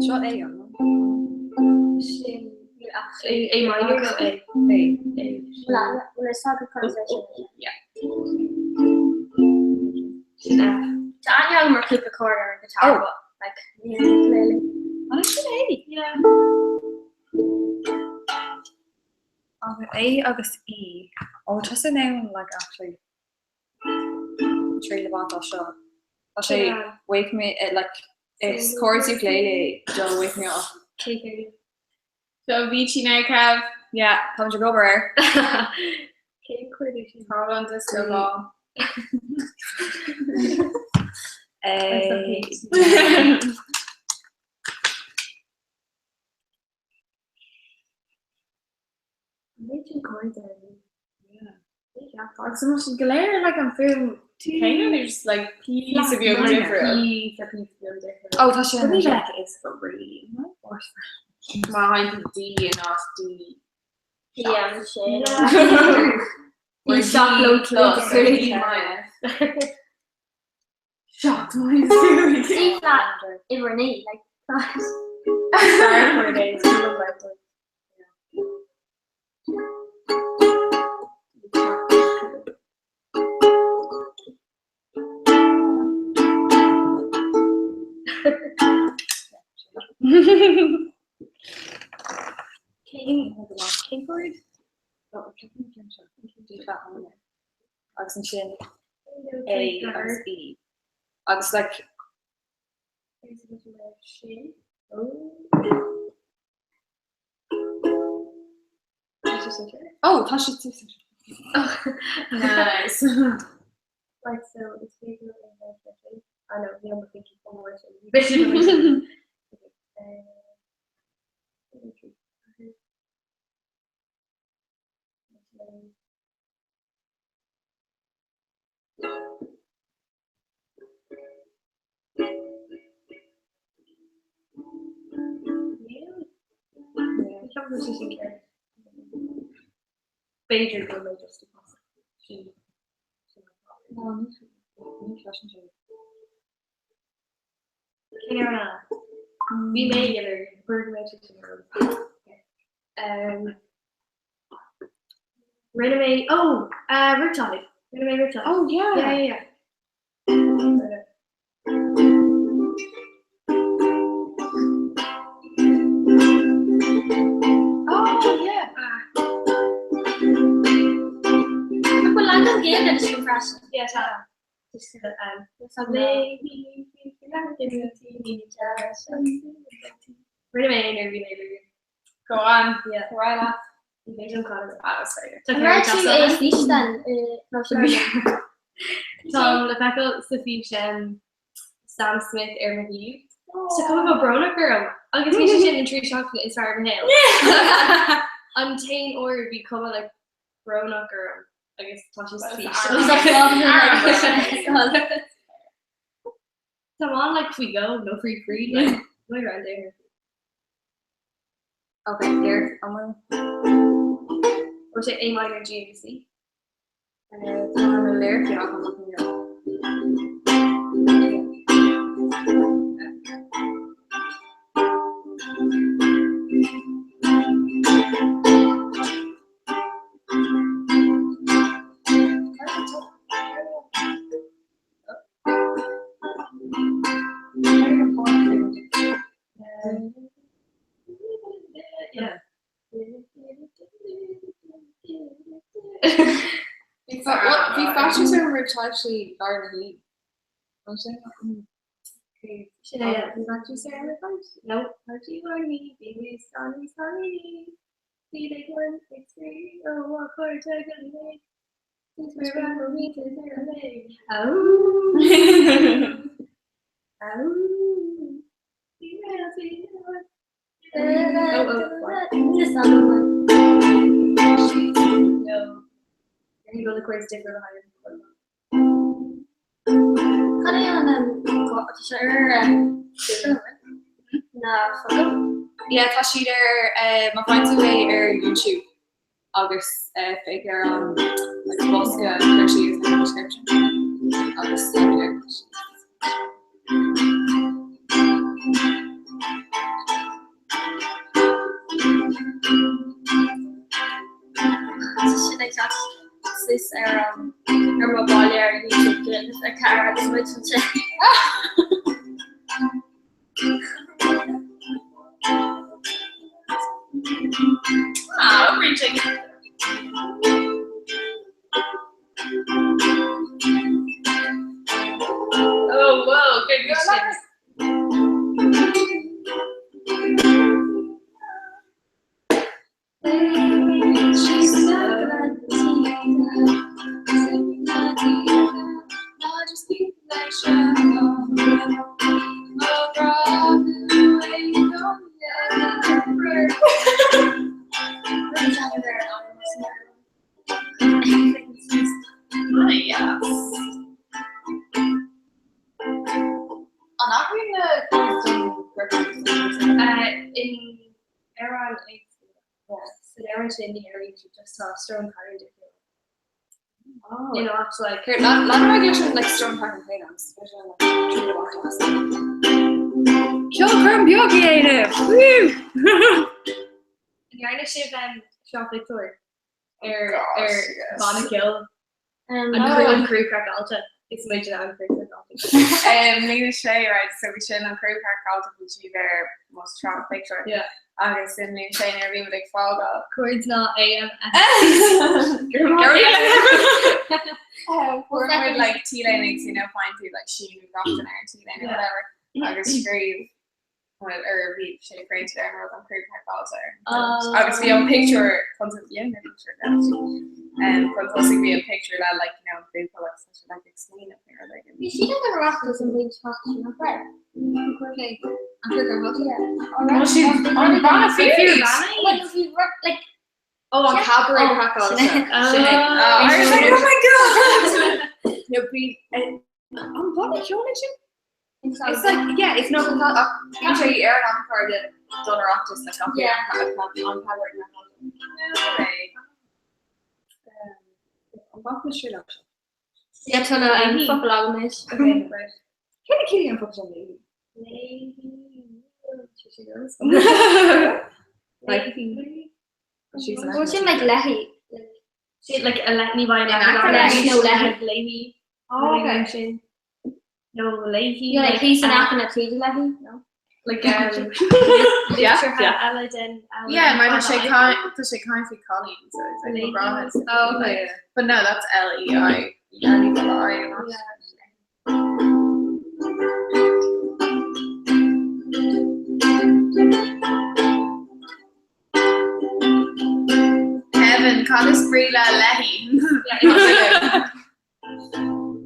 Seo é an Sin é minor nó é é é. Sin F. Tá aithne agam ar cúpla chord ar an guitar but like níl ukulele. An é sin é? Yeah. Agus A agus E. Ó tá sin ann like actually triail a bhaint as seo. Tá sé wake me eh, like is chords ukulele do wake me up. Cé So bhí tí now Kev. Yeah, tá muid ag obair air. Cén chord é sin? Tá an disco ball. A Méid chord ar Agus an bhfuil siad go léir like an fuaim céanna nó just like píosa beag difriúil? Píosa píosa beag difriúil. Oh tá sé Ní bheadh is go really. Má théann tú D in áit D. Yeah, sin. Or D plus or D minus. Seacht minus C flat uimhir 9 like Sorry for days. Cén cén chord? Agus ansin A agus B. Agus like Oh, tá sé Nice. Right, so it's féidir I know, níl mo thinking chomh mór sin. B'fhéidir go mbeidh just sin. Cén ar an Bhí mé ag iarraidh gur mé sin ar Um, Rinne mé oh uh, Riptide. Rinne mé Riptide. Oh yeah. Yeah, yeah, yeah. Oh yeah. Ach bhfuil leagan Gaeilge de sin freisin? Yeah, tá. Just um, Rinne mé aon ar bhí mé Go on. Yeah. Go on leat. Ní féidir liom cad Ah, is féidir. Tá An raibh tú é físeán Tá le feiceáil sa físeán Sam Smith ar mo thaobh. Tá cuma brónach orm agus bhí sé sin an 3 seachtaine is fearr i mo shaol. An t-aon uair a bhí cuma like brónach orm agus tá sé sa fís. Tá mé like faoi dhó nó faoi thrí like my round there. Okay, there an bhfuil Bhfuil sé A minor G agus C? Tá na lyricí agam ach ní raibh. Yeah. Bhí faitíos orm roimh taibhsí lár na hoíche. An sin? Sin é, bhí faitíos orm roimh taibhsí. No, taibhsí lár na hoíche, bhí mé scanraí scanraí. Bhí mé 1, 6, 3, ó, a chairde go léir. Is mé rá mo mhínte ar an lé. Au! Au! Bhí mé a bhí Yeah, tá siad ar má faigheann tú é ar YouTube agus féach ar an like, bosca cur síos in the description agus ar Sin ag teacht suas ar ar mo bhaile ar YouTube ar car agus muid ansin. Ah, reaching. Oh, whoa, good question. Yes. An athraíonn na In amhrán éagsúla. San amhrán sin ní athraíonn siad just tá strón pattern difriúil. You know, it's like Lean like strón pattern féin agus Ceolchoirm beag a dhéanamh! Woo! An ndearna sibh seo pictiúr ar ar bhanna ceoil an criú an criú craiceáilte is muid an criú craiceáilte. Mbliain a sé right so bhí sin an criú craiceáilte bhí siad ar mo sraith pictiúr agus i mbliain sé nuair a bhí muid ag fágáil. Chords ná AMS. Fuair muid like T-léine agus you know faigheann tú like síniú gach duine ar an T-léine or whatever agus scríobh bhuel ar bhí sé printed ar an rud an criú craiceáilte air. Agus bhí an pictiúr chun yeah, picture um, chun tosaigh bhí an pictiúr le like you know an buachaill agus tá sé like ag smaoineamh nó rud éigin. Bhí siad ag an Oireachtas an bhliain seo caite nach raibh? An criú craiceáilte? Bhí siad an banna fir Like Oh, an cabaret craiceáilte. Sin é. I was like, oh my god! No, bhí an banna ceoil é sin? It's like, yeah, it's no ach bhí sé ar an amchar den don Oireachtas like gach Yeah. an cabaret craiceáilte. No way. An bhfaca sibh seo? Yeah, tá na focail agam anois. Okay, right. Cé na cinn an focal sin léi? Léi. Like, Bhfuil sin like léi? Sin like a le ní bhain In aice leis nó léi. léi. Oh, okay. Sin. Nó léi. Yeah, like he's an aice na tríd léi, no? Like um, Yeah. yeah. eile den Yeah, mar tá sé tá sé kind of Colleen, so it's like Léi. McGrath. Oh, okay. But no, that's L E I. L E double I. not- Kevin, cad is brí le léi?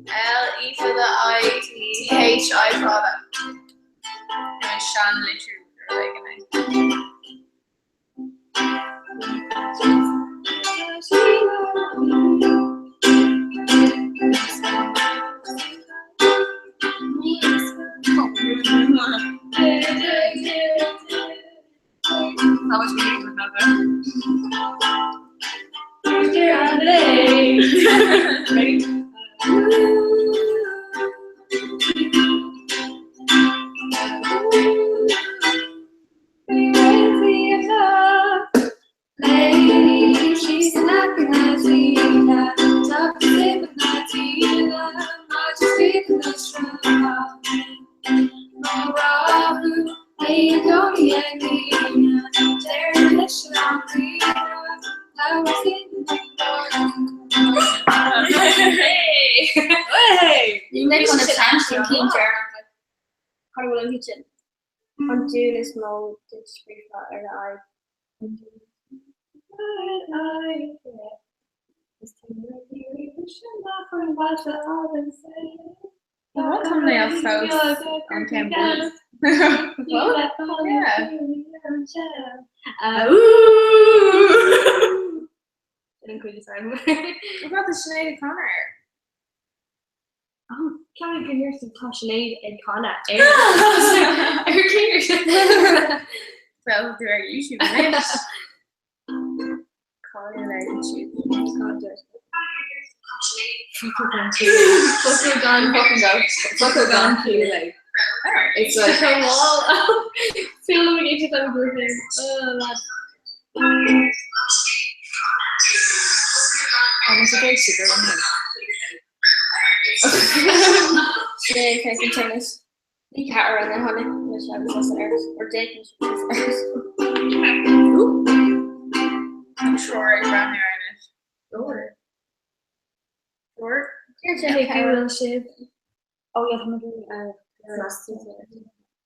L E for the I T H I fada. seanlitriú nó rud éigin é. An dúil is mó duit scríofa ar a aghaidh. Tá thumbnail fós an ceann buí. Yeah. Sin an chuid is fearr. What about the Sinead O'Connor air? Oh, ceann go ndéarfaidh tá Sinéad ag canadh ar ar céard. Well, tú ar YouTube anois. Cáil ar YouTube. Focal gan Focal gan fucking go. Focal gan ciall. It's like Feel like it's a good Oh, lad. Almost a gay sugar on him. Sinéad cé an tennis. Ní cear an tháinig leis agus as ar or dé I'm sure ag breathnú ar anois. Sure. Sure. Cé bhfuil sibh? Oh yeah, tá mé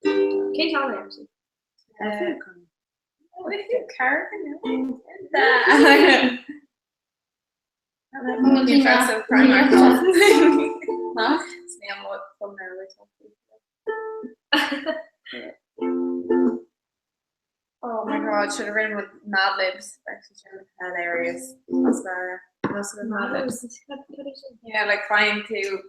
Cén t-am é actually? Oh, if you care, you Oh my god, should have written with Mad Libs. Actually, hilarious. That's better. That's with Mad Libs. Yeah, like crying to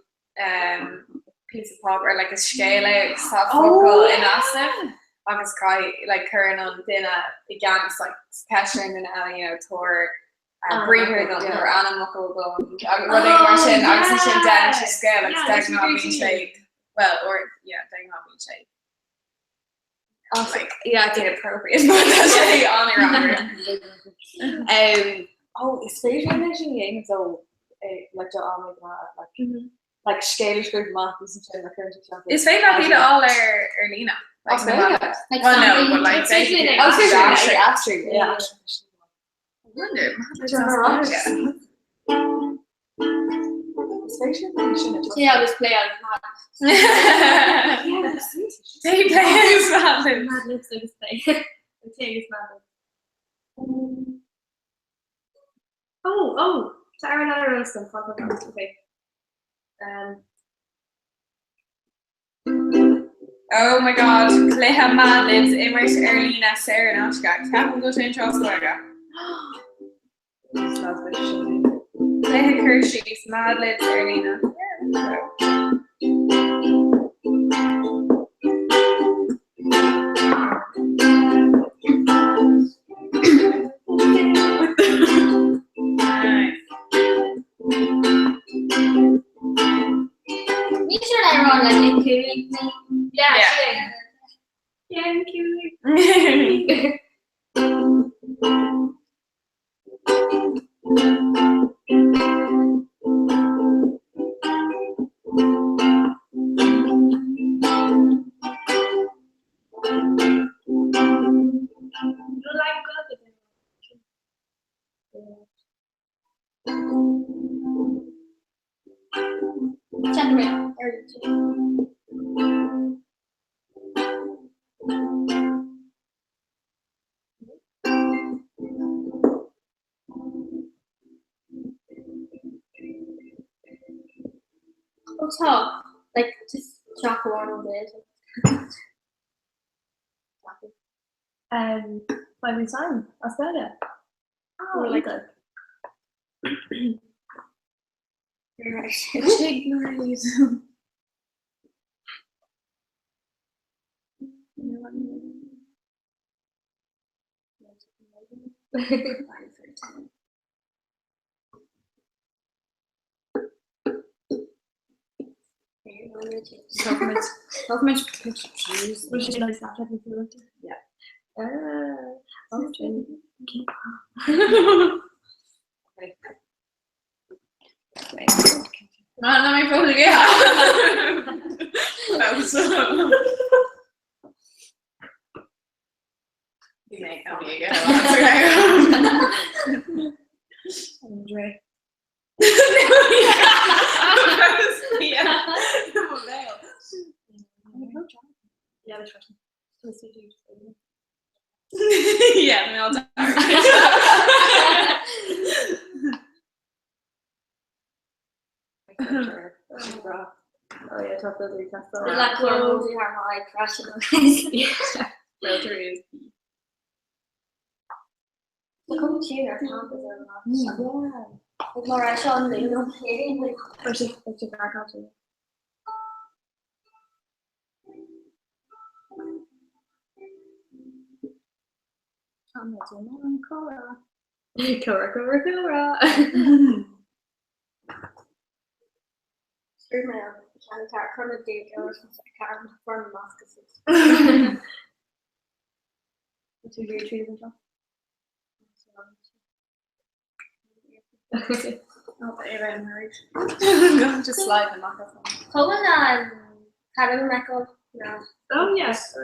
um, piece of pop or like a scéal é agus tá focal in easnamh agus caith like cuireann an duine i gceannas like ceist ar an duine eile you know tabhair uh, briathar dom tabhair ainmfhocal dom agus rud éigin mar sin agus ansin déanann sé scéal agus de ghnáth bíonn sé well or yeah de ghnáth bíonn sé like yeah inappropriate but tá sé an-greannmhar. Um, oh, is féidir leis sin a dhéanamh dó eh, like do am ag an like like scéal a scríobh amach agus ansin like cuireann sé isteach Is féidir leat iad a fháil ar ar líne. Like, As Gaeilge? Like well, no, but like basically Oh, is féidir leat aistriú, yeah. I wonder, Is féidir leat sin a Yeah, agus play agus mad. They play as Mad Libs. Mad Libs agus play. Play agus Mad Libs. Oh, oh, tá ar an ar an okay. Um, Oh my god, cluiche Mad Libs imirt ar líne saor in aisce. Ceapaim go bhfuil sé anseo as Gaeilge. Cluiche cur síos Mad Libs ar líne. Ní sin ar rá le cúig Yeah, yeah. Yeah, Ó tá, like just teach amháin ó bhéal. Beidh muid ann as Gaeilge. Oh, like that. Andre. Yeah, mé Oh yeah, top of the Comhrá, comhrá, comhrá. Just slide the microphone. Oh yes.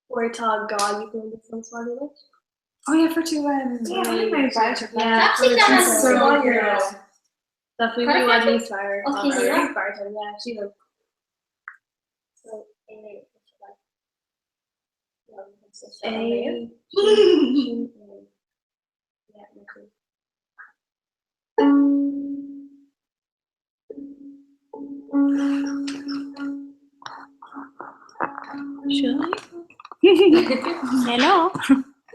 Or tá gá you can get Oh yeah, for two Yeah, Yeah, Yeah. That we Perfect. want níos fearr. Okay, yeah. Yeah, she will. So, A. Should I? Hello.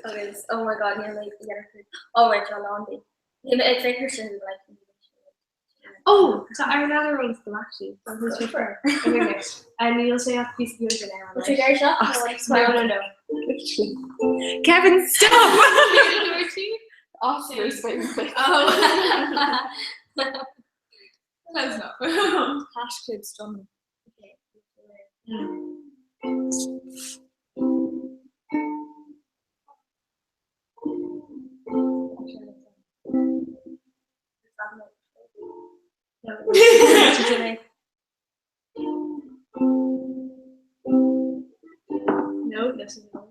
Agus oh my god níl mé ag oh right tá lán di. Níl mé ag féachaint sin like Oh, tá ar another one the actually. And you'll say after piece of music now. What's your guys up? No, no, no. Kevin, stop! Oscar's favorite. Oh. That's not. Hash clips done. No, listen, no.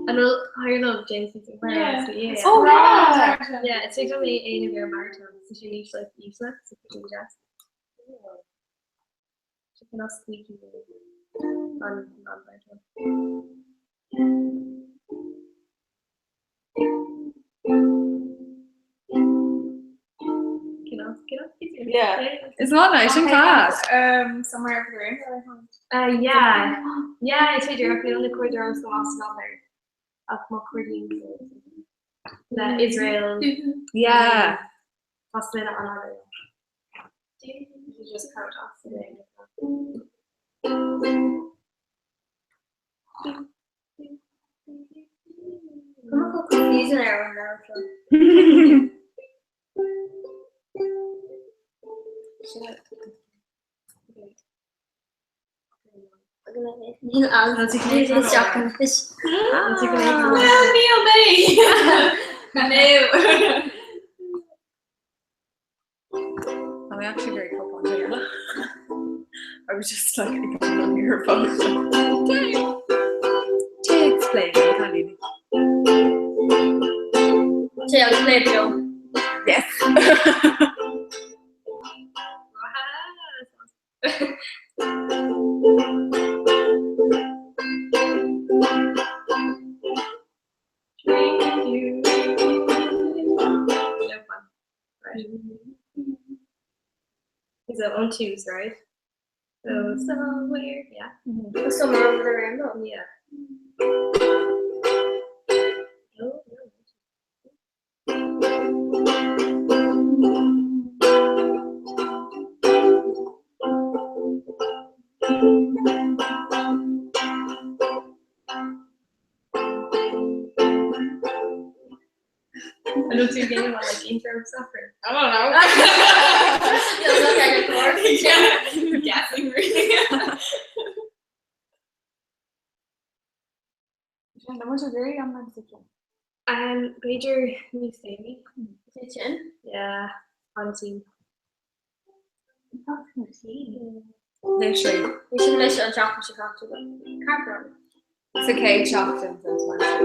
And I'll hire love James is Yeah. yeah. Oh, yeah. Yeah, it's like only eight of your maritime, so she needs like useless, so she can just she cannot squeaky on non maritime. Cannot cannot Yeah. It's not nice in class. Somewhere over the room. Yeah. Yeah, it's idir le na cuaird sa lá there. Ach má cuairdaí le Israel. Yeah. Tá lena an You just count off the day. I'm go confusing everyone now. So. Níl an isteach No, Neil May. No. I'm actually very cup on here. I was just like, I got on your phone. To explain, can't you? So I'll play Joe. Yes. No fun. Right. So ón tús, right? So somewhere, yeah. Somewhere over the rainbow. Yeah. Oh, no. I don't see anyone like intro soccer. I don't know. Yeah, guessing really. Um, b'fhéidir níos déanaí. Sin? Yeah, an team. Literally. Bhí sin leis an seachtain seo caite. Carpron. Sa chéad seachtain den semester.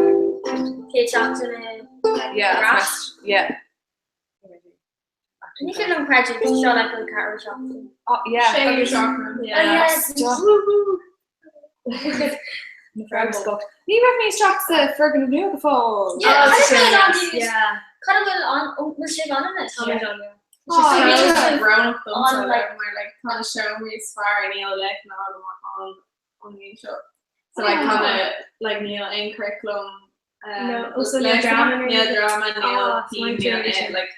Chéad seachtain i Yeah, ar ais. semester- yeah. Ní féidir liom creidiúint seo le an ceathrú seachtain. Oh, yeah. Séú agus- seachtain. Oh, yeah. Stop. Ní raibh mé isteach sa foirgneamh nua go fóill. Yeah, Oh, cad sin a bhfuil nice. ann daoibh? Yeah. Cad a bhfuil ann ó bhfuil sibh ann anois? Tá muid ann, yeah. Oh, So bhí yeah. sibh Brónach domsa on, like- mar like tá na seomraí is fearr níl leicne agam an an bhliain seo. So like tá na like níl aon curriculum um, No, also níl leis- drama nó níl anything. drama níl Oh, pí my níl goodness. aon like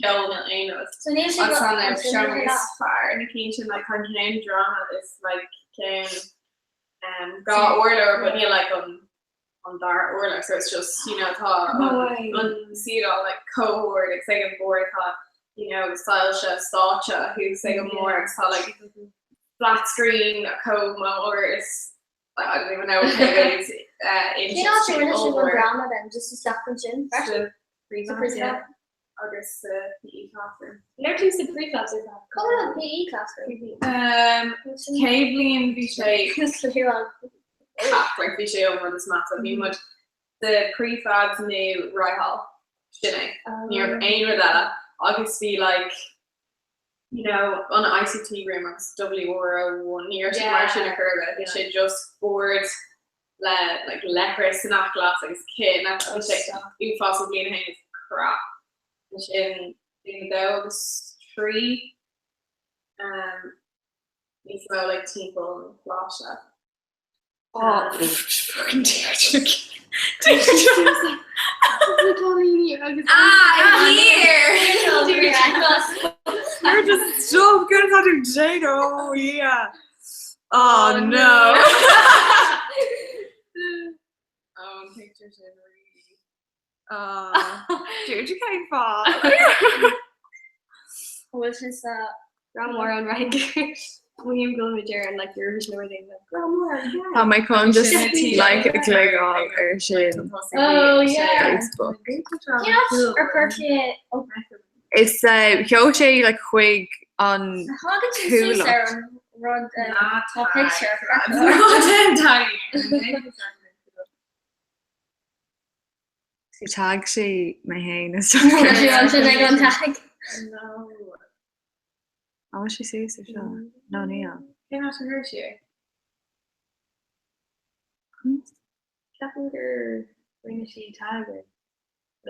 ceol níl aon rud. So níl sibh Agus tá na an sin seomraí le is fearr na cinn sin like tá ceann drama is like ceann um, dhá urlár but níl like an an dara urlár so it's just you know tá No an way. an suíochán like chomh hard agus ag an bord tá you know soilse stáitse thuas ag an mbord agus tá like flat screen chomh mór is like, I don't even know what it is uh, Cén áit a rinne sibh an drama then just isteach ansin freisin? sa Sa prefab, prefab. yeah. agus sa PE classroom. Leir tú sa prefabs ar fad? Cá bhfuil an PE classroom? Um, chéad bhliain bhí sé Sin like bhí sé iomlán is measa bhí muid sa prefabs nó Ryhall sin é. Ní raibh aon rud eile agus bhí like you know an ICT room agus WRO1 ní raibh sé mar sin ar chor ar bith bhí sé just bord le like leithreas san glas agus cinn bhí sé uafásach bliain a haon is crap. Ansin bliain a dó agus trí um, níos mó like timpeall an choláiste. Oh, fucking Deirdre. Ah, here! You're just so good at Jane. Oh yeah. Oh, no. Oh, an picture sin really. Uh, Deirdre came far. Bhfuil sin sa Grand an Fhraincis. William go dear and like Eurovision or anything like Tá mé chun just like a gliogáil ar sin Oh, yeah. Facebook. Cén áit ar chuir sé ó Is sheol sé like chuig an thagann sin suas Cúlacht. ar an rud tá picture tag sí mé féin is Sin ag an tag. No. Á sí suas ar seo ná níl. Cén áit a chuir sí é? Ceapaim gur rinne sí tag ar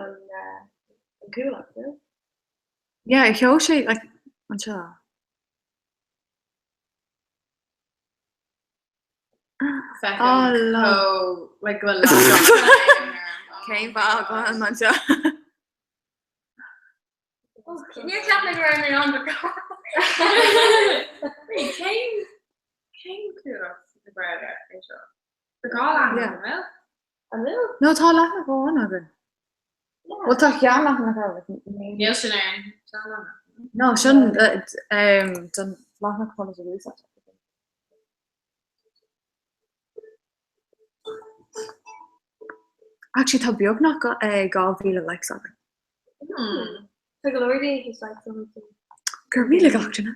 an an Cuallacht, no? Yeah, sheol sé like anseo. Feicim Oh, love. chomh like go bhfuil leath Cén fáth go bhfuil anseo? Níor cheap mé go raibh mé ann Wait, cén cén Cuallacht na Gaeilge é seo? Tá dhá leathanach Yeah. an bhfuil? An bhfuil? No tá leathanach amháin againn. Well tá ceann leathanach againn. Níl sin ar an ceann leathanach. No sin um, don leathanach chun a úsáid. Actually tá beagnach 2,000 likes againn. Hmm. Tá go leor daoine who's like something. Go raibh míle gach duine.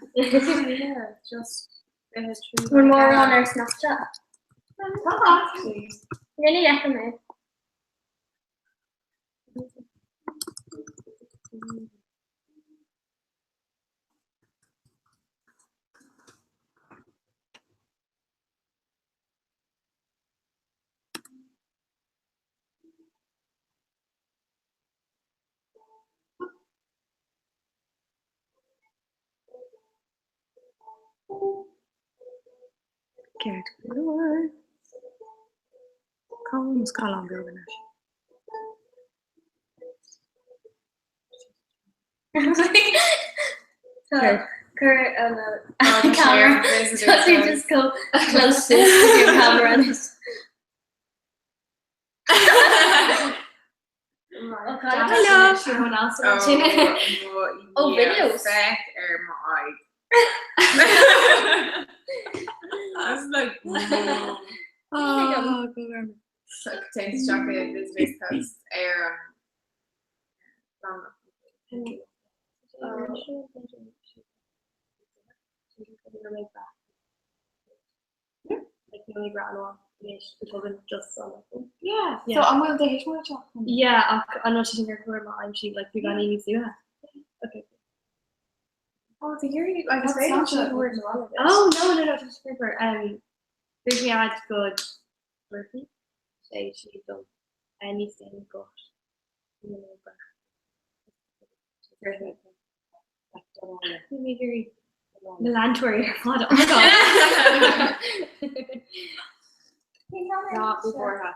Yeah, just 23. Bhfuil mórán ar Snapchat. Tá actually. Rinne fheicim é. Ceart go leor. Cá bhfuil mo scáileán beag anois? Cuir an camera. Just go close to your camera. Hello. Oh, videos. Féach ar mo aghaidh. I was like, Oh, go raibh. Téann isteach i visitors post ar an Yeah, so an bhfuil do thuismitheoirí teacht? Yeah, ach an bhfuil sé sin ar chóir má aimsí like beagáinín níos luaithe? Okay. Oh, the year you like is Oh no no no tá sé super. Um dúirt mé agat go Murphy sé sí dom níos déanaí go Na leantóirí ar fad oh my God. Ná bí buartha.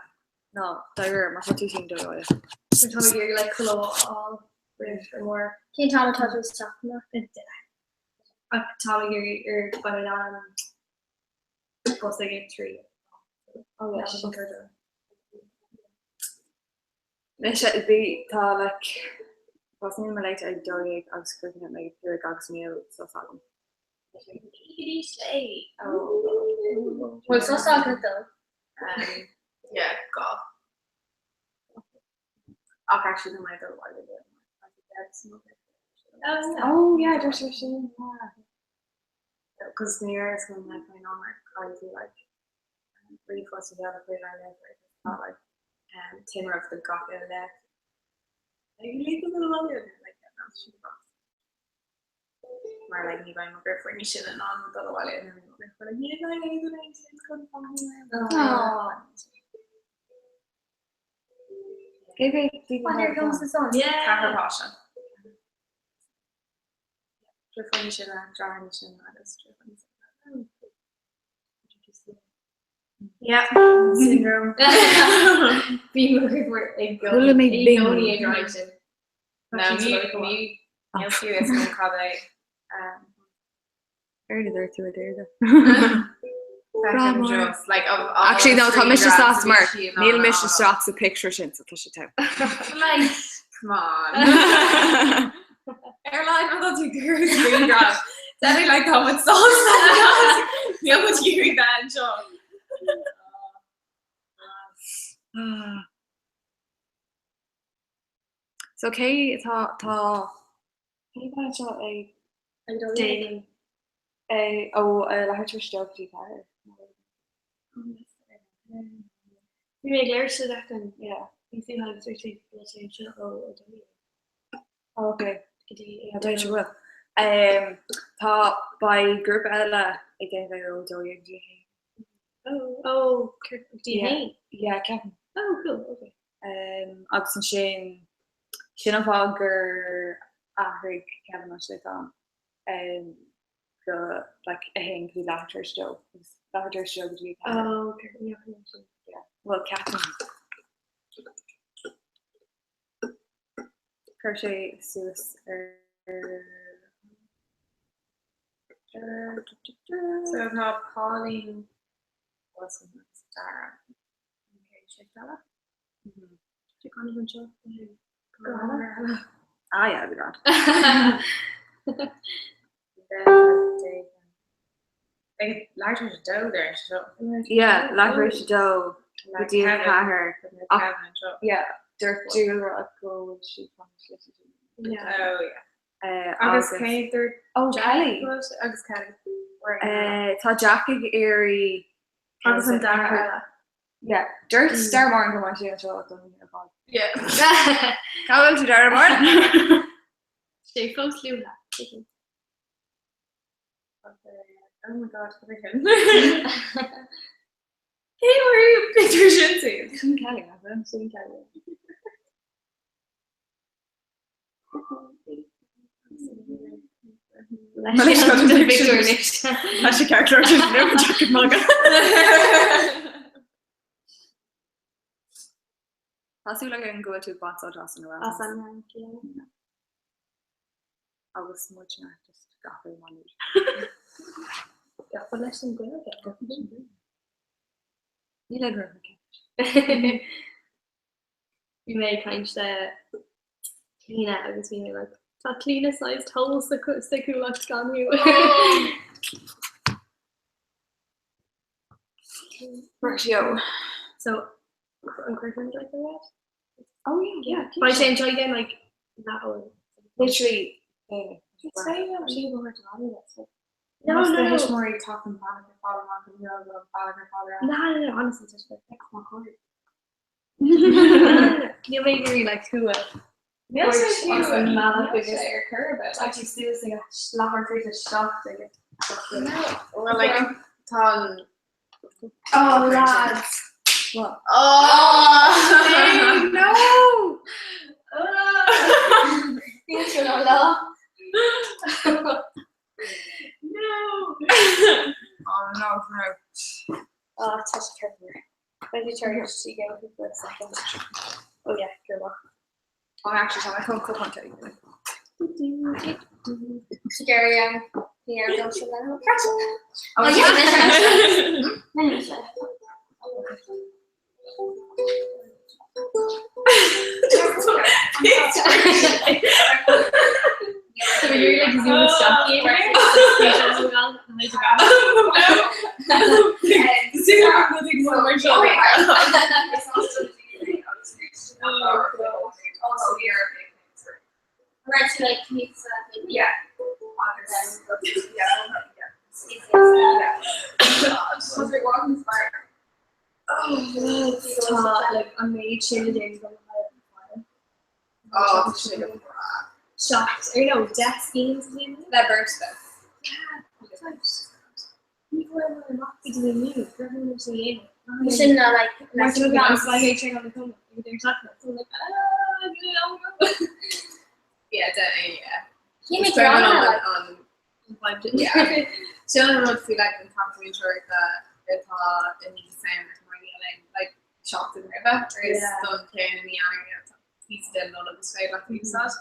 Ná dáiríre mar tá tú féin dóigh. Tá mé ag iarraidh like codladh a fháil roimh ar mór. Cén t-am atá tú isteach amach? Ach tá mé ag iarraidh ar beidh mé in ann bus ag 3. Oh yeah, sin cur Mise bhí tá like tosnaíonn mo laetha ag 12 agus críochnaíonn mé ag 5 agus níl sos agam. Go dtí sé. Bhfuil sos agat dó? Yeah, gá. Ach actually tá mé ag dul abhaile go Oh yeah, dúirt sé sin, yeah. Cos ní raibh fhios agam like faoin am ar caithfidh tú like ríomhphost a sheoladh chuig ár léitheoir agus tá like tinreamh do gach uile léacht. Like ní go bhfuil abhaile like yeah, no, sin box. Mar like ní bheidh mo dheirfiúr níos sine in ann dul abhaile in mo dheirfiúr like ní bheidh aon duine sin chun Aww. Cé mhéad daoine Oh, here comes the sun. Yeah. Ceathrar páiste. Deirfiúr níos sine, deartháir níos sine agus deirfiúr níos sine. Yeah, syndrome. Bhí mo dheirfiúr ag Chuala mé i bing. gcónaí ag rá sin. No, ní ní níl fiú fhios agam cad é. Céard a dúirt tú a Deirdre? Feicim just like of all Actually no, tá mise screen sásta mar grabs, bhí sí in níl ann mise a isteach sa picture sin so tá sé togha. Like, come on. Ar line má tá tú ag iarraidh screen grab. Definitely like tá muid sásta. Níl muid ag iarraidh bheith anseo. So cé tá tá cé tá anseo ag Déanaí. É ó leathuair tar éis a dó go dtí 4. Bhí mé ag labhairt le Declan. Yeah. Bhí sí agus dúirt sé go bhfuil sé anseo ó 12. Oh, okay. Go dtí Tá dúirt sé go bhfuil. Tá beidh grúpa eile ag déanamh é ó 12 go dtí 1. Oh, oh, go dtí 1? Yeah, ceapaim. Oh, cool, okay. Agus ansin, sin an fáth gur athraigh Kevin an sliochtán. go like 1 go dtí leathuair tar éis a dó agus leathuair tar éis a dó go dtí 4. Oh, okay, yeah, yeah. Yeah, well ceapaim. Chuir sé suas ar So tá Pauline Wilson agus Dara. Okay, check that out. Sé gan anseo. Ah yeah, be grand. Ag leathuair tar éis a dó there seo. Yeah, leathuair tar éis a dó go dtí a 4. Ach yeah, dúirt Dúlra go bhfuil sí chun slite. Yeah. Oh yeah. Agus cé dúirt Oh, Kelly. Agus Kelly. Tá Jack ag iarraidh Agus an dara eile. Yeah, dúirt Dara Moran go mbeidh sé anseo don oíche ar fad. Yeah. Cá bhfuil tú Dara Moran? Sé fós luath. Oh my god, cad é sin? Cé chuir pictiúr sin suas? Sin Kelly, nach bhfuil? Sin Kelly. Tá sé ceart leor sin nó go magadh. Tá súil agam go bhfuil tú ag baint sult as an As an Fhrainc, yeah. Agus muidne just gafa i Maigh Nuad. Gafa leis an Ghaeilge. Níl aon rud Bhí mé ag caint le Clíona agus bhí mé like tá Clíona sized hole sa sa Chuallacht gan thú. Right, yo. So an cuirfinn like the red? Oh yeah, yeah. Beidh sé anseo again like that or Literally. Uh, It's very young. She will hurt a No, No, no, no. Thuismitheoirí tacaíonn bealach ar fáil amach an rud an bealach ar fáil No, no, no, honestly, just like Níl mé ag iarraidh like thú a Níl sé thabhairt as an mbealach agus ar chor ar bith. Tá tú suas ag leathuair tar éis a 7 ag Well, like, tá an Oh, lads. What? Oh! No! Níl sé lá. No! Oh, no, no. Oh, tá sé ceart. Beidh tú tar éis sí go cúpla second. Oh yeah, gur maith. Oh, actually, tá mé chun cupán tae. Scary here Oh, yeah. So you're like zoom isteach Right, so like pizza, Yeah. Tá like an méid sin le déanamh agam Oh, tá sé go Seacht or no, 10 schemes a dhéanamh. Le beirt though. Ní bhfuair mé amach go dtí inniu go raibh mé sin a dhéanamh. Sin na like Mar sin agus like é train on the coma ag an deireadh seachtaine. So I'm like, ah, good, I'm good. Yeah, definitely, yeah. Cé mhéad It's very rang on like on yeah. Sin an rud faoi like an tseachtain múinteoireachta atá i mí Samhain mar níl aon like seachtain roimhe or is Yeah. don ceann i mí Eanáir píosa den Nollaig is féidir leat a úsáid.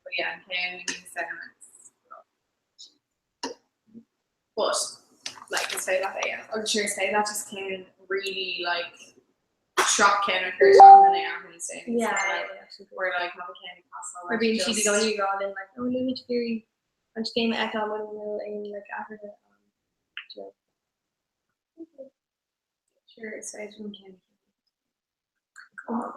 But yeah, an ceann i mí Samhain it's But like is féidir leat é a agus sure is féidir leat just ceann really like sraith ceann a chur isteach in an air níos déanaí. Yeah, So, yeah, like, yeah. Where like have a ceann ag pasáil Or bíonn siad i gcónaí ag rá linn like, oh, níl muid ag iarraidh an scéim a fheiceáil mura bhfuil aon like athruithe ann. Do you know? Sure, is féidir an ceann. Oh,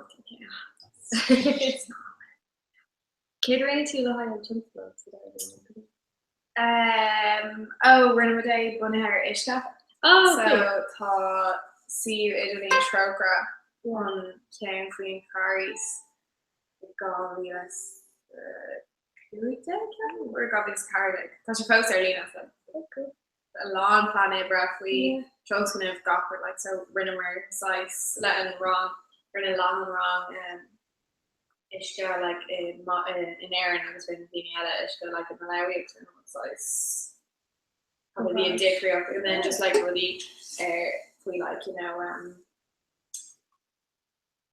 Céard a rinne tú le haghaidh an tionscnamh sa dara bliain? Um, oh, rinne muid é bunaithe ar uisce. Oh, so cool. tá suíomh idirlín Trócaire an ceann faoin Charghas i 2015 or 2014. Tá sé fós ar líne so. Oh, cool. A lán plean oibre faoi tionscnamh gach rud like so rinneamar saghas le an rang rinne leath an rang um, uisce like i in Éirinn agus rinne daoine eile uisce like i Malawi agus rinne saghas cad a bhí an difríocht and then just like rudaí ar faoi like you know um,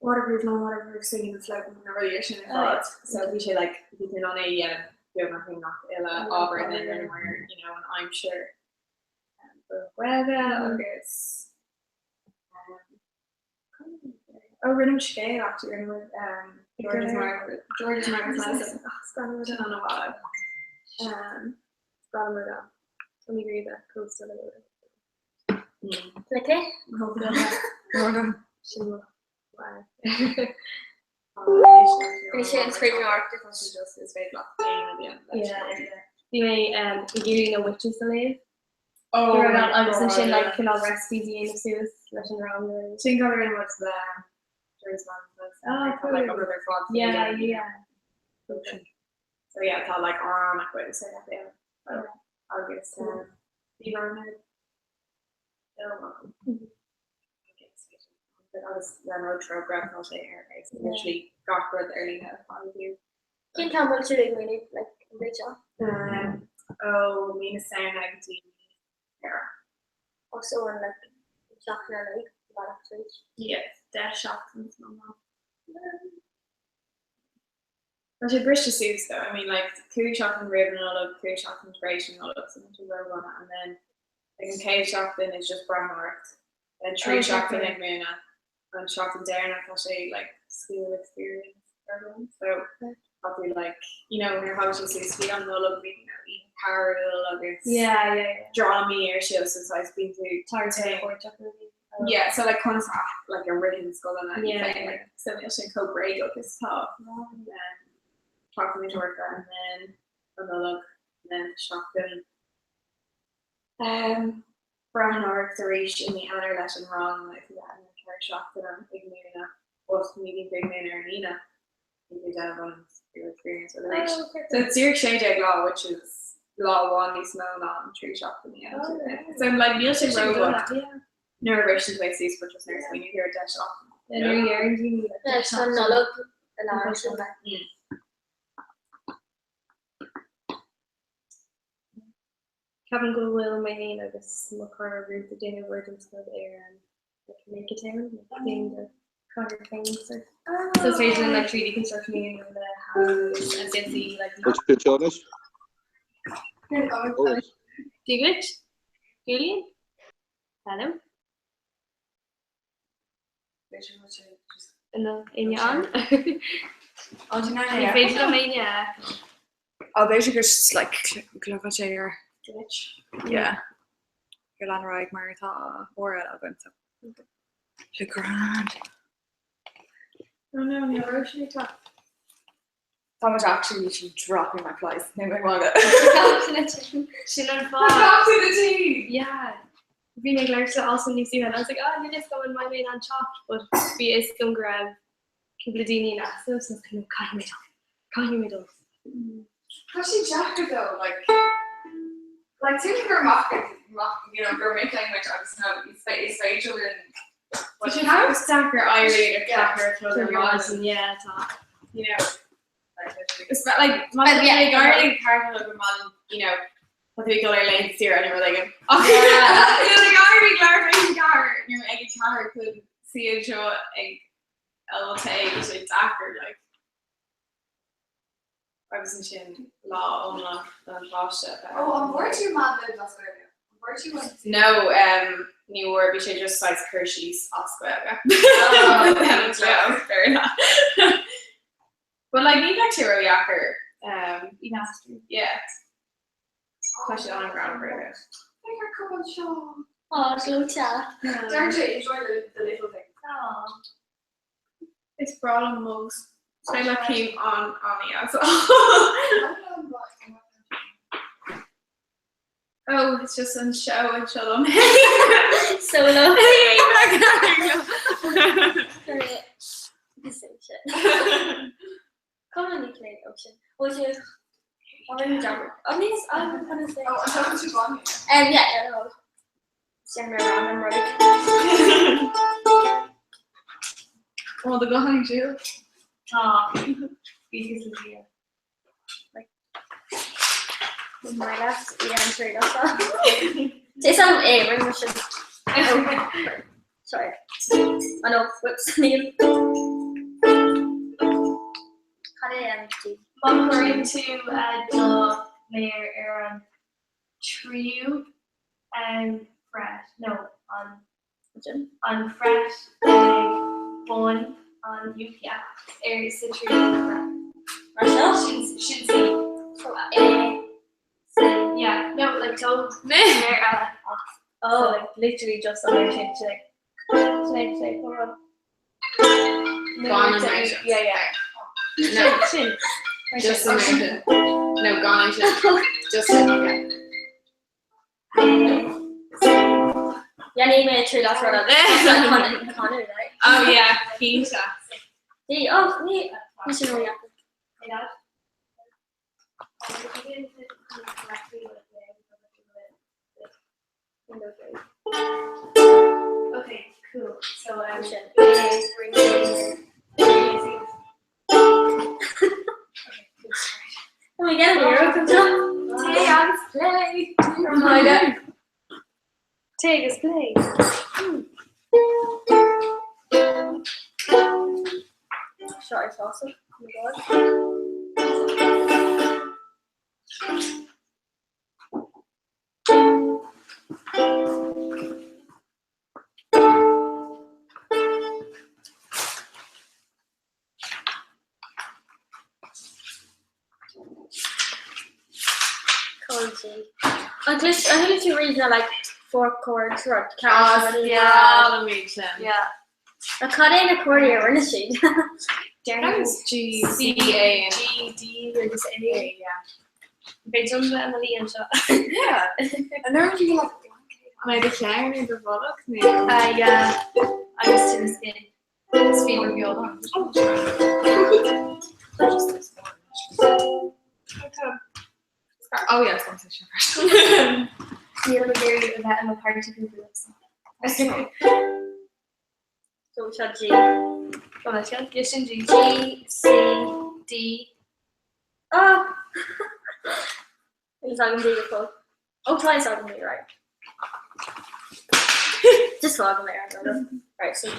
waterproof non waterproof singing and floating na rudaí sin ar fad so bhí sé like bhí tú in ann é a dhéanamh beagnach i ngach uile ábhar and then rinneamar you know an aimsir um, Gaeilge agus um, oh rinne scéal actually rinne um, George's Margaret George's Margaret's Medicine Sin an bhhaile. Um, Brabhar Tá mé ag iarraidh coastal a Like it? Sin wow. Bhí sé an scríbhneoireacht tá sé just is féidir leat aon rud a dhéanamh leis. Yeah, yeah. Bhí mé um, ag iarraidh na witches a léamh. Oh Raibh my an- agus ansin God. like cineál recipes a dhéanamh suas leis an rang. Sin cad a rinne muid le George's Margaret's Medicine. Oh, Like, tá, like, cool. an rud ar fad faoi Yeah, dhéanamh. yeah. So yeah, tá like arán acu is é that agus um, bhí mar agus le nó Trócaire tá sé ar ar literally gach rud ar líne atá acu. Cén t-am bhfuil tú ag múineadh like an bhliain seo? Um, Ó mí na Samhna go dtí mí Feabhra. Oh so an like seachtain ar leith bealach tríd? Yeah, 10 seachtain san iomlán. Tá sé briste suas though, I mean like 5 seachtain roimh an Nollaig, 5 seachtain tar éis an Nollaig, so níl sé ródhona and then like an chéad seachtain is just breathnóireacht, then 3 seachtain ag múineadh, an seachtain deireanach tá sé like school experience for everyone so tá tú like you know nuair a thagann sé suas faoi an Nollaig bíonn you know oíche carúil agus Yeah, yeah, yeah. drámaí ar siúl so saghas bíonn tú Tá Yeah, so like conas a like a ritheann scoileanna Yeah, féin, yeah. like so níl sé chomh bréagach is tá seachtain múinteoireachta and then an Nollaig and then seachtain um, breathnóireacht arís i mí Eanáir leis an rang like yeah, and then 4 seachtaine ag múineadh but ní bhíonn tú ag múineadh ar an Aoine bíonn tú ag déanamh an school experience rud arís. Oh, okay. So it's díreach 16 lá which is lá amháin níos mó ná an 3 seachtaine yeah. Oh, yeah. So like níl sé ródhona Yeah. nuair a bhriseann tú é suas but just nuair a smaoiníonn tú ar 10 seachtain. Yeah, nuair a dheireann daoine like Yeah, deich tá seachtain. Nollaig i lár sin like. Ceapaim go bhfuil mé féin agus mo chara Ruth ag déanamh obair don scoil ar um, like make a town, like déan do chathair féin sort. So is féidir linn like 3D construction a dhéanamh le house and déanfaí like What's good, Jonas? Oh, Dia duit? Julian? Hello? An éinne ann? Ní féidir liom éinne a Ó b'fhéidir gur just like glacadh sé ar glitch. Yeah. Gur lean ar aghaidh mar tá uair eile againn so. Le grand. Oh no, ní raibh sé ag teacht. Tá muid actually literally dropping my flies. Ní mé magadh. Sin an fáth. Back to the tea! Yeah. Bhí mé ag labhairt le Alison níos luaithe and I was like, oh, níl fhios agam an mbeidh mé in ann teacht, but bhí fhios agam go raibh cúpla daoine in easnamh, so I was like, no, caithfidh mé dul. Caithfidh mé dul. Tá sé deacair though, like, like tuigim gur mac, mac, you know, gur mic léinn muid agus no, is is féidir linn Tá sé fós deacair éirí ag 4 a chlog ar maidin. Yeah, tá. You know, it's not like má tá mé ag éirí ag 4 a chlog ar maidin, you know, tá tú ag dul ar laethanta saoire nó rud éigin. Ach ag éirí ag leathuair tar éis a ceathair nó ag a ceathair chun suí anseo ag ól tae, tá sé deacair, like. Agus ansin lá iomlán don pháiste a bheith. Ó, an bhfuair tú Mad Libs as Gaeilge? An bhfuair tú an. No, ní bhfuair, bhí sé just saghas cur síos as Gaeilge. Oh, fair enough. But like ní bheadh sé ródheacair. In aistriú. Yeah. Tá sé an-ghreannmhar. Féach ar cupán seo. Aw, gleoite. Deireann sé enjoy the, the little things. Aw. Is breá liom mugs. Tá le céim an an Oh, it's just an show and show them. Solo. Come on, you play ocean. Oh, you. Oh, I'm gonna say. Oh, I'm talking to Bonnie. Yeah, yeah, no. Sin mé random rud. Oh, the guthain siú. Tá. Bíos le Dia. My last í an trade off. Is an é ring sin. Sorry. Oh no, whoops, níl. Cad é an G? Má chuireann tú do mhéar ar an tríú fret, no, an an fret ag bun an yeah, ar sa tríú fret. Mar seo? Sin sin C. So A C. Yeah, no, like tóg méar eile as. Oh. So like literally just an air sin sin sin sin come on. Gan an méar sin. Yeah, yeah. No. Sin. Mar Just sin. an méar sin. No, gan an sin. Just sin, yeah. Yeah, ní mé trí last rud Conor, Conor, right? Oh yeah, cinnte. D, oh, ní ní sin ó Yeah. Okay, cool. So um, Can we get a lyric anseo? Té agus Plé! Téigh agus pléigh. Seo é sásamh. Oh my God. An gclis an bhfuil tú riamh na like four chords rud Ah, yeah. sin. Yeah. A cad é na cordaí a rinne siad? That was G C A G D agus A. Yeah. Beidh dom bheith i mo luí anseo. Yeah. And there would be like An é do cheann nó do bholg nó? Ah, yeah. Agus tinneas cinn. Is fever beola. Oh yeah, it's sin freisin. Níl mé ag iarraidh a bheith i mo party pooper liomsa. So seo G. Oh, that's good. Yes, sin G. G, C, D. Ah! Is agam D go fóill. Oh, tá fhios agam D, right. Just fág mé ar an Right, so D.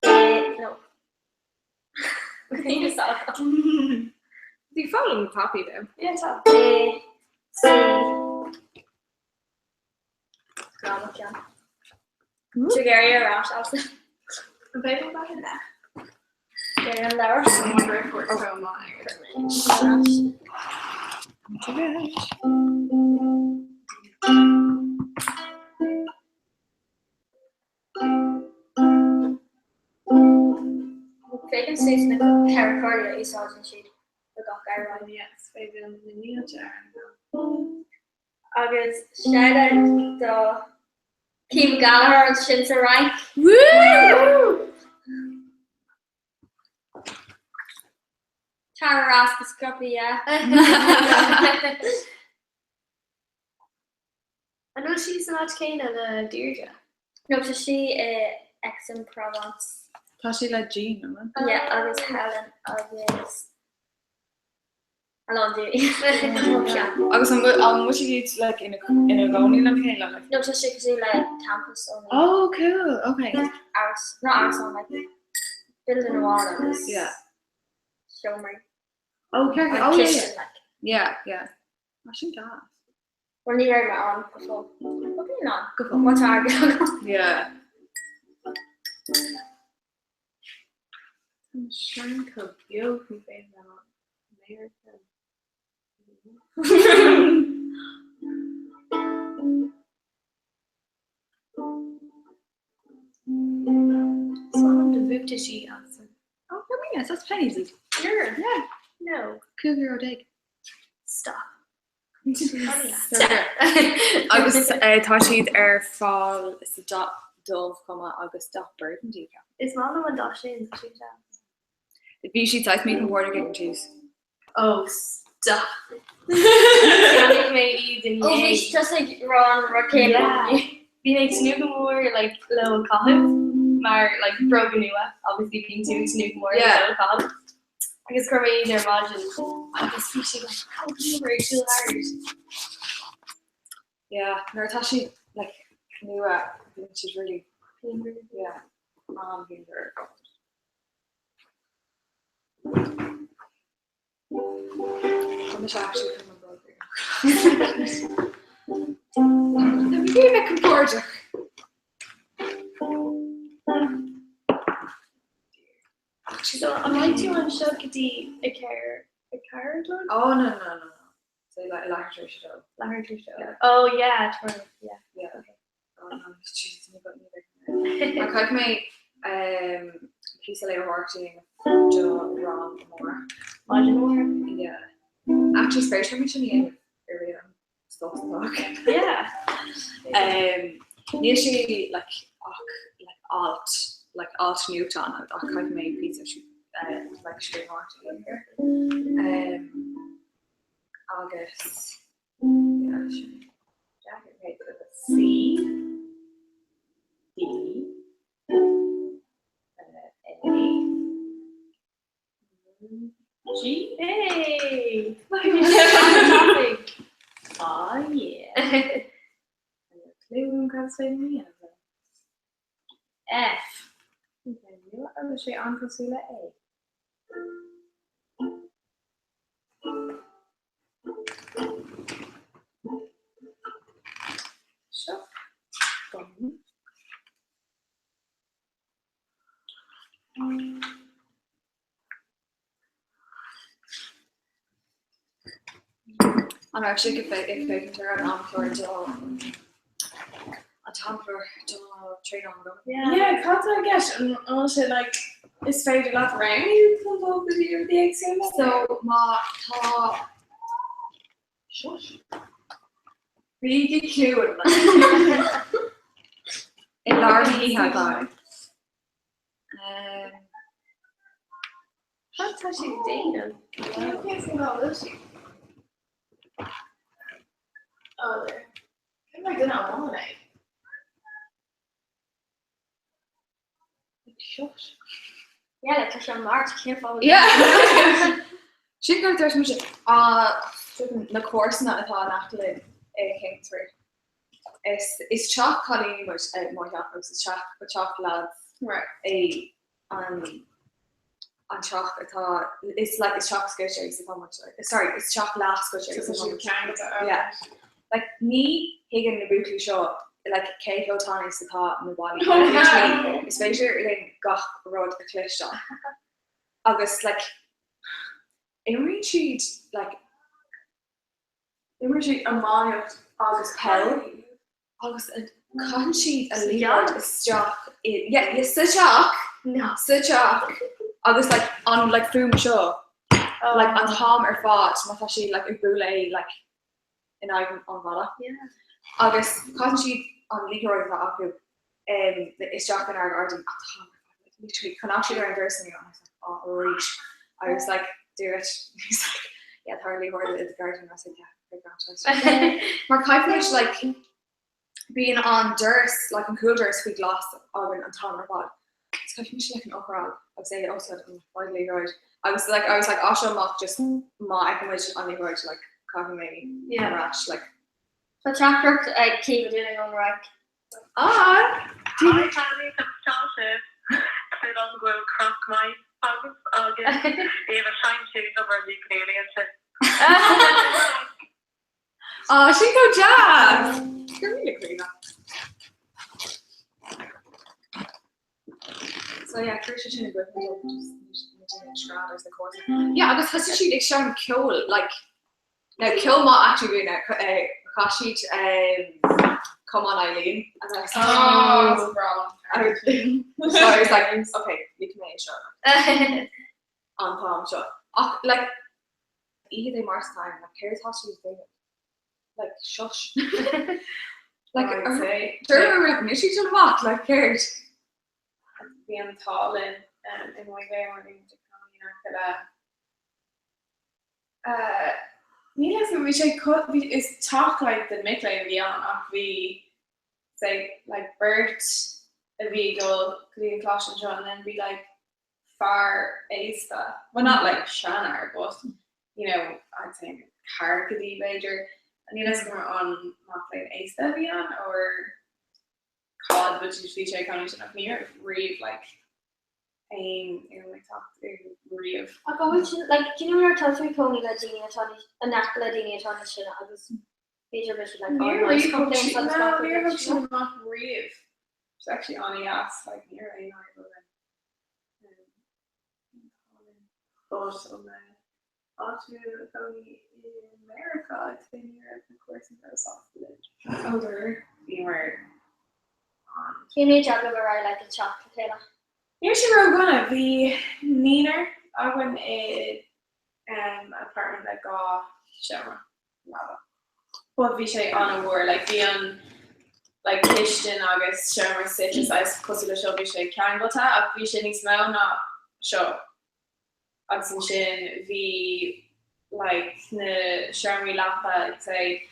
A, no. Níl fhios agam. Bhí foghlaim tapaidh though. Yeah, tá. A, C. Grá mo cheann. Tú ag iarraidh ar ais, Alison. An féidir liom bheith in Deir an leabhar. I wonder if we're so mired. Ar ais. Féachann suas na ceithre chordaí a úsáideann siad do gach amhrán. Yes, féidir na mílte ar Agus shout out do Caoimhe Gallagher ansin sa Fhrainc. Woo! Tar ar ais go sciobtha, yeah. An bhfuil sí san áit chéanna le Deirdre? No, tá sí i Aix-en-Provence. Tá sí le Jean, an bhfuil? Yeah, agus Helen agus a lán daoine. Agus an bhfuil siad like ina ina gcónaí le chéile like? No, tá sé cosúil le campus ó Oh, cool, okay. Áras, not árasán, like building amháin agus Yeah. seomraí. Oh, okay, An oh yeah, chistin, yeah. like. Yeah, yeah. Ah, sin gas. Well, ní raibh mé ann go fóill. Well, bíonn ann. Go fóill. Má tá airgead agam. Yeah. Tá seanchó beo faoi féin le America. Is do bhuaiteoirí Alison. Oh, for me, that's pennies. Sure. Yeah. No. Cougar O'Dig. Stop. Agus tá siad ar fáil sa dath dubh chomh maith agus dath burgundy. Is maith liom an dath sin, tá sé deas. Bhí siad saghas míchompordach ag an tús. Oh, stop. Cheannaigh mé iad inné. Ó, bhí tusa ag rá an rud céanna. Bhí mé ag tnúth go mór like, leo a chaitheamh mar like, bróga nua, obviously bíonn tú ag tnúth go mór leo a chaitheamh. Agus chuir mé iad ar maidin agus bhí siad like chomh pianmhar ag siúl thart. Yeah, nuair atá siad like nua bíonn siad really Pianmhar. yeah, an-pianmhar ar fad. Tá mise actually chun mo bróga a dhéanamh. Tá mé a bheith compordach. So an mbeidh tú anseo go dtí a ceathair a ceathair a chlog? Oh no no no no. So like leathuair tar éis a dó. Leathuair tar éis a dó. Oh yeah, totally. Yeah. Yeah. Okay. Oh no, Jesus, ní bheidh ní bheidh. Mar caithfidh mé um, píosa léitheoireachta a dhéanamh do rang amárach. Maidin amárach? Yeah. Actually, is féidir liom sin a dhéanamh i rith an sos talk. Yeah. Um, níl sé like, ach like, alt, like, alt nuachtán ach caithfidh mé píosa uh, like, scríbhneoireacht a dhéanamh air. Um, agus yeah, sin. Okay, C D uh, A G? Hey! Ah yeah. Clue agam cad is féidir liom a dhéanamh. F. Okay, níl agus sé an-chosúil le A. Seo. Bun. An raibh sibh ag féachaint ar an amchlár do an t-amchlár do traenáil agam? Yeah, cad tá i gceist? An bhfuil sé like is féidir leat roghnú chun dul go dtí rudaí éagsúla? So má tá Shush. Bígí ciúin i lár na hoíche guys. Um, Cad tá sé ag déanamh? Cén fáth bhfuil sí? Oh, there. Cén mar duine amháin é? Shush. Yeah, like tá sé an Máirt, cén fáth bhfuil Yeah. Sin gur dúirt mise na comharsana atá in aice linn i Kingsford. Is is teach cailíní muid mo theach agus is teach teach lads é an an teach atá is like is teach scoite é so tá muid like sorry is teach leath-scoite é so tá muid yeah. Like ní thuigeann na buachaillí seo like cé chomh tanaí is atá na ballaí. Literally is féidir linn gach rud a chloisteáil agus like imríonn siad like Imríonn siad iománaíocht agus peil agus caitheann siad an liathróid isteach i yeah yeah sa teach sa teach agus like an like fuaim seo like an t-am ar fad má tá siad like ag bualadh é like in aghaidh an bhalla agus caitheann siad an liathróid atá acu um, isteach inár ngairdín an t-am ar fad like literally chnag siad ar an doras inniu and I was like oh arís I was like do it he's like yeah tá liathróid i do ghairdín I was like yeah Mar caithfimid like bíonn an doras like an cúl doras faoi ghlas againn an t-am ar fad. So caithfimid like an eochair agus é a úsáid an fáid liathróid. Agus like I was like as seo amach just má fheicimid an liathróid like caithfidh mé Yeah. ar ais like Tá teachtaireacht ag Caoimhe dúinn ón Fhrainc. Ah! Hi Tony, tá sibh. Súil agam go bhfuil craic maith agaibh agus Éabha sheinn tú dom ar an ukulele ansin. Ah, sin chomh deas! Go raibh míle Caoimhe. So yeah, chuir sé sin i gcuimhne dom just na daoine ag scread agus na comharsana. Yeah, agus thosaigh siad ag seinm ceoil, like, now ceol maith actually bhí na, chaith siad um, Come On Eileen and I was like, Oh, it's breá. So I was like, okay, ligfidh mé é seo an t-am seo. Ach, like, oíche Dé Máirt atá ann, like, céard atá siad ag déanamh? Like, shush. Like, I'd say. Dúirt mé, like, níl siad ag dul amach, like, céard? Bhí an t-ádh linn i Maigh Eo mar bhí muid ag cónaí in aice le Níl a fhios agam, bhí sé bhí is teach like do mic léinn a bhí ann ach bhí say like beirt a bhí ag dul go dtí an coláiste anseo and then bhí like fear aosta, well not like seanfhear but you know I'd say ceathrachaidí b'fhéidir, níl a fhios agam an mac léinn aosta a bhí ann or cad but bhí sé ag cónaí ansin ach ní raibh riamh like aon fhuaim ag teacht uathu riamh. Ach an bhfuil sin like do you know nuair atá tú ag cónaí le daoine atá níos in aice le daoine atá níos sine agus b'fhéidir bheidh siad like oh Níor noise riamh thug complaints siad agus no gach rud níor like thug sin. siad amach riamh. It's actually an-deas like ní raibh aon fhadhb againn. But ó na áit i gcónaí i Meiriceá I'd say ní raibh na comharsana róshásta linn. Oh dear. Bhíomar an. Cén méid agaibh a raibh like ag teacht le chéile? Ní raibh sé ródhona. Bhí naonúr againn i apartment le 2 seomra leaba. But bhí sé an-mhór, like bhí an like cistin agus seomra suite saghas cosúil le seo, bhí sé ceangailte ach bhí sé níos mó ná seo. Agus ansin bhí like na seomraí leapa I'd say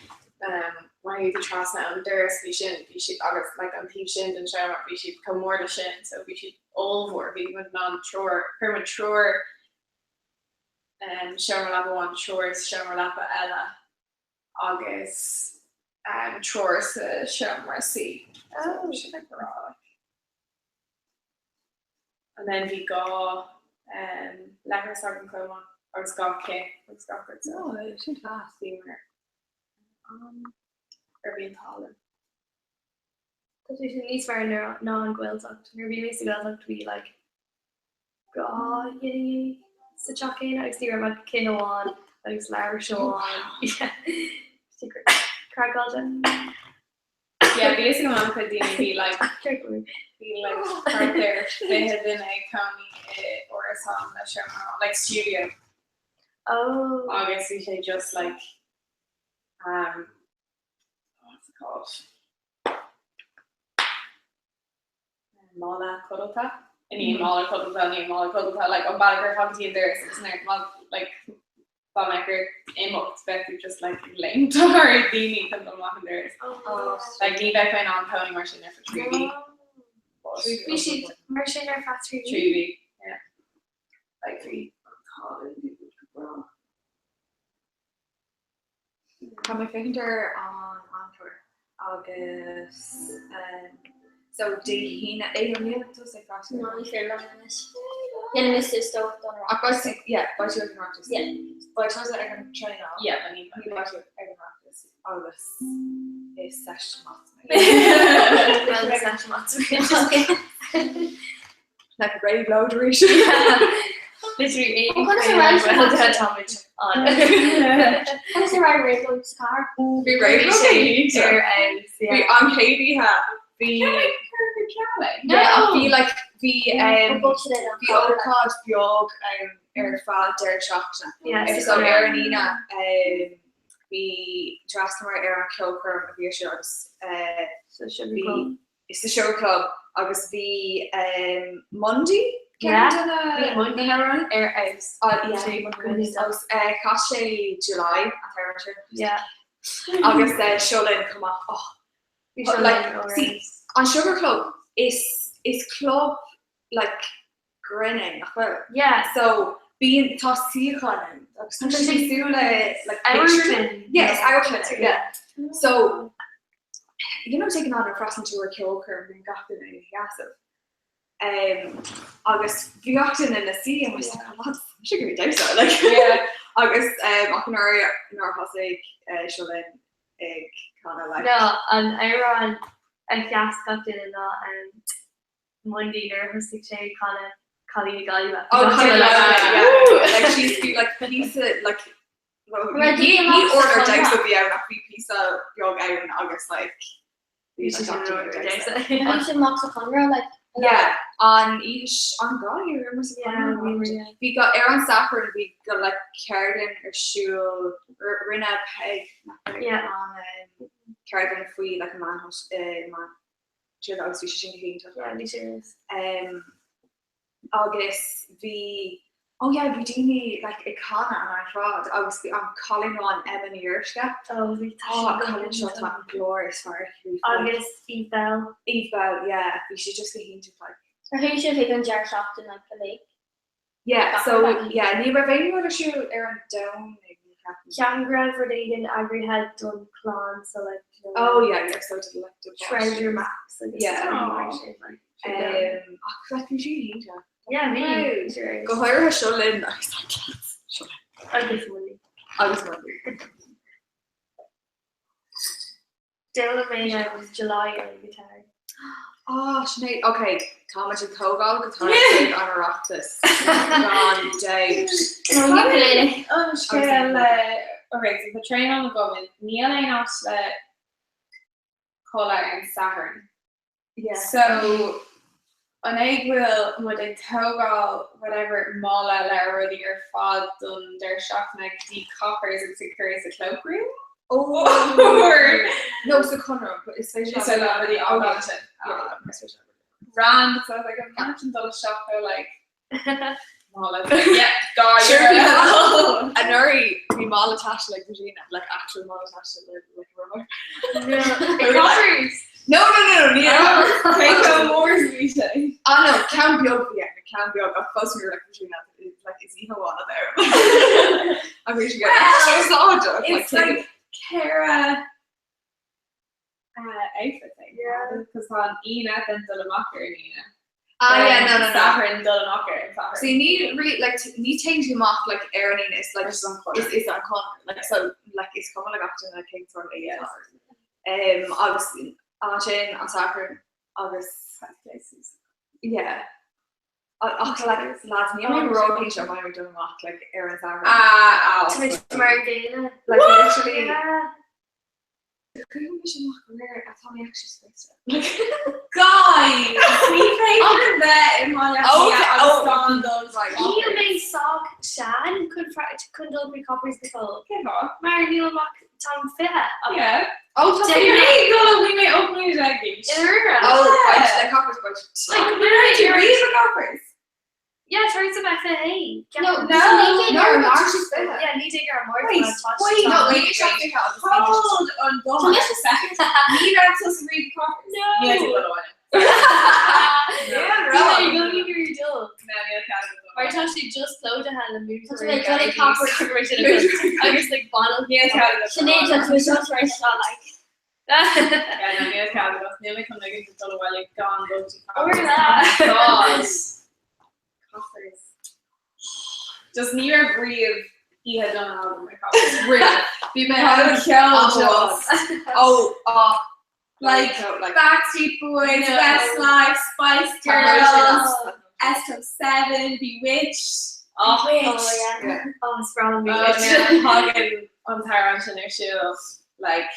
um má théann tú trasna ón doras bhí sin bhí siad agus like an taobh sin den seomra bhí siad chomh mór le sin so bhí siad ollmhór bhí muid in ann triúr chuir muid triúr. um, seomra leapa amháin, triúr sa seomra leapa eile agus um, triúr sa seomra suí. Oh. Sin ag rá. And then bhí gá um, leithreas agam chomh maith agus gá cith agus gach rud so. Oh, sin class. Bhí mar um, ar bhí an t-álainn. Tá sé sin níos fearr ná an Ghaeltacht. Nuair a bhí mé sa Ghaeltacht bhí like 12 duine sa teach céanna agus ní raibh ach cith amháin agus leithreas amháin. Craiceáilte. Yeah, bhí fhios agam an-chuid daoine bhí like bhí like thart ar 20 duine ag cónaí i árasán le seomra like studio. Oh. Agus bhí sé just like um, what's it called? Mála codlata? Ní mála codlata, ní mála codlata, like an bealach ar thagann tú an doras agus nuair má like dá mbeadh ort imeacht bheadh tú just like ag léimt thar daoine chun dul amach an doras. Like ní bheadh mé in ann cónaí mar sin ar feadh 3 mhí. Bhí siad mar sin ar feadh 3 mhí? 3 mhí, yeah. Like bhí an t-ádh linn, bhí muid go breá. Tá mé ag féachaint ar an amchlár agus so Dé hAoine é an níl tusa ag freastal? No, ní féidir liom anois. Déanfaidh mé suas dó don Oireachtas. Ach beidh tú, yeah, beidh tú ag an Oireachtas. Yeah. Beidh tusa ag an traenáil. Yeah, but ní Ní beidh tú ag an Oireachtas agus is seisiún maths mé. Well, is seisiún maths mé. Like réabhlóid arís. Literally Well, conas a raibh sé táimid an. Conas a raibh réabhlóid sa chathair? Bhí réabhlóid Ar fheabhas, yeah. Bhí an chéad oíche, bhí Yeah, bhí like bhí um, bhí ócáid beag um, ar feadh deireadh seachtaine. Yeah, Agus so ar an Aoine um, bhí d'fhreastalamar ar an ceolchoirm a bhí ar siúl agus uh, Sa Sugar bhí Club. sa Sugar Club agus bhí um, Mundy Yeah, ceann de na bhí Mundy na hamhráin. ar fheabhas. Ah, yeah, Bhí Mundy Mundy agus uh, chas sé July an t-amhrán sin. Yeah. Agus uh, Seo Linn chomh maith. Oh, Bhí Seo like, Linn ar see, fheabhas. an Sugar Club is is club like grinn é, nach bhfuil? Yeah. So bíonn tá suíocháin ann agus tá sé cosúil le like Amharclann. picture. Yeah, it's amharclann, yeah. So you know taking on an freastal tú ar ceolchoirm bíonn gach duine ina sheasamh. Um, agus bhí gach duine ina suí and I was like, oh, lads, I'm sure gonna be damhsa like Yeah. agus um, ach nuair nuair a thosaigh uh, Seo Linn ag canadh like No, an amhrán a sheas gach duine ná um, Mundy nuair a thosaigh sé ag canadh Cailín na Gaillimhe. Oh, Cailín na Gaillimhe, yeah. Like she's bhí like píosa like Raibh ní daoine ní amach sa order chonradh. damhsa a bhí ann ach bhí píosa beag ann agus like bhí Bhí sé like gach sin duine ag order damhsa. damhsa. Bhí sé amach sa chonradh like Yeah, an oíche an Gaillimh ar sa Yeah, Chonradh. we were, yeah. Bhí go ar an Satharn bhí go like ceardlann ar siúl r- rinne Peig Yeah. an um, ceardlann faoi like an meán uh, meán sin agus bhí sé sin go hiontach. Yeah, bhí sé ar fheabhas. Um, agus bhí oh yeah bhí daoine like ag canadh an ar fad agus bhí an cailín amháin Emma Ní Fhuaruisce. Oh, bhí tá Oh, sí an go cailín seo tá hiontach. an glór is fearr aici. Agus Eve Belle. Eve Belle, yeah, bhí sí just go hiontach like. Ar chuaigh sibh chuig an deireadh seachtaine like uilig? Yeah, so yeah, ní raibh aon rud ar siúl ar an Domhnach, ní cheapaim. Ceapaim go raibh rud éigin eagraithe don chlann so like you know, Oh yeah, yeah, so did like the treasure maps agus Yeah. mar sin like. Um, ach like bhí sí iontach. Yeah, bhí. Sure. Go háirithe Seo Linn agus like lads, Seo Linn. Agus Mundy. Agus Mundy. D'fhoghlaim mé um, July ar an guitar. Ah, Sinéad, ok, tá muid ag tógáil go tar an Oireachtas. Gan dabht. No, ukulele. An scéal le okay, so tá traenáil agam níl aon áit le codladh ar an Satharn. Yeah. So an é go bhfuil muid ag tógáil whatever mála le rudaí ar fad don deireadh seachtaine go dtí Coppers agus ag cur sa cloakroom? Oh! Or No, sa Conradh, but is féidir is é le rudaí Oh, yeah. ágáil sin. Yeah, is féidir leat. Rand, so I was like, imagine dul isteach though, like mála. Yeah, gá Sure, Anuraidh bhí mála taistil ag Regina, like actual mála taistil like like a rubber. Coppers! No, no, no, no, ní Cé chomh mór is bhí sé? Ah no, ceann beag bhí ann, ceann beag ach fós we were like Regina, like is oíche amháin a bheith A bhí sé úsáideach. It's like ceithre outfit thing. Yeah. Cos tá an Aoine then dul amach ar an Aoine. Ah yeah, no, no, no. Satharn dul amach ar an Satharn. See, ní re like ní téann tú amach like ar an Aoine is like is is an conradh like so like is cuma le gach duine cén sórt é Yes. Um, agus ansin an Satharn agus yeah. Ach like lads níl mé róchinnte an mbeidh mé ag dul amach like ar an Satharn. Ah, ah. Tá mé mar an gcéanna. Like literally Yeah. Chuaigh mise amach aréir ach tá mé actually scriosta. Guys, ní féidir bheith i mBaile Átha Cliath agus gan dul Right. Níl mé sách sean chun chun dul chuig Coppers go fóill. Cén fáth? Mar níl mé ach táim 20. ach Yeah. Oh, tá Déanfaidh mé mé- Hey, go bhí mé 18 mbliana d'aois. I ndáiríre. Oh, right, Yeah. le Coppers but Like, Where did you read the Coppers? Yeah, tar éis a bheith 21. No, No, no, no, no, she's 20. Yeah, ní déag ar an Máirt Wait, mar tá wait, sé No, tá. bhí sé 20 agus Hold on, go on a second. Ní raibh tusa riamh i Coppers. No. Níl tú dul abhaile. Yeah, Yeah, you're going to your dul. No, níl cead agat dul Mar abhaile. tá sé just plódaithe le Tá mé ag dul ag Coppers agus like bottle. Níl cead agat dul Sinéad abhaile. tá tú seo tar éis seo like. Yeah, no, níl cead agat. Níl mé chun ligean duit dul abhaile gan dul to Coppers. Or that. God. Coppers. Just ní raibh riamh oíche dona agam i Coppers. Riamh. Bhí mé Tá an ceol just. just. Oh, oh, Like, like Backstreet Boys, No. Westlife, Spice Girls, S7, Bewitched. Oh, Bewitched. yeah. Yeah. Oh, it's wrong. Oh, nuair a thagann an t-amhrán sin ar siúl, like,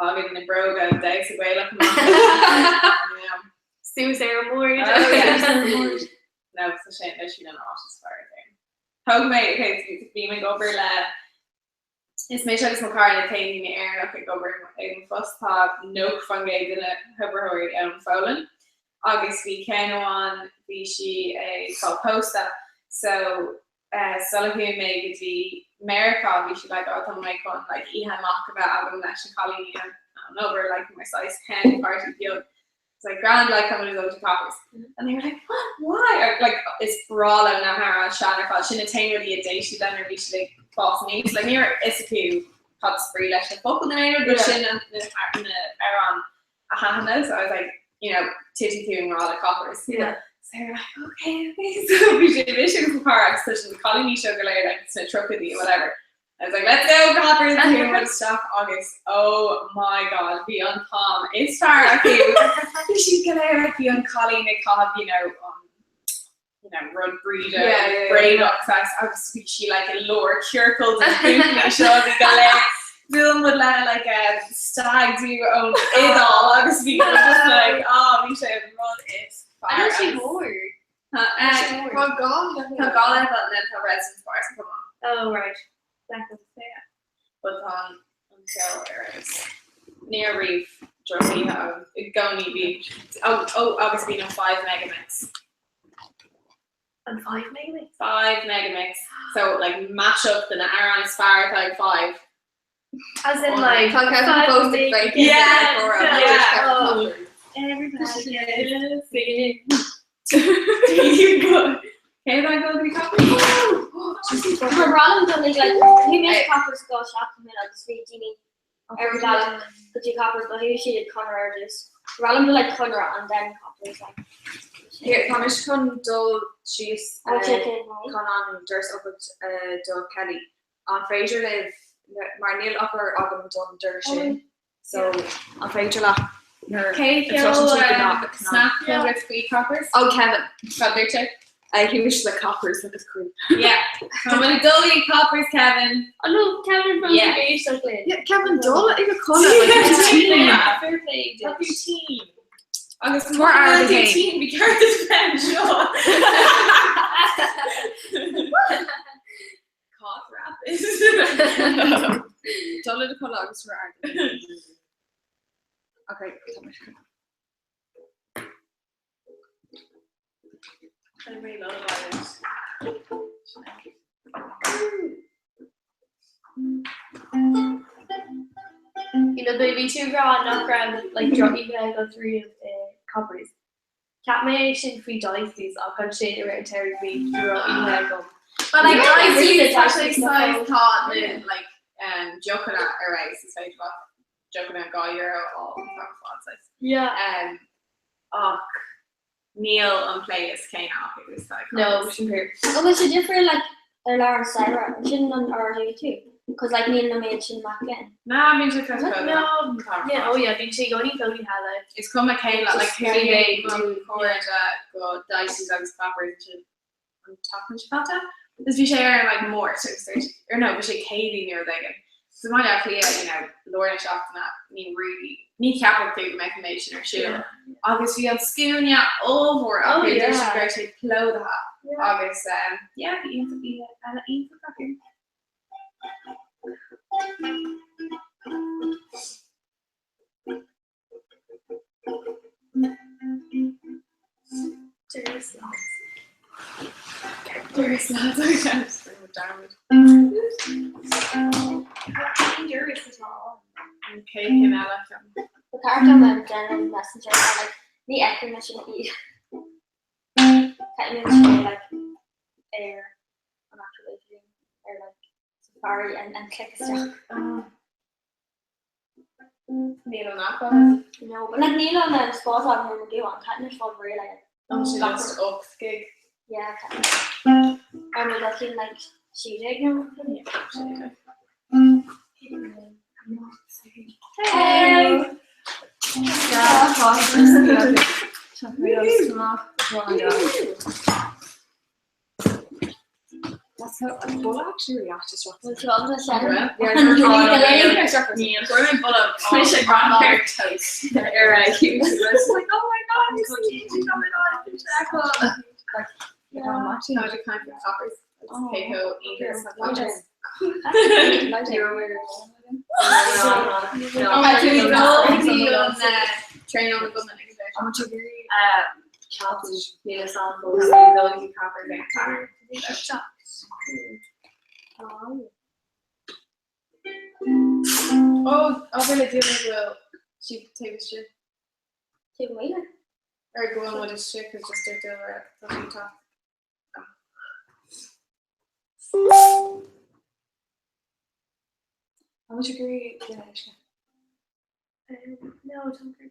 tagann na bróga damhsa Gaelach amach. Yeah. Suas ar an mbord. Oh, yeah. No, so sin literally an áit is fearr there. Thóg mé, okay, bhí mé ag obair le is mise agus mo chara na t-aon daoine Éireannach ag obair ag an phost tá 90% de na hoibritheoirí ann Pholainn agus bhí ceann amháin bhí sí ag fáil pósta so eh, sula chuaigh mé go dtí Meiriceá bhí sí like oh tá mé chun like oíche amach a bheith agam leis na cailíní an an obair like mar saghas hen party beag. It's like grand like I'm gonna go to Coppers. And they were like what why like is breá leo na hamhráin sean ar fad sin na t-aon rudaí a d'éist siad leo nuair a bhí siad ag fás aníos like ní raibh fhios acu cad is brí leis na focail nó aon rud but sin na na hamhráin a thaitin leo so I was like you know titfidh tú i ngrá le Coppers. Yeah. So they were like okay okay so bhí sé mise agus mo chara agus tá na cailíní seo go léir like sna tríochaidí whatever. I was like let's go Coppers chuaigh muid isteach agus oh my god bhí an t-am is fearr acu. Bhí siad go léir like bhí an cailín ag caitheamh you know um, you know rud bríde Yeah, yeah, yeah. bréadach saghas agus bhí sí like i lár ciorcal de buachaillí seo bhí go léir Bhuail muid le like a stag do ón Iodáil agus bhí muid just like oh bhí sé an rud is fearr. An sí mór. Tá Tá gá Tá gá le na tá residence bars come on. Oh, right. Exactly. But tá an an ceol ar fheabhas. Ní raibh riamh drochoíche agam i gcónaí bhí ó ó agus bhí an 5 megamix. An 5 megamix? 5 megamix. So like mash up de na hamhráin is fearr atá ag 5. As in like Tá Kevin five fós ag meg- féachaint Yeah, ar an yeah. gcomhrá. Everybody singing. Cé bheith go dtí Coppers? Tá random dul ag like bhí mé Coppers go seachtain mé agus bhí daoine ar an bhealach go dtí Coppers but chuaigh siad ag Conradh ar dtús. Random dul like Conradh and then Coppers like. Here, tá mise chun dul síos Oh, eh, check it out. chun an doras a oscailt eh, do Kelly. An féidir libh, mar níl eochair agam don doras sin, so an féidir leat nuair Cé a chloiseann tú go ná- ceol snap agus faoi Coppers? Oh Kevin, Cad dúirt sé? he was like Coppers like it's cool. Yeah. Tá muid ag dul go Coppers Kevin. Oh no, Kevin from Yeah. the Éisteacht Linn. Yeah, Kevin dul ag a codladh like it's Yeah. team. Fair play Tá duit. tú tinn. Agus More má aird tú again. tinn, bí ceart duit bheith anseo. Cough rapid. Dul ag a codladh agus tabhair aird. Okay, tá mise chun. You know, bhí tú ag rá nach raibh like drochoíche agat riamh i Coppers. Cheap mé é sin faoi Dicey's ach ansin i rith an tsamhraidh bhí drochoíche agam. But like Dicey's tá sé saghas tá na like um, deochanna ar aghaidh is féidir leat deochanna €2 á fáil saghas. Yeah. Um, ach níl an pléas céanna acu is like No, sin fíor. An bhfuil sé difriúil like ar lár an staighre, ansin an ar thuig tú? Cos like níl na méid sin mac léinn. Ná bíonn sé fós No, yeah, oh yeah, bíonn sé i gcónaí plódaithe like. Is cuma cé le like chuaigh mé mo chairde go Dicey's agus Clappers ansin an tseachtain seo caite. Is bhí sé ar like Máirt agus dúirt or no bhí sé Céadaoin nó rud éigin. So i mBaile Átha Cliath you know lár na seachtaine ní really ní cheapfadh tú go mbeadh an méid sin ar siúl. Agus bhí an scuaine ollmhór Oh acu dúirt yeah. siad go raibh sé plódaithe agus um yeah bhí iontach oíche eile iontach acu. Dúras lads. Dúras lads. Dearmad. Dúras atá ann. Cé cinn eile ceann? Ba cheart dom an general messenger a like ní fheicim leis an í. Caithfidh mé like ar an actual idirlíon ar like Safari and and click isteach. Níl an aip agat? No, but like níl an um, spás agam ar mo ghuthán, caithfidh mé fáil réidh like An sin just 8 gig? Yeah, caithfidh. Ar mo ghuthán like 16 nó Yeah, Hey! That's how an bulla actually react to stuff. Well, so I'm gonna send toast ar a YouTube. I was like, oh my god, it's cheesy, oh my god, it's Like, yeah, I'm actually Tá sé kind of coppers. Keiko Ingers. Train on the Oh, oh, bhfuil a déanamh bhfuil siad taobh istigh Taobh amuigh? Ar go bhfuil muid istigh cos just dúirt dul ar tá siad teacht. How much agree yeah, Um, no, don't agree.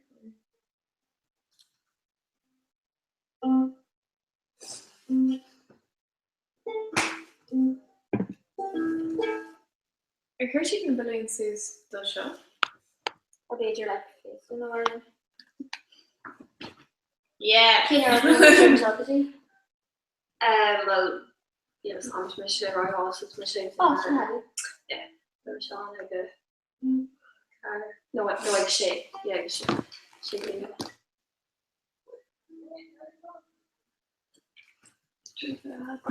Ar chuir siad na balúin suas do seo? Or b'fhéidir like féasta nó mar Yeah. Cén uair a bhfuil go dtí? Um, well, yes, an mise rá mise Oh, sin é. Yeah, Seán ag a car no no ag sé yeah, ag sé sé bliana.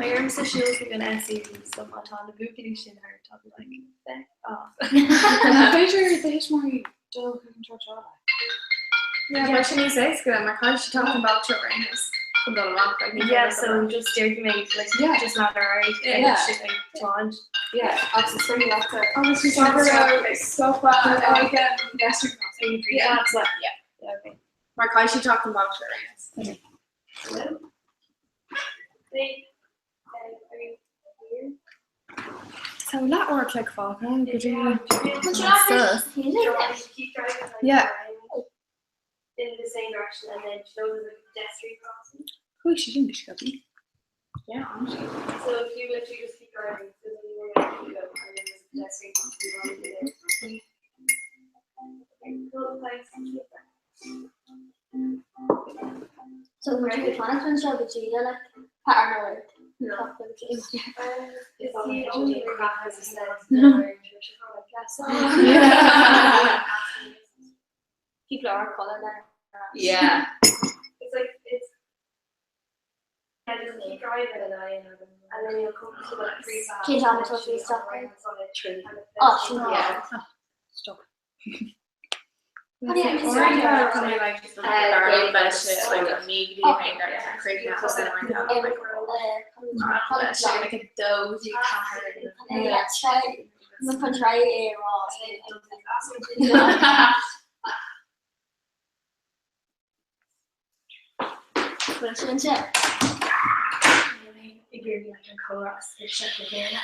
Éirim sa siúl chuig an SE so má tá na buachaillí sin thart I'll be like feck off. B'fhéidir do thuismitheoirí dul chuig an tráchtála. Yeah, but sin níos éasca mar caithfidh siad teacht an bealach seo ar aon nós chun dul amach like ní Yeah, so just déarfaidh mé like Yeah. just lean ar aghaidh Yeah. ag ag tiomáint. Yeah, agus is féidir leat Agus bhí stopa ag an Yeah. Yeah. Yeah, okay. Mar caithfidh siad teacht an bealach seo ar aon nós. Hello? Wait, um, are you here? So leathuair a chloig fágtha go dtí Keep driving like Yeah. in the same direction and then she knows there's a pedestrian crossing. Chuaigh sé sin go sciobtha. Yeah, honestly. So if you literally just keep driving, there's only one way to go and then there's a pedestrian crossing you want to do there. Okay, cool, thanks. So muid ag fanacht anseo go dtí le like pa ar na No. Is he only crack as a said People are calling there. Yeah. It's like it's yeah, just keep driving and and then you'll come to like free pass. Cén t-am atá tú isteach ann? Oh, sin Yeah. Stop. Honey, I'm just sorry. Chun try é rá. Bhfuil sin se? iarraidh like an comhrá a scriosadh le Béarla.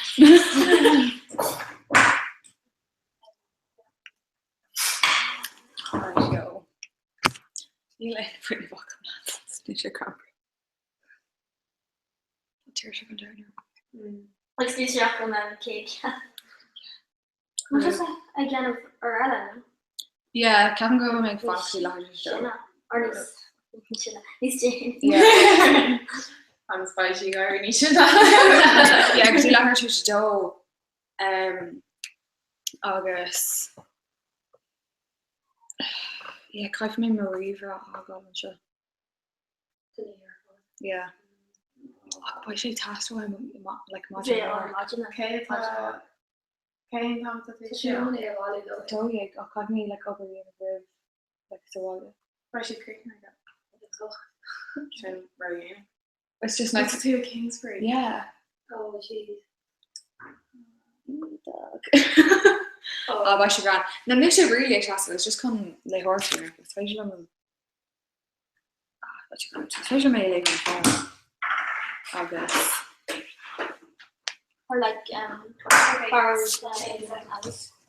Alright, go. Níl aon fuinneamh agam leat. Níl sé cranberry. Tá tuirseach an domhain orm. Agus níl sé ach an chéad leath. Tá tusa ag déanamh ar eile, nó? Yeah, ceapaim go bhfuil mé ag fanacht faoi láthair sa seo. Or níos sine, níos déanaí. Agus beidh sí ag éirí níos sine. Yeah, go dtí leathuair tar éis a dó. Agus yeah, caithfidh mé mo ríomhaire a fhágáil anseo. Yeah. Ach beidh sé ag teastáil uaim like maidin amárach. Cé atá Cén t-am atá tú siúl? 12 ach caithfidh mé like obair a dhéanamh roimh like sa bhaile. Beidh sé críochnaithe ag a 8. Sin ródhéanach. It's just like Tá tú i Kingsbury. Yeah. Oh jeez. Dog. Ah beidh sé grand. No níl sé really ag teastáil, it's just chun léitheoireacht a dhéanamh. Is féidir liom Ah, tá sé grand. Is féidir liom é a léamh ar an bhfón. Agus Or like um or uh,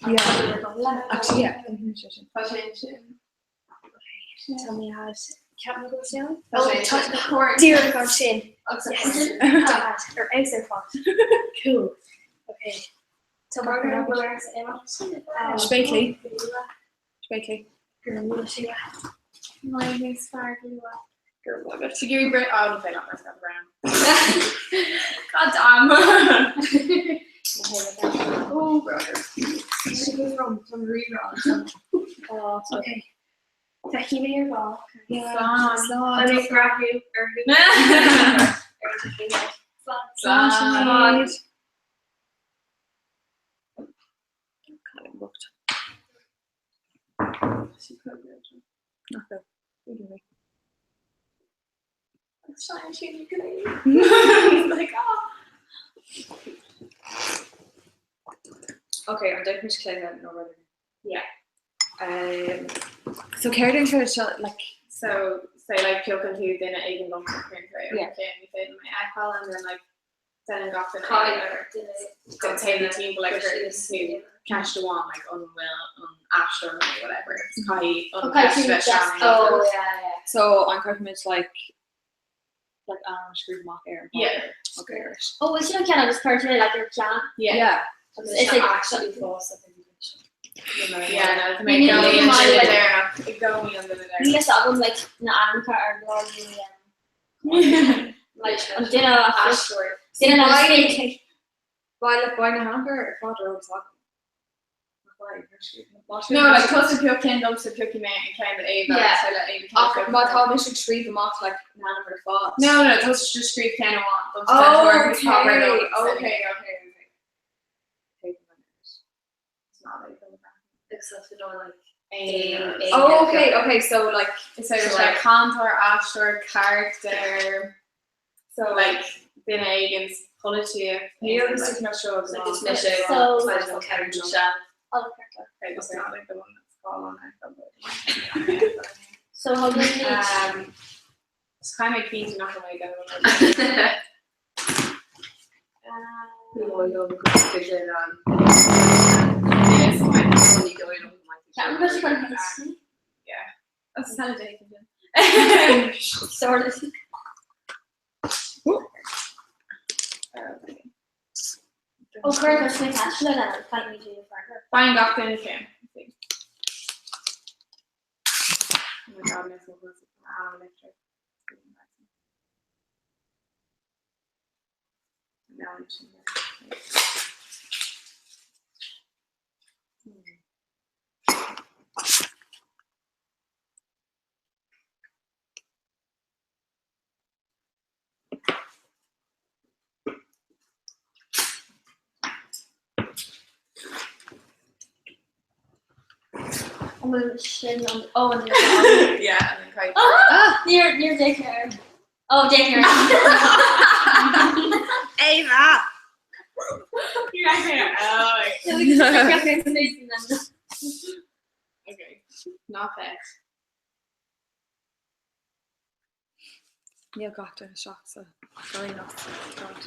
Yeah. Actually yeah, sé sin. Tá sé ansin. Tell me how ceap go sin? Tá sé ansin. Díreach ansin. Yes. Ar fheabhas ar fad. Cool. Okay. Tá mar go bhfuil ar Spéaclaí. Spéaclaí. Gur luath sí leat. My níos fearr go luath. Gur luath. Tá Gary Brit oh no not Prescott Brown. God damn. Oh brother. From from rerun. Oh, okay. Feicfidh mé ar ball. Slán. Slán. Beidh mé ag breathnú orthu. Slán. Slán. Cailín bocht. Nach bhfuil. B'fhéidir mé. Shine she ukulele. Like oh. Ok, an dtoghfaimid cluiche nó rud éigin? Yeah. Um, so céard an cluiche seo like So say like piocann tú duine éigin dom sa chrinn Yeah. ní féidir mé a fheiceáil and then like déanann gach duine Caithfidh go téann timpeall like gur nó ceist amháin like an bhfuil an aisteoir nó whatever caithfidh an Okay, ceist bheith just sean. oh yeah yeah. So an gcaithfimid like like ainm a scríobh amach ar an Yeah. páipéar? Okay, right. Oh, bhfuil sin an ceann agus cuireann tú like ar ceann. Yeah. Yeah. Agus it's like actually fós a bhí Yeah, no, tá mé Ní i gcónaí an maith, duine like- deireanach, i gcónaí an duine Níl deireanach. fhios agam like na ainmneacha ar leor like an duine a Aisteoir. duine le spéaclaí. Beidh like beidh na hainmneacha ar fad ar eolas agam. Nach beidh, ar scríobh. No, like tusa pioc ceann domsa piocfaidh mé an ceann le Éabha Yeah. so le Éabha Ach ceann má tá mise ag scríobh amach like na hainmneacha ar fad. No, no, tusa just scríobh ceann amháin domsa Oh, okay, okay, okay, okay, okay. It's not like Except for not like a Oh, okay, okay, so like So it's like cainteoir, aisteoir, character, so like duine éigin polaitíocht. Níl na sticky notes seo Like agam. it's mise So- So It's not like the one that's called on there. So how do we Um, it's kind of keen to knock away go. Yeah, that's kind of day. sort of Oh, cuir go sna ceist le caithfidh mé déanamh freagra. Fine, gach duine cén. Oh my god, miss was electric. No, I'm An bhfuil sin an oh an Yeah, and then quite. Ah! Níor níor déigh air. Oh déigh air. Ava! You're right there. Oh, okay. Not that. Níl gach duine isteach sa aonach. God.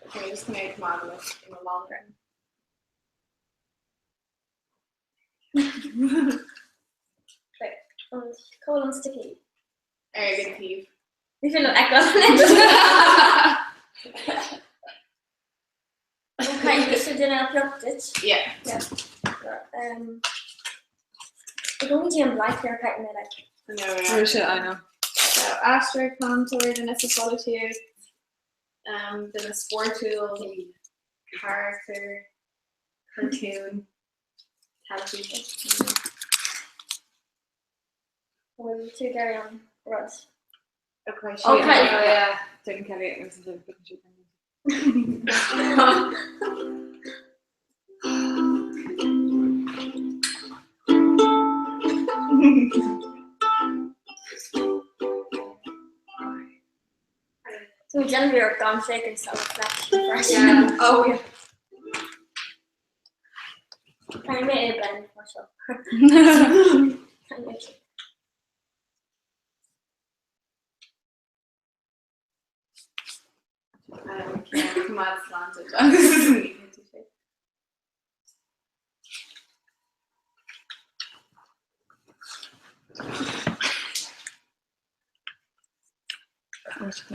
Okay, just gonna command this in the long run. Right, an cóil an sticky. Ar an taobh. Ní féidir liom fheiceáil. Okay, so duine a pioc duit. Yeah. Yeah. Um, I gcónaí déan black hair cut mé like. I know, yeah. Rinne sé, I know. So, aisteoir, cainteoir, duine sa pholaitíocht, um, duine spórtúil, character, cartoon, teilifís. Bhfuil tú ag iarraidh an rud? Okay, Okay. Oh, yeah. Duine Kelly it was a bit So déanamh ar gan féachaint sa reflection. Yeah. Oh yeah. Caithfidh mé é blend mar seo. Coimeád sláinte agus ní thitfidh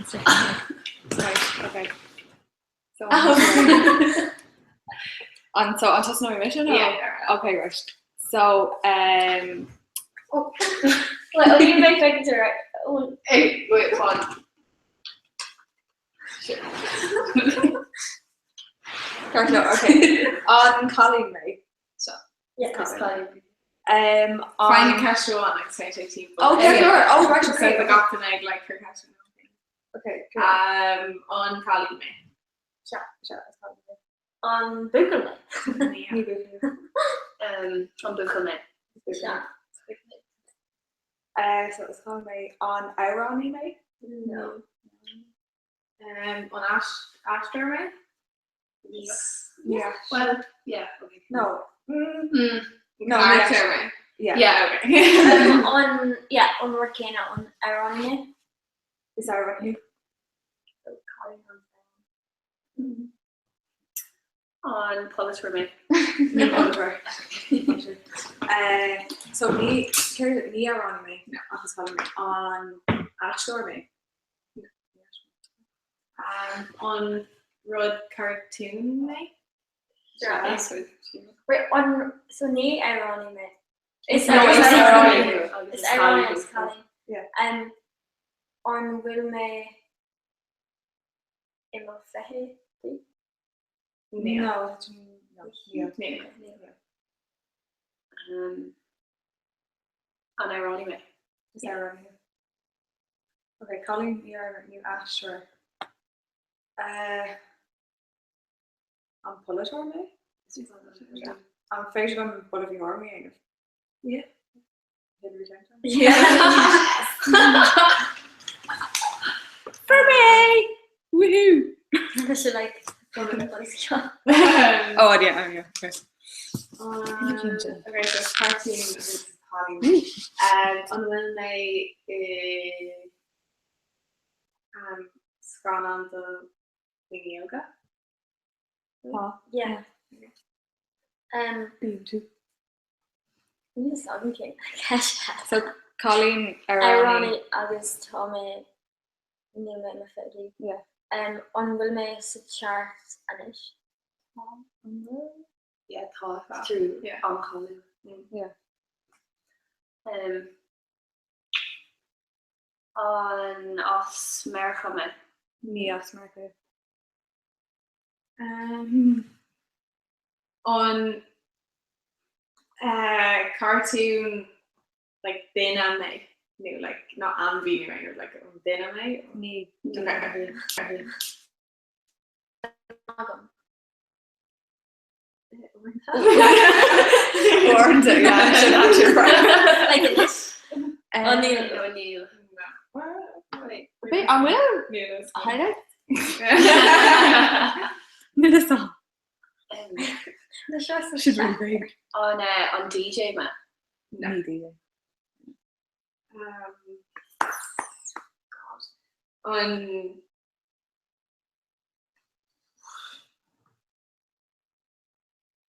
sé. Right, okay. So an so an tosnóidh mise nó? Yeah. Okay, right. So um Oh. Wait, oh, you make like to right. Oh, Hey, wait, hold. Ceart no, okay. An cailín mé. So yeah, it's Cailín. cailín. Um Find an the ceist amháin like say sé tí. Oh, okay, sure. Oh, right, So okay. the gach duine ag like cur ceist. Okay, cool. Um, an cailín mé. Sure, sure, it's cailín mé. An buachaill mé. Ní buachaill. Um, an buachaill mé. Yeah. Uh, so is cailín mé an amhránaí mé? No. Um, an aisteoir mé? Yes. Yeah. Well, yeah, okay. No. Mm, Mm. no. Aisteoir mé. Yeah. Yeah, okay. Um, an yeah, an rud céanna an amhránaí mé. Is amhránaí. So cailín an An polaiteoir mé. Ní polaiteoir. Uh, so ní céard ní amhránaí mé no, ach is cailín mé. An aisteoir mé? Um, an rud cartoon mé? Yeah. So, Wait, an so ní amhránaí mé. Is No, is amhránaí. amhránaí. Is amhránaí is cailín. Yeah. Um, an bhfuil mé i mo fichidí? Níl. No, no, níl. Níl. Um, an amhránaí mé. Is amhránaí. Okay, cailín ní amhránaí ní aisteoir. Uh, an polaiteoir mé? Yeah. An féidir liom buille faoi thuairim a dhéanamh? Yeah. Hillary Clinton? Yeah. For me! Woohoo! Tá sé like um, Oh, yeah, oh, yeah, okay. Um, okay, so cartoon is cailín. Um, an bhfuil mé i um, scannán do dhaoine óga? Tá. Yeah. Um, Bíonn tú. Níl a fhios agam cén ceist. So, cailín amhránaí. Amhránaí agus tá mé níl mé i mo fichidí. Yeah. Um, an bhfuil mé sa chart anois? Yeah, tá tú Yeah. an-cháiliúil. Yeah. Um, an as Meiriceá mé. Ní as Meiriceá. Um, an uh, cartoon like duine mé nó like not ainmhí nó aon rud, like an duine mé? Ní. Okay. Agam. Uaireanta, yeah, sin actually right. Like anois. Um, Ó níl. No, níl. Wait, Wait, an bhfuil? Níl a fhios agam. Highlight? Níl a fhios agam. Um, Na seo sa She's really big. an, uh, an DJ mé. No. Ní DJ. Um, An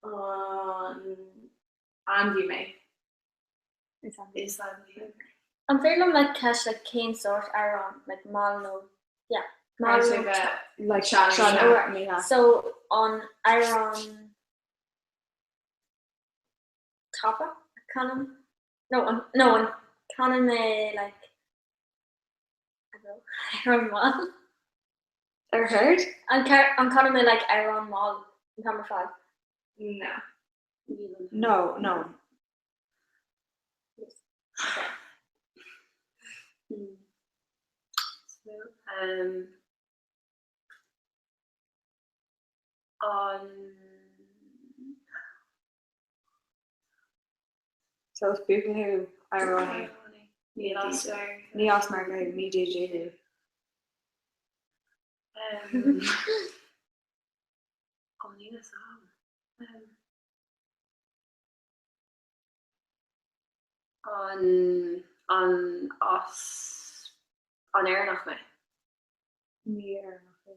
An ainmhí mé? Is ainmhí. Is ainmhí. An féidir liom like ceist like cén sórt amhrán like mall nó yeah mall Caithfidh sé nó bheith Like sean sean nó ní hea. So an amhrán tapa a chanann no an no an canann mé like I don't know amhrán mall. Ar chéard? An an canann mé like amhrán mall an t-am ar fad? No. No, no. So, um, an So is buachaill thú, amhránaí. Ní as Ní as Meiriceá thú, ní DJ thú. Um, oh, níl a fhios agam. Um, an an as an Éireannach mé? Ní Éireannach thú.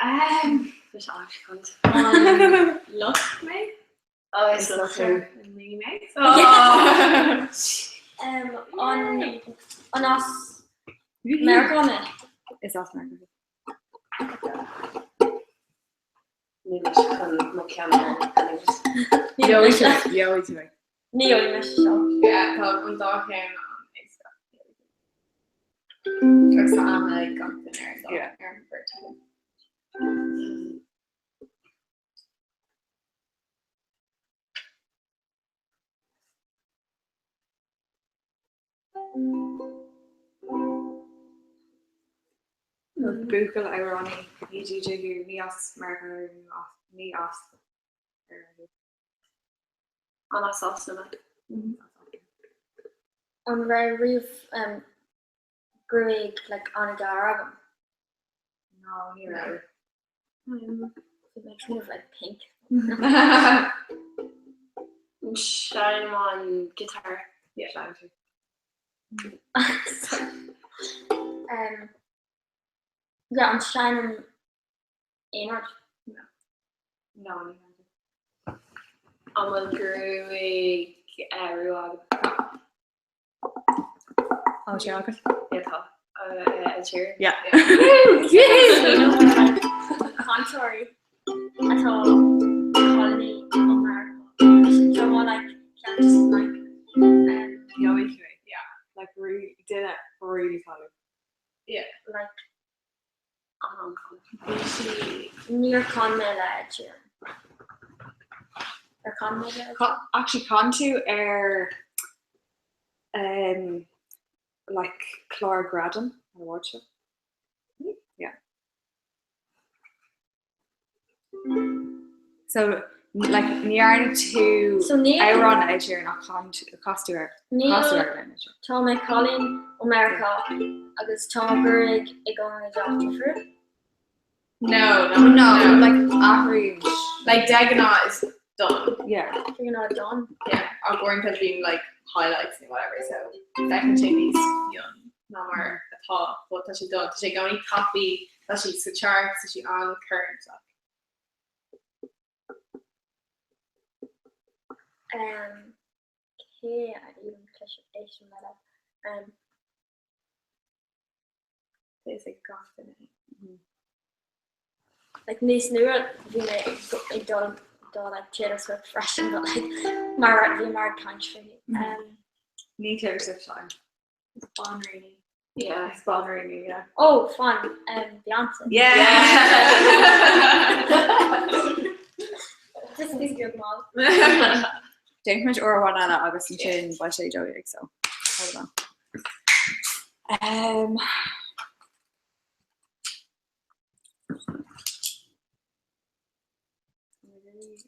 Um, Is actually cunt. An luch mé? Oh, is Is luch luch thú. Ní mé? Um, an an as Meiriceá mé? Is as Meiriceá thú. Níl mise chun mo cheann a fháil anois. Gheobhaidh tú, gheobhaidh tú é. Ní gheobhaidh mise seo. Yeah, tá an dá cheann an-éasca. Agus tá am ag gach duine ar an Yeah. ar an bheirt acu. Buachaill amhránaí, ní DJ thú, ní as Meiriceá thú, ní as Éirinn thú. An as Sasana mé? An raibh riamh gruaig like an-ghearr agam? No, ní raibh. Bhí mé kind of like pink. Seinnim an guitar. Yeah. Seinneann tú. Um, yeah, an seinnim aon rud? No, ní seinneann tú. An bhfuil gruaig rua agam? Tá sé agat? Yeah, tá. Ed Sheeran. Yeah. Cainteoirí atá cailíní ó Meiriceá. Tá more like ceann just like um, Gheobhaidh tú é. Yeah. Like really, duine really cáiliúil. Yeah. like An an-cháiliúil. níor chan mé le Ed Sheeran. Ar chan mé le Ed Ca- Actually, chan tú ar um, like clár gradam an award show. Yeah. So like ní dhearna tú So níl- amhrán le Ed Sheeran ach chan tú- chas tú ar Níl- chas tú ar an Ed Sheeran. Tá mé cailín ó Meiriceá agus tá mo ghruaig i gcónaí dath difriúil. No, no, No, like athraíonn. Like de ghnáth is donn. Yeah. De ghnáth donn. Yeah, ach uaireanta bíonn like highlights nó whatever, so feiceann sé níos fionn ná mar atá, but tá sé donn, tá sé i gcónaí tapaidh, tá sé sa charts, tá sé an-current. Like. Um, cé a even éistim le um, Is ag gach duine é. Like níos nua bhí mé ag dul do like Taylor Swift freisin but like mar bhí mar ag caint fúithi. Um, Ní Taylor Swift song. Is banríon í. Yeah. Is banríon í, yeah. Oh, fun, um, Beyonce. Yeah! Just níos beag mall. Déanfaimid uair amháin eile agus ansin beidh sé 12 so hold on. Um,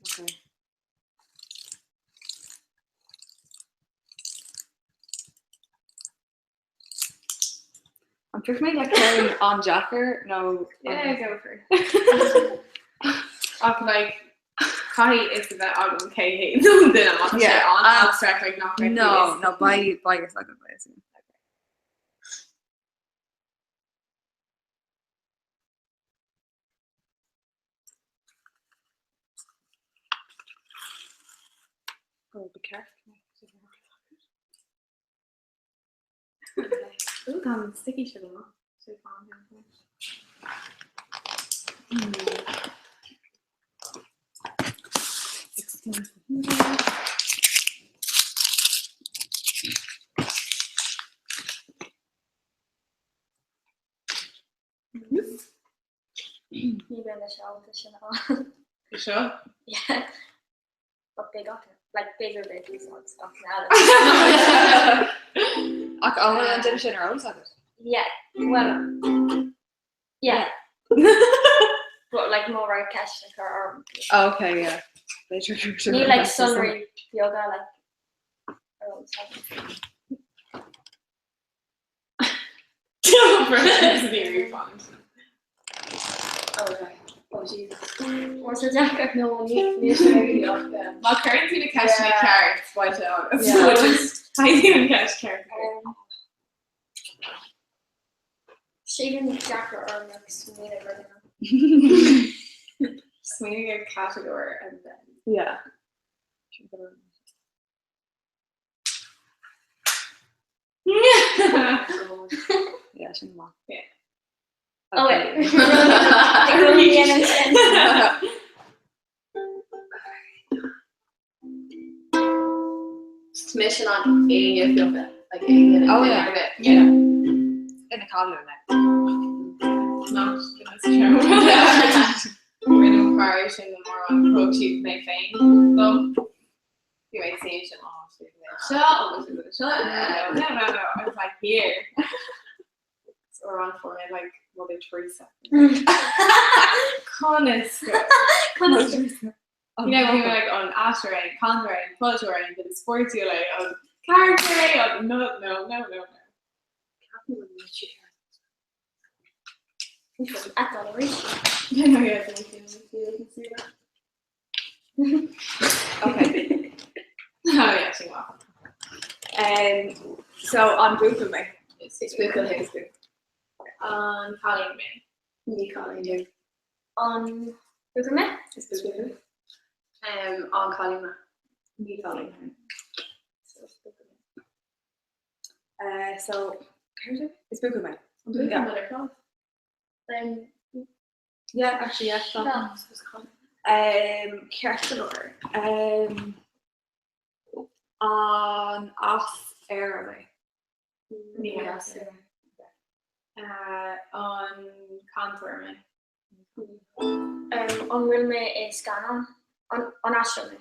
okay. An piocfaidh mé le ceann an-deacair nó Yeah, go for it. Ach like caithfidh fhios a bheith agam cé hé an duine má tá sé Yeah. an-abstract like nach mbeidh No, fhios. no, beidh beidh fhios agam beidh fhios agam. Ba ceart go mbeadh sé ar eolas agat. Ooh, tá an sticky seo go maith. Sé fan anois. Ní bheidh leis ábalta sin a fháil. Seo? Yeah. But big ach like bigger bit úsáid ach na Ach an bhfuil an duine sin ar eolas agat? Yeah, well, yeah. But like má raibh ceist a chur orm. Okay, yeah. B'fhéidir gur Ní like sonraí beaga like ar eolas agat. Má chuireann tú na ceisteanna ceart beidh sé agat. Caithfidh an ceist ceart. Sílim deacair orm like smaoineamh ar duine. Smaoinigh ar category and then. Yeah. Yeah, sin maith. Yeah. Oh wait. Tá mise in ann éinne a phiocadh, like éinne Oh yeah. Yeah. Ina cailliú na. Not goodness true. Rinne an fear sin na mar an thug siad mé féin dom. Bhí mé ag sin sin oh seo agus seo no no no I was like here. So around for me like Mother Teresa. Conas. Conas. You know, we were like an aisteoir é, cainteoir é, polaiteoir é, duine spórtúil é, an character é, an no no no no no. Yeah, no, yeah, thank you. See that. Okay. Oh yeah, sin maith. Um, so an buachaill mé. Is buachaill é. An cailín mé. Ní cailín thú. An buachaill mé? Is buachaill thú. Um, an cailín mé. Ní cailín thú. So is buachaill mé. Uh, so, céard é? Is buachaill mé. An buachaill Yeah. mé ar fad. Um, Yeah, actually, yeah. No. Um, ceart go leor. Um, an as Éire mé? Ní as Éire. Uh, an cainteoir mé. Um, an bhfuil mé i scannán? An an aisteoir mé?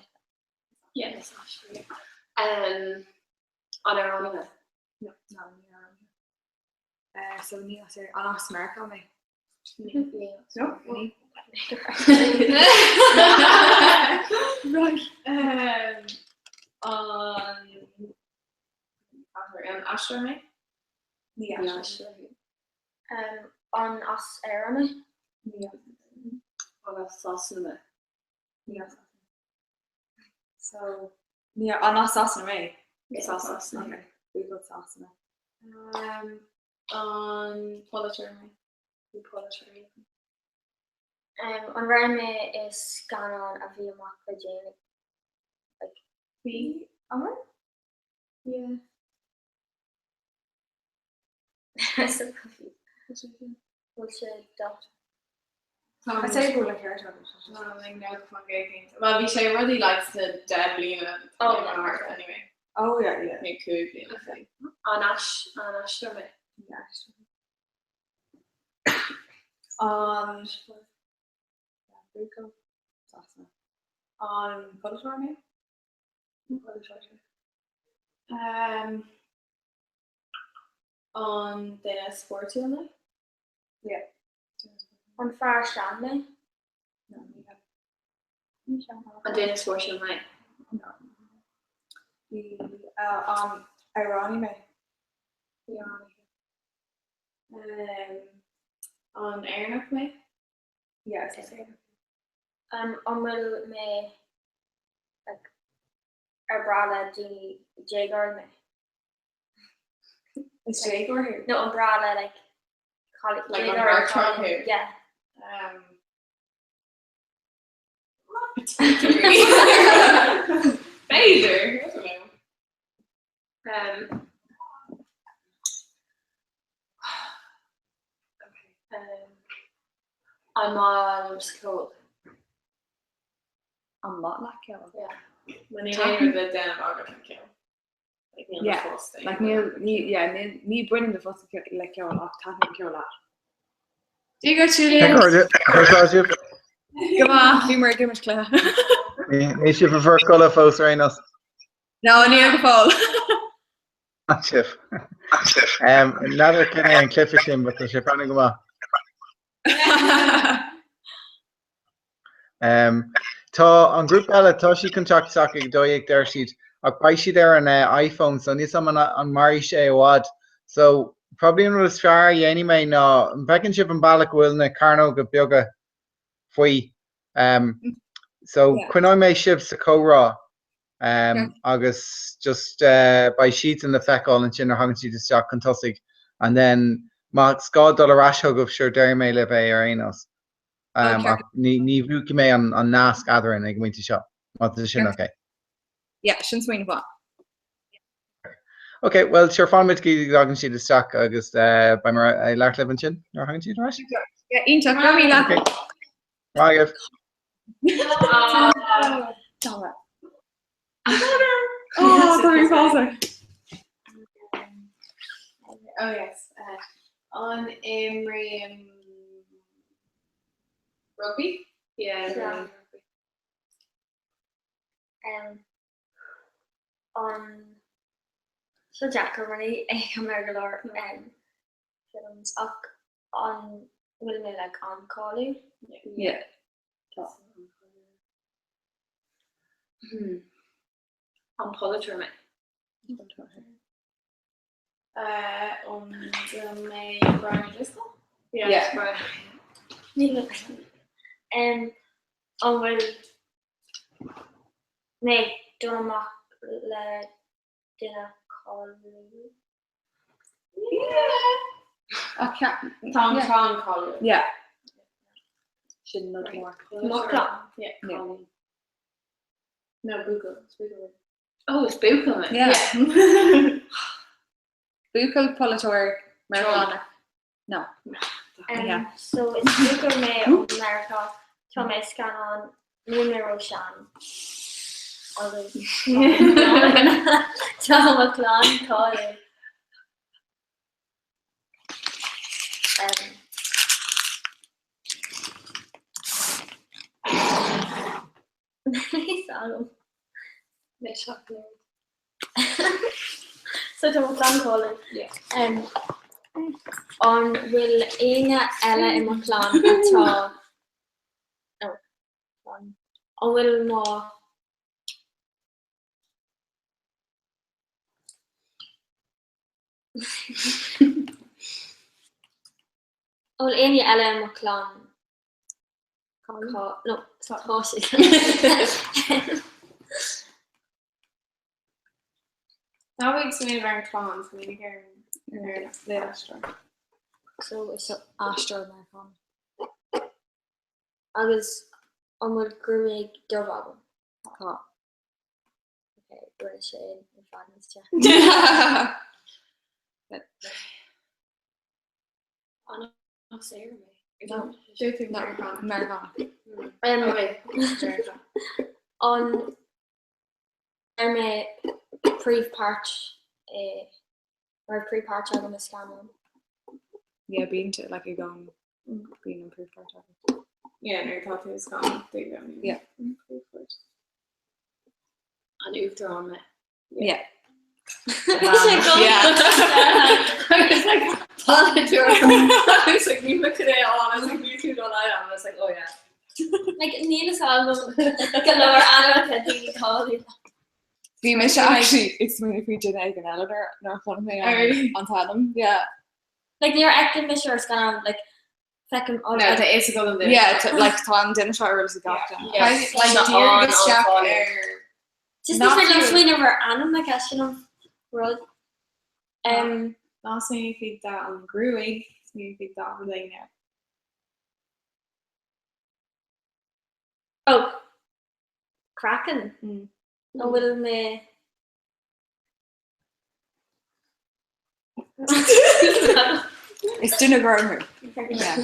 Yes. Um, an amhránaí mé. No, no, ní amhránaí. Uh, so ní as Éire. An as Meiriceá mé? No, ní. Right. Um, an an aisteoir mé? Ní aisteoir. Um, an as Éire mé? Ní as. An as Sasana mé? Ní as. So, ní an as Sasana mé? Sasana. Okay. Buachaill Sasana. Um, an polaiteoir mé? Ní polaiteoir. Um, an raibh mé i scannán a bhí amach le déanaí? Like, Bhí an raibh? Yeah. so bhí. Bhfuil sé dath? I'd say go bhfuil an ceart agat. No, like no fucking Well, bhí sé rudaí like sna 10 bliana Oh, oh, thart anyway. Oh yeah, yeah. Nó 5 bliana faoi. An ais an aisteoir mé? Ní aisteoir. An buachaill Sasana. An polaiteoir mé? Polaiteoir. Um, an duine spórtúil mé? Yeah. An fear sean mé? No, ní hea. Ní sean. An duine spórtúil mé? No. Bhí uh, an amhránaí mé? Bhí amhránaí. Um, an Éireannach mé? Yeah, is Éireannach. Um, an bhfuil mé like, ar breá le daoine déagóirí mé? Is déagóir thú? No, an breá le like, cailín- Like an déagóirí heartthrob cailín- thú? Yeah. Um, not particularly. B'fhéidir. Um, okay, um, an maith liom ceol. An maith leat ceol? Yeah. Well, níl aon rud le déanamh agat le ceol. Like, níl Yeah. do phost Like níl ní yeah níl ní bhaineann do phost le ceol ach taitníonn ceol leat. Dia dhuit Julian. Tá sibh? Go maith, bhíomar ag imirt cluiche. Níl sibh i bhur gcodladh fós ar aon nós. No, níl go fóill. Tá sibh. N'fheadar cén é an cluiche sin, but tá sé breathnú go maith. Tá an grúpa eile, tá siad chun teacht isteach ag 12 deir siad, ach beidh siad ar an iPhone so níl 's a'm an mairfidh sé i bhfad. So probably an rud is fearr a dhéanfaidh mé ná, an bhfeiceann sibh an bealach go bhfuil na cearnóga beaga faoi? So coinneoidh mé sibh sa chomhrá agus just beidh siadsan le feiceáil ansin nuair a thagann siad isteach chun tosaigh and then más gá dul ar ais chugaibh sure déarfaidh mé libh é ar aon nós. Ach ní mhúchfaidh mé an nasc eadrainn ag an bpointe seo, má tá sin ok. Yeah, sin smaoineamh mhaith. Ok, well sure fanfaimid go dtí go dtagann siad isteach agus beidh mé ag labhairt libh ansin nuair a thagann siad ar ais. Yeah, iontach, go raibh míle. Ok. Maith agaibh. Oh, tá mé fása. Oh yes. An imrím rugby? Yeah. Yeah. Um, an so deacair mar ní fheicim ar go leor um, films ach an bhfuil mé like an-cáiliúil? Yeah. Tá. Hmm. An polaiteoir mé? An bhfuil mé Brian O'Driscoll? Yeah. Yeah. Brian. Níl um, an bhfuil mé ag dul amach le duine cáiliúil? Yeah. Tá an clann cáiliúil. Yeah. Sin nod mór. Mo chlann. Yeah. Yeah. No, buachaill. It's buachaill. Oh, it's buachaill mé. Yeah. Buachaill polaiteoir Meiriceánach. No. Um, Yeah. So is buachaill mé ó Meiriceá, tá mé i scannán, níl mé ró-shean. Agus tá mo chlann cáiliúil. Um, So tá mo chlann cáiliúil. Um, an bhfuil éinne eile i mo chlann atá no, an bhfuil mo An bhfuil éinne eile i mo chlann Cá, no, tá sé. Ná bí ag smaoineamh ar an chlann, smaoinigh ar an aisteoir. So is aisteoir Meiriceánach. Agus an bhfuil gruaig dubh agam? Tá. Okay, rinne sé i bhfad níos deacra. An as Éirinn mé? No. Dúirt Meiriceánach. Meiriceánach. Um, an ar mé príomhpháirt i mar príomhpháirt agam i scannán? Yeah, bíonn tú like i gcónaí bíonn an príomhpháirt agat. Yeah, nuair atá tú i scannán, Yeah. Príomhpháirt. An uachtarán mé? Yeah. Yeah. I was like, polaiteoir. I was like, ní mé é on. I was like, you don't I am. I was like, oh yeah. Like, níl a fhios agam go leor ainmneacha daoine cáiliúla. Bhí mise actually ag smaoineamh faoi duine éigin eile nuair nuair a chonaic mé an an t-ainm. Yeah. Like, níor fheicim mise ar scannán, like, feicim No, tá a fhios agam an duine. Yeah, tá- like tá an duine seo ar eolas ag gach duine. Yeah. Like Seo díreach an- isteach an- ar Just ní féidir liom smaoineamh ar ainmneacha sin an rud. Um, Ná smaoinigh faoi dath an ghruaig, smaoinigh faoi dath an duine. oh, craiceann. An bhfuil mé Is duine gorm thú. Yeah.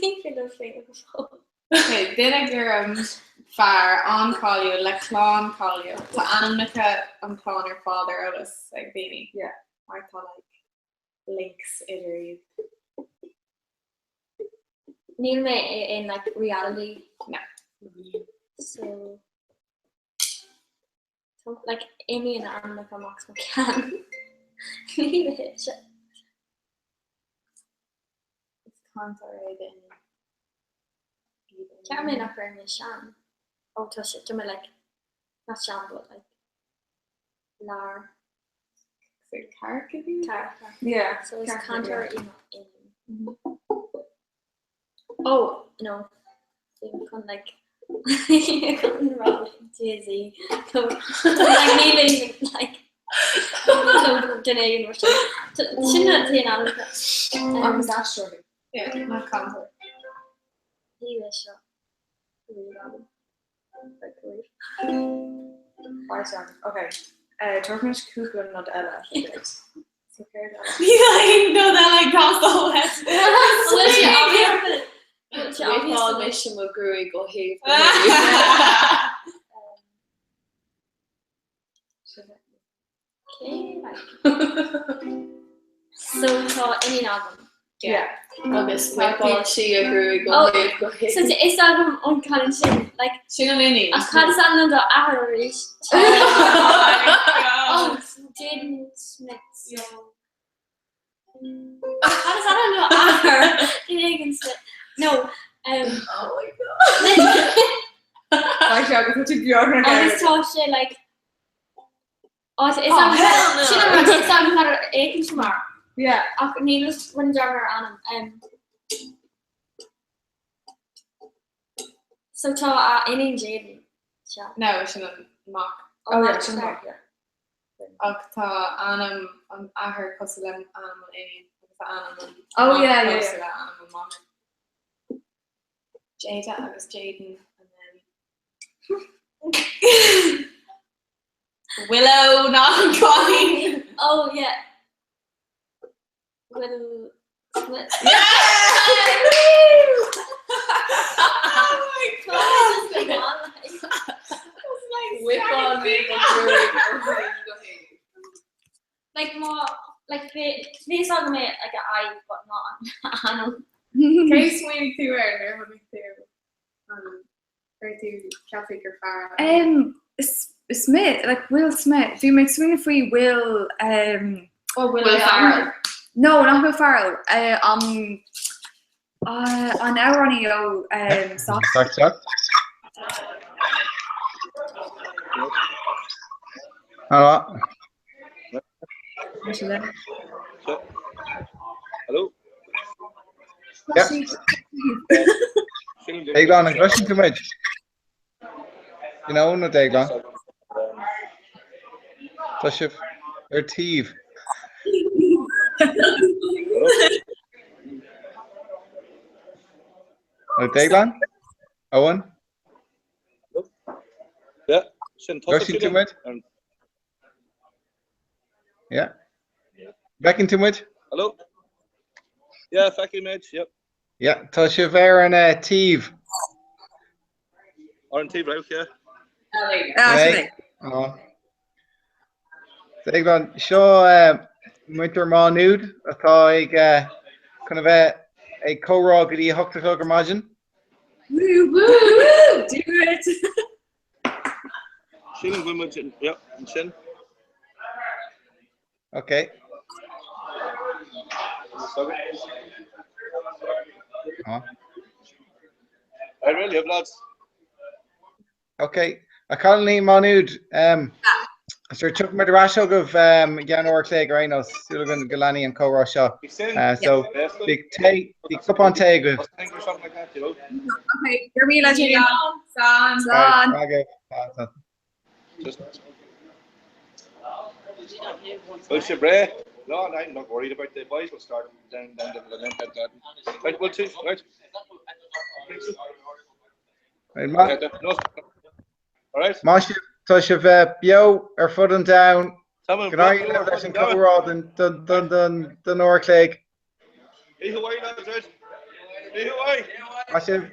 Ní féidir liom smaoineamh go fóill. Okay, duine gorm fear an-cháiliúil le clann cáiliúil. Tá ainmneacha an chlann ar fad ar eolas ag daoine. Yeah. Mar tá like links idir iad. Níl mé in like reality. No. So like imíonn ainmneacha amach as mo cheann. Ní mé se. Is cainteoir é duine. Ceap mé nach raibh mé sean. Ó tá sé tá mé like not sean but like lár. So ceathracha? Ceathracha. Yeah. So is ceathracha, cainteoir yeah. í mo iníon. Oh no. Bhí mé chun like chun rá Jay-Z. So like níl aon like nó duine éigin mar sin. Sin na t-aon ainmneacha. Agus aisteoir. Yeah, not cainteoir. Ní bheidh seo riamh agam. Like riamh. Right, okay. Uh, Tabharfaidh muid cúpla nod eile. So céard eile? Ní no that like tástáil Bhfuil sé obvious? Bhfuil sé obvious? Whipáil mise mo ghruaig ó thaobh go thaobh. Cé like? So tá iníon agam. Yeah. Agus whipáil sí a gruaig ó Oh, thaobh go So thaobh. tá fhios agam an cailín sin like Sin an iníon. ach cad is ainm dá athair arís? Oh, Jaden Smith. So Cad is ainm dá athair? Duine éigin Smith. No. Um, Oh my god. Right, agus tá tú beag agus tá sé like Ó, tá fhios agam Oh, hell no. sin an rud, tá fhios agam cad ar fhéachann sé mar. Yeah. Ach níl fhios rinne dearmad ar a ainm. Um, so tá a iníon Jaden. Sea. No, sin an mac. Oh, yeah, mac, sin sorry. mac, yeah. Ach tá ainm an athair cosúil le ainm an iníon agus tá ainm an Oh, mac yeah, yeah, cosúil le ainm an máthair. Jada agus Jaden and then Willow not an cailín. Oh yeah. Will Smith. Oh my god. Whipáil mé mo ghruaig ó thaobh go thaobh. Like má like bhí fhios agam é like a aghaidh but not an ainm. Cé smaoinigh tú air nuair a chonaic tú an Chuir tú ceapadh gur fear é? Um, Smith, like Will Smith. Bhí mé ag smaoineamh faoi Will um, Oh, Will, Will Ferrell. No, not Will Ferrell. Uh, um, uh, an amhránaí ó um, Sac sac. Hello. Hello. Yeah. Déaglán, an gcloiseann tú muid? You know, nó Déaglán? Tá sibh ar taobh. Nó Déaglán? Owen? Yeah, sin Gcloiseann tú muid? Yeah. Bhfeiceann tú muid? Hello? Yeah, feicim muid, yep. Yeah, tá sibh ar an uh, taobh. Ar an taobh, right, yeah. Ah, oh. Déaglán, seo uh, muintir Má Nuad atá ag uh, chun a bheith ag comhrá go dtí a hocht a chlog ar maidin. Woo, woo, woo! Do it! Sin go bhfuil muid, yeah, ansin. Ok. I really have lads. Ok. A chailíní Má Nuad, um, sure tiocfaidh muid ar ais chugaibh um, i gceann uair a chloig ar aon nós, súil againn go leanfaidh an comhrá seo. Uh, so, bhí tae, bhí cupán tae agaibh. Okay, go raibh míle maith. Slán. Slán. Slán. Well, she break. No, I'm not worried about the boys. Will start down, down, down, down, down, down. Right, well, two, right. Right, Matt. No. Alright. Maith sibh, tá sibh beo ar fud an domhain. Tá mé Go n-éirí libh leis an chomhrá don uair a chloig. Oíche mhaith, lads, right? Oíche mhaith! Maith sibh.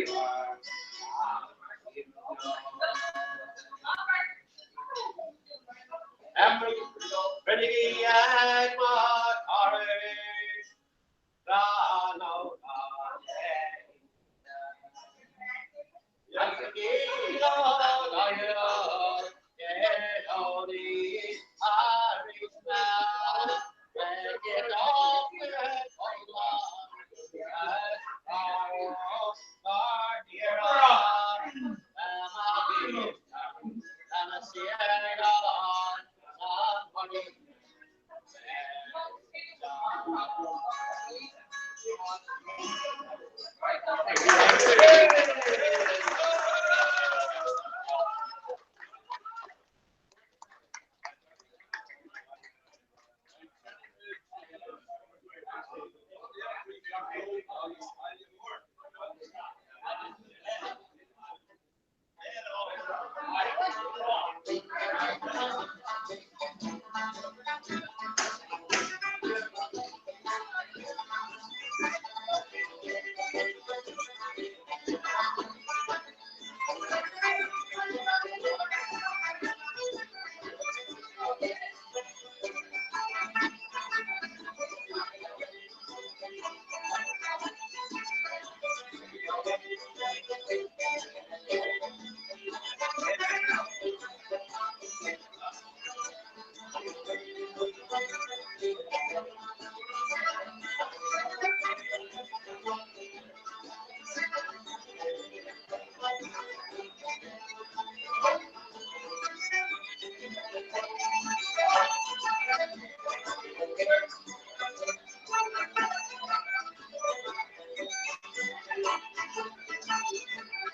Thank you.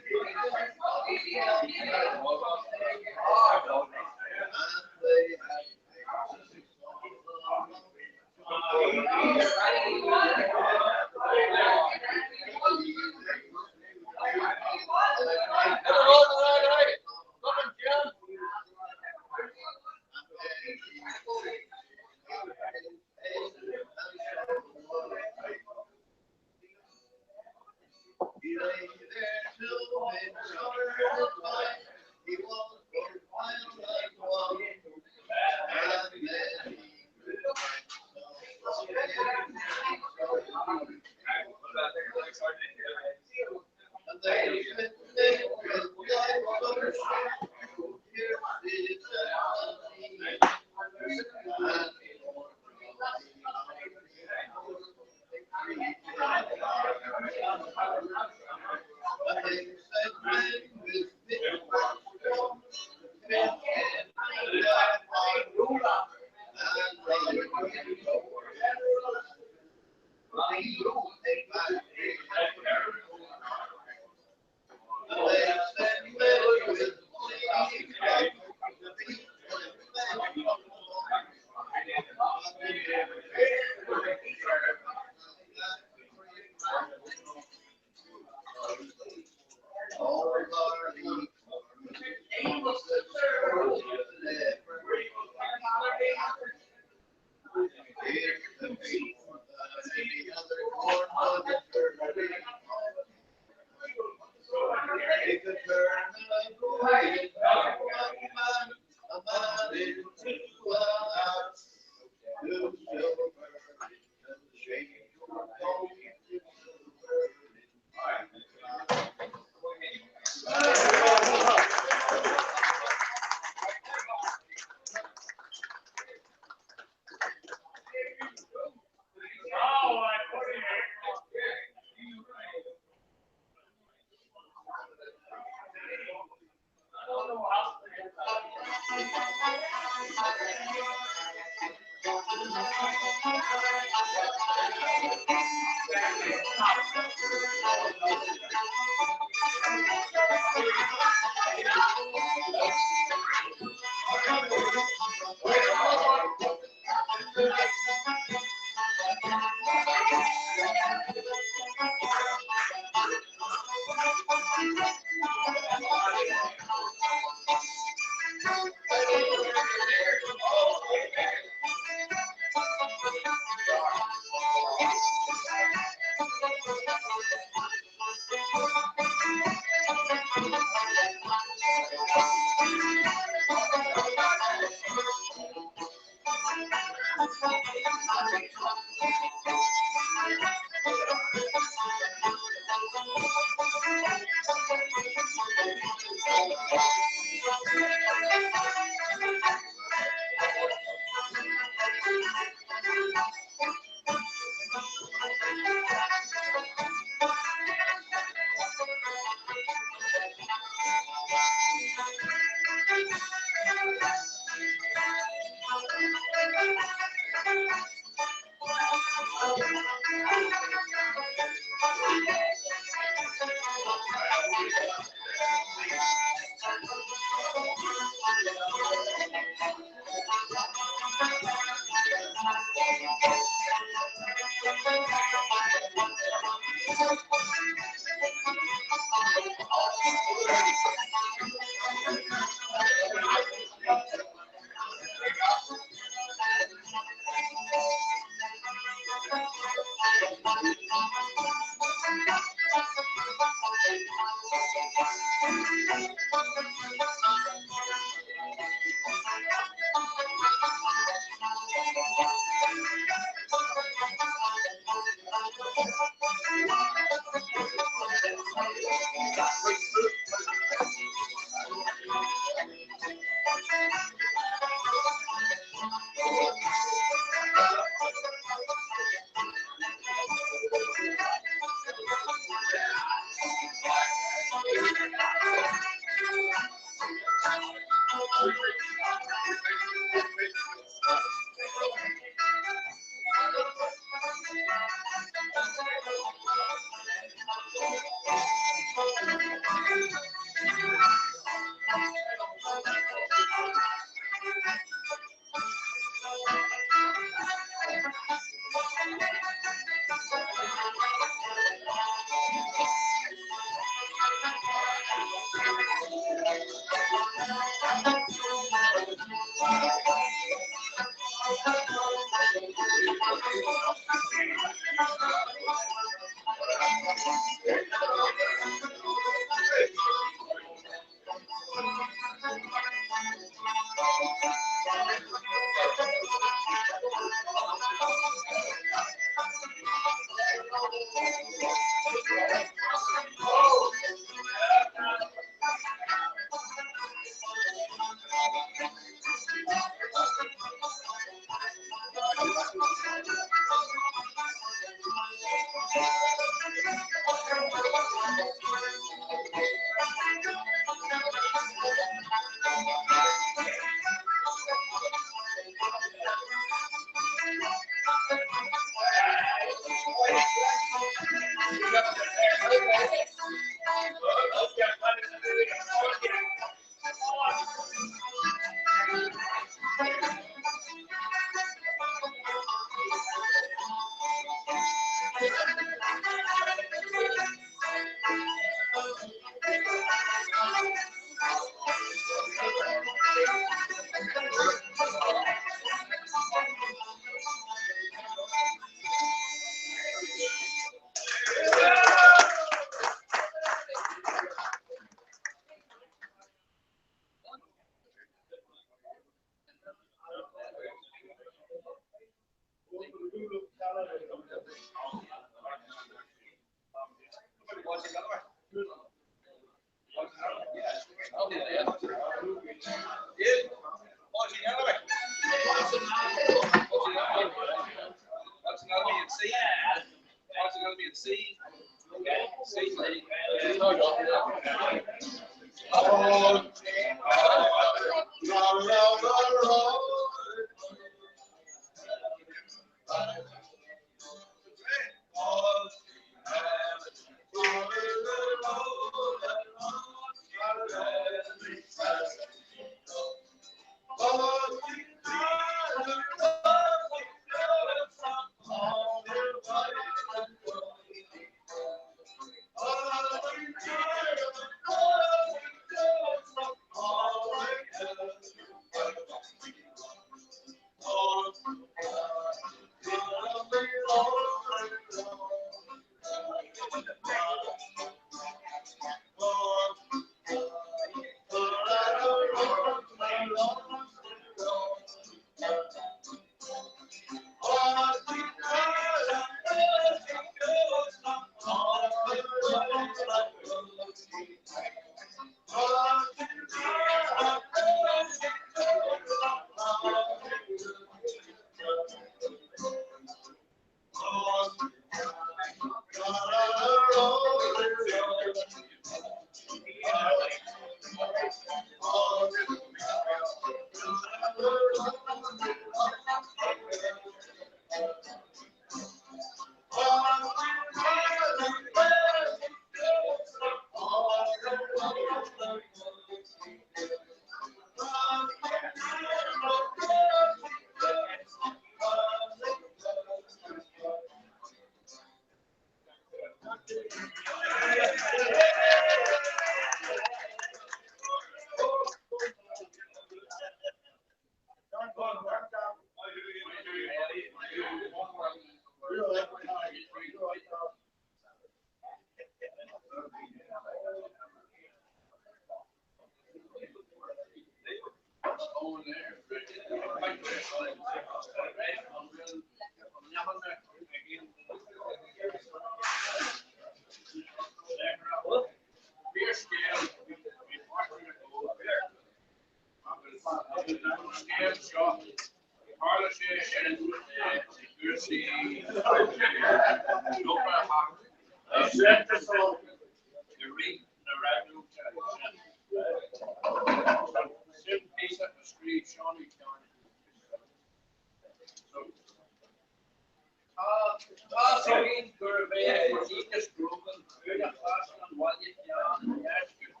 é Cornelius Grogan, úinéir Chaisleán Bhaile Sheáin i ndeisceart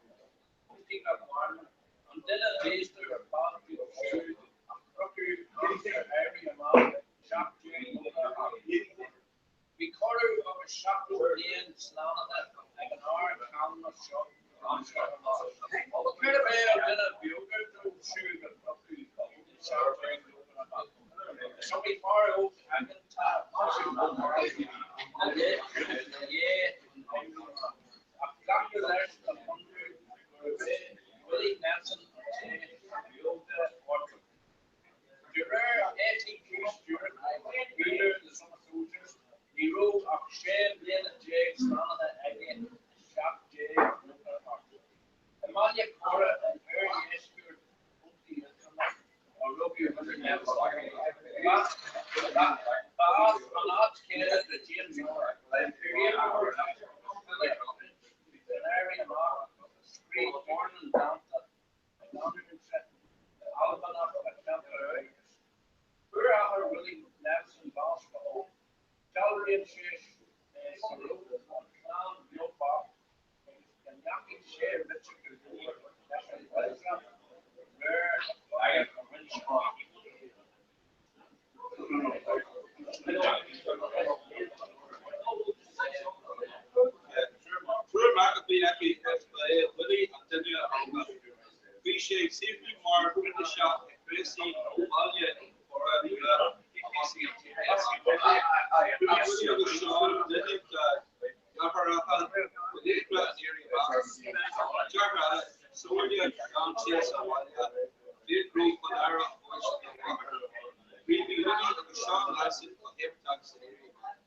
Chontae Ráth Cairn, an duine ab aosta ar fad díobh siúd a crochadh aimsir Éirí Amach 1798. Bhí corradh agus 70 bliain slánaithe ag an fhear calma seo aimsir an bháis. Cérbh é an duine ab óige dóibh siúd a crochadh in 1798? Is iomaí fear óg aigeanta a crochadh i ndiaidh an Éirí Amach, ach glactar leis go hiondúil gurbh é Willie Nelson an té ab óige orthu. De réir A.T.Q. Stewart, údar The Summer Soldiers, ní raibh ach 16 bliana slánaithe aige in 1798. I mBaile Cora in oirdheisceart Chontae Aontroma a rugadh Willie Nelson. Ba as an áit chéanna do James Moore, scríbhneoir agus file den Éirí Amach a scríobh dornán dánta i gcanúint Albanach a cheantair dhúchais. Fuair athair Willie Nelson bás go hóg. Dealraíonn sé go raibh an chlann beag bocht agus go ndeachaigh sé rite go leor leis an ailtireacht réir a bhaint amach. Triúr mac a bhí aici agus ba é Willie an duine ab óige. Bhí sé ag saothrú mar phrintíseach ag gréasaí ó Bhaile Chora Nua ag tosaí an tsaoil. Chuaigh Willie agus Seán, duine dá dheartháireacha, i laochra an Éirí Amach. Deartháir eile, Somhairle, gan saol sa bhaile, bhí chun aire a thabhairt dá mháthair. Bhí Willie agus Seán Nelson go héifeachtach san Éirí Amach.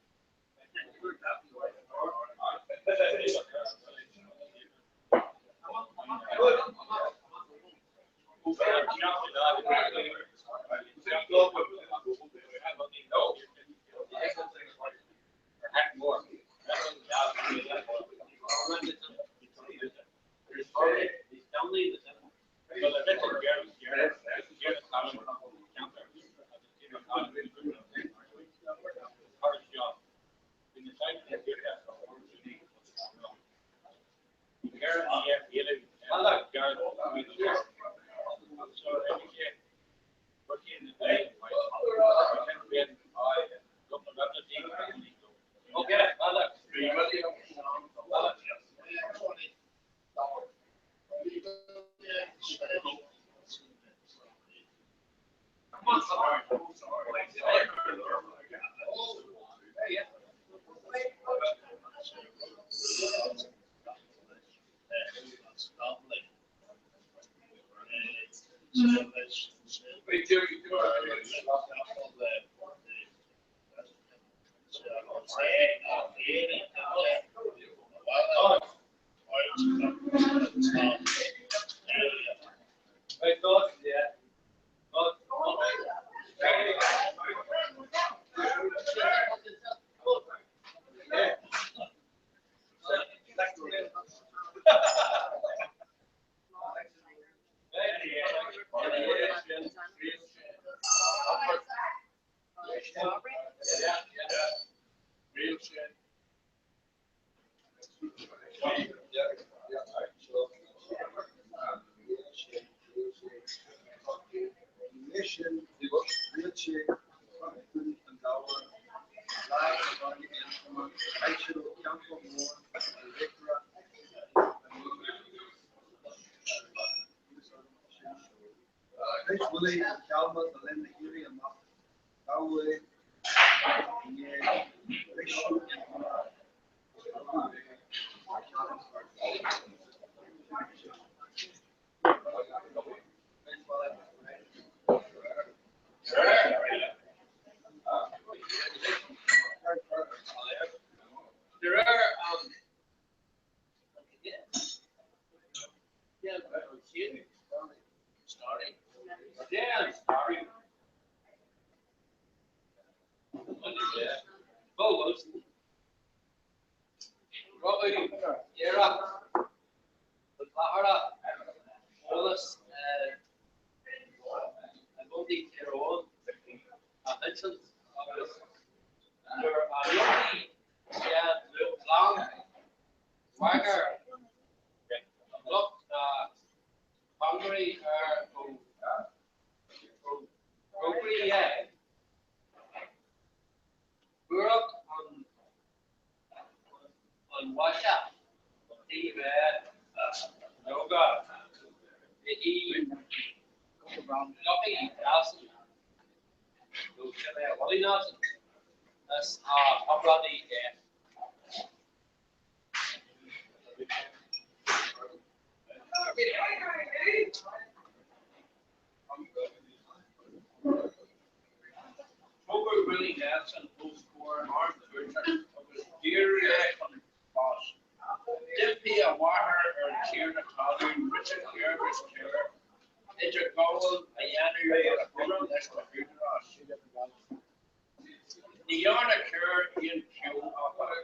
Fógraí ar ó Fógraí é. Buaireacht an an mhaise ní bheith leoga í Lucky Nelson nó sin é Willie Nelson is a iomránaí é. Tugadh Willie Nelson os comhair arm cúirte agus daoradh é chun báis. D'impigh a mháthair ar an tiarna talún Richard Jervis Kerr idirghabháil a dhéanamh ar a shon leis na húdaráis. Ní dhearna Kerr aon cheo, áfach.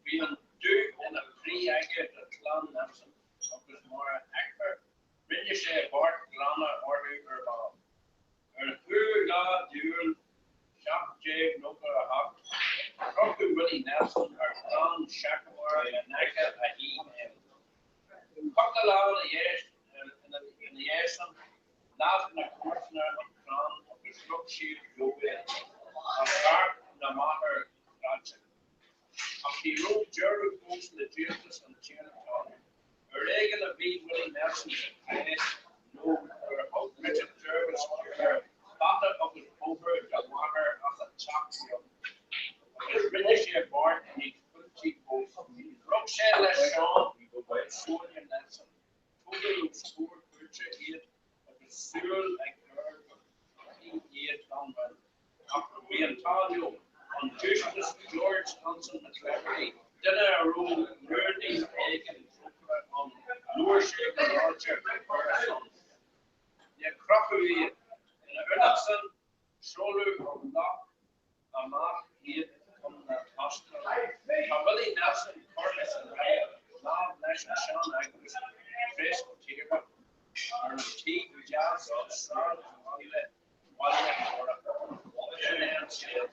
Bhí an dúch ina chroí aige do chlann Nelson agus mar a fheicfear, rinne sé beart glanadh orthu ar ball. Ar an 5ú lá d'Iúil 1798, crochadh Willie Nelson ar chrann seiceamóir in aice a thí féin. Cúpla lá ina dhiaidh sin, Lasc na comharsana an crann agus rug siad leo é, tá corp na máthar cráite. Ach ní raibh deireadh fós le díoltas an tiarna talún. Ar éigean a bhí Willie Nelson sa chré nó gur thug Richard Jervis Kerr bata agus bóthar dá mháthair as an teach beag, agus rinne sé beart níos fuiltí fós, rug sé leis Seán agus Sonia Nelson. Tugadh os comhair cúirte iad agus súil ag Kerr go gcrochfaí iad gan mhoill. Ach bhí an t-ádh leo. An Giústas George Thompson McCleverly, duine a raibh rúnaí éigin trócaire ann, labhair sé go láidir ar a son. Níor crochadh iad. Ina ionad sin, seoladh an loch amach iad chun na hAstráile. Tá Willie Nelson curtha san áireamh lámh leis an sean-eaglais Phreispitéireach ar an taobh dheas de sráidbhaile Bhaile Chora. Sin é an scéal.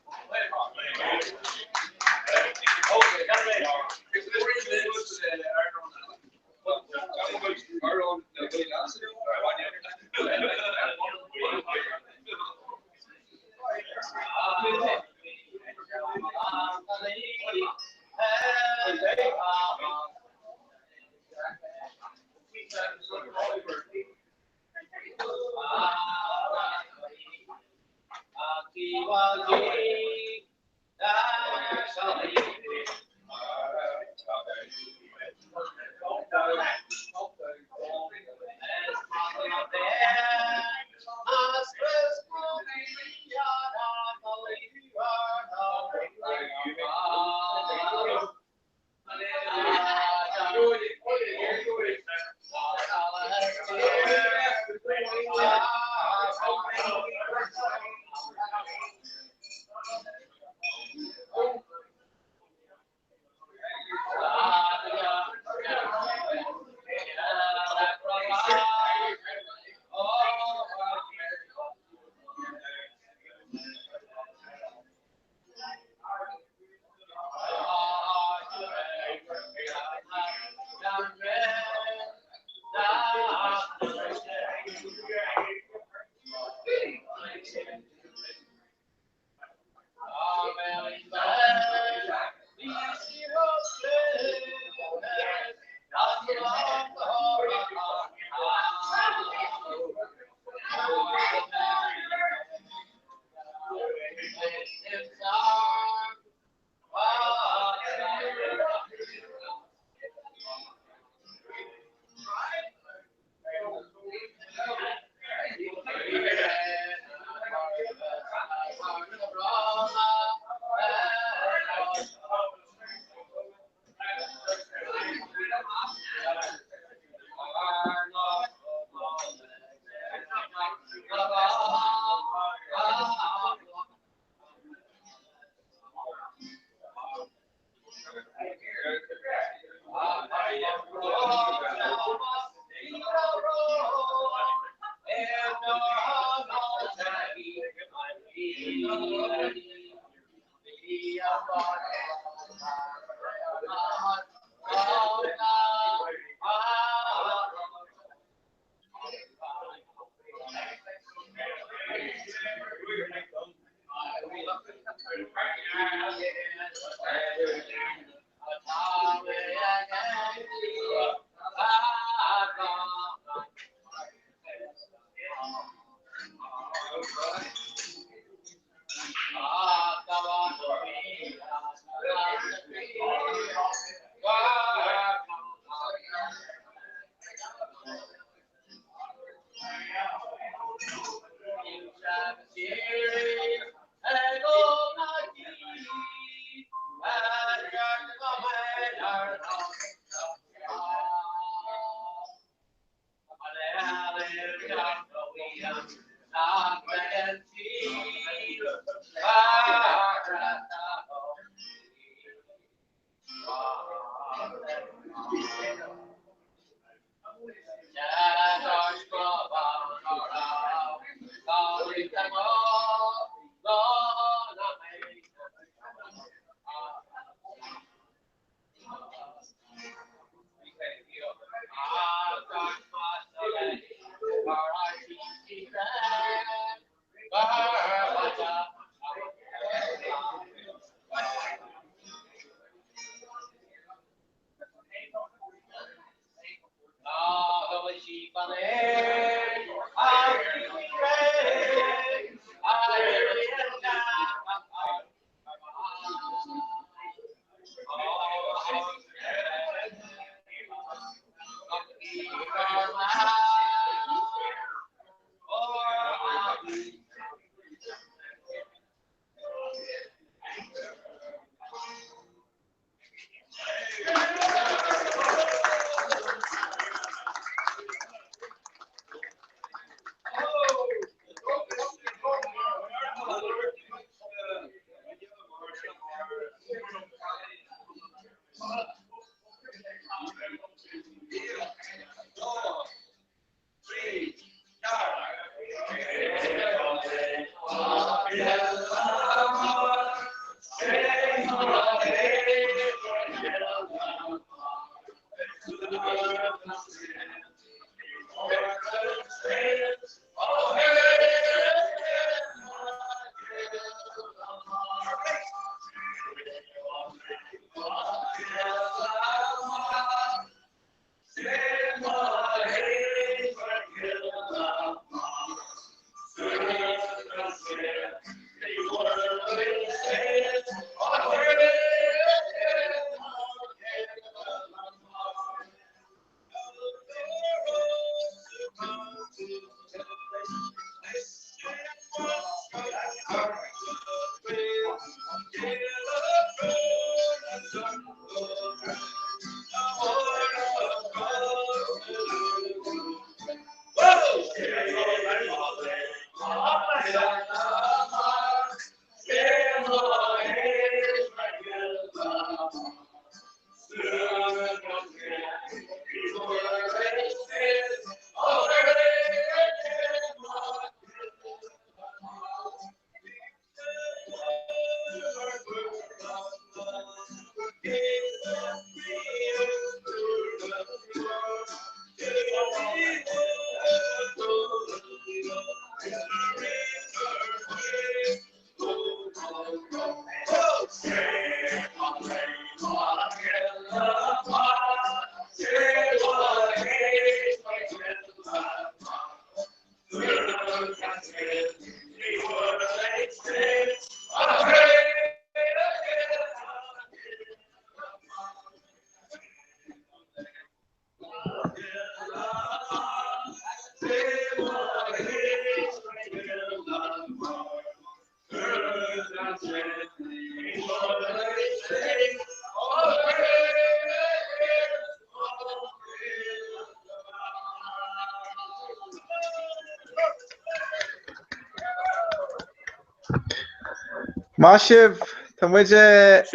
Maith sibh! Tá muid ag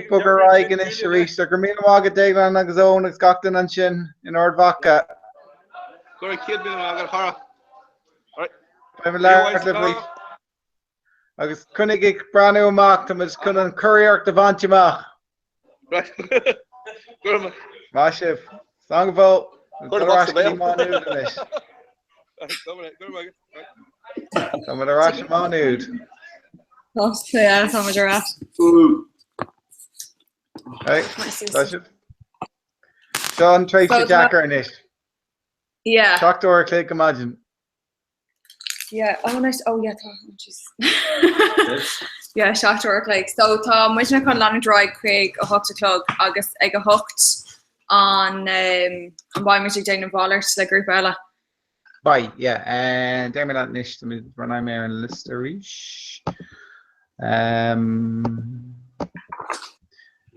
bogadh ar aghaidh anois arís. So go raibh míle maith agat Déaglán agus Eoin agus gach duine ansin in Ard Mhacha. Go raibh 100,000 maith agat a chara. Beidh mé ag labhairt libh arís. Agus coinnigh ag breathnú amach, tá muid chun an churiarracht a bhaint amach. Maith sibh. Slán go fóill. Dul ar ais go dtí Má Nuad anois. Tá muid ar ais i Má Nuad. Tá muid ar ais. Right, tá sibh. Seo an tréimhse deacair anois. Yeah. 7 uair a chloig go maidin. Yeah, oh nice, oh yeah, tá, oh jeez. Yeah, 7 uair a chloig. So tá muidne chun leanúint ar aghaidh chuig a hocht a chlog agus ag a hocht an um, an mbeidh muid ag déanamh mhalairt le grúpa eile. Beidh, yeah. Déarfaidh mé leat anois, tá mé, breathnóidh mé ar an liosta arís.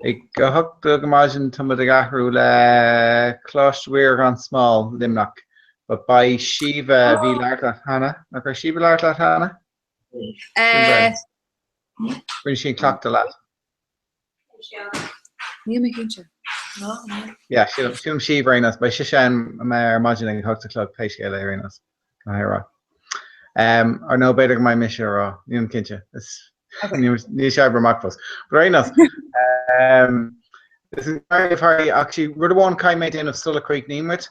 Ag a hocht a chlog ar maidin tá muid ag athrú le Coláiste Mhuire gan Smál, Luimneach. But beidh Síomha, a bhí ag labhairt leat cheana, nach raibh Síomha ag labhairt leat cheana? Rinne sí an cleachtadh leat. Níl mé cinnte. Yeah, sílim Síomha ar aon nós. Beidh sise ann ar maidin ag a hocht a chlog pé scéal é ar aon nós. Caithfidh a rá. Or nó b'fhéidir go mbeidh mise a rá. Nílim cinnte. Níl sé oibre amach fós. But ar aon nós. Is an Actually, rud amháin caithfidh mé déanamh sula críochnaíonn muid.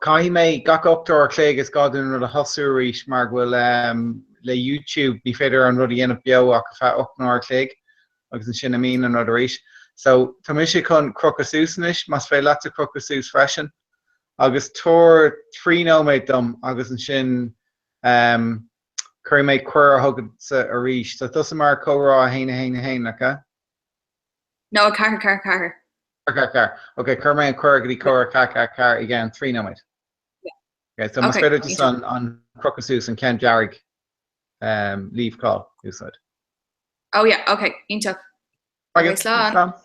Caithfidh mé gach 8 uair a chloig is gá dúinn an rud a thosú arís mar go bhfuil le YouTube ní féidir an rud a dhéanamh beo ach ar feadh 8 n-uair a chloig agus ansin imíonn an rud arís. So tá mise chun crochadh suas anois más féidir leatsa crochadh suas freisin agus tabhair 3 nóiméad dom agus ansin cuirfidh mé cuireadh chugatsa arís. Tá tusa mar comhrá 1 1 1, nach ea? No, 4 4 4. 4 4 4. Ok, cuirfidh mé an cuireadh go dtí comhrá 4 4 4 i gceann 3 nóiméad. Ok, so más féidir just an an crochadh suas an ceann dearg um, leave call úsáid. Oh yeah, ok, iontach. Ok, slán.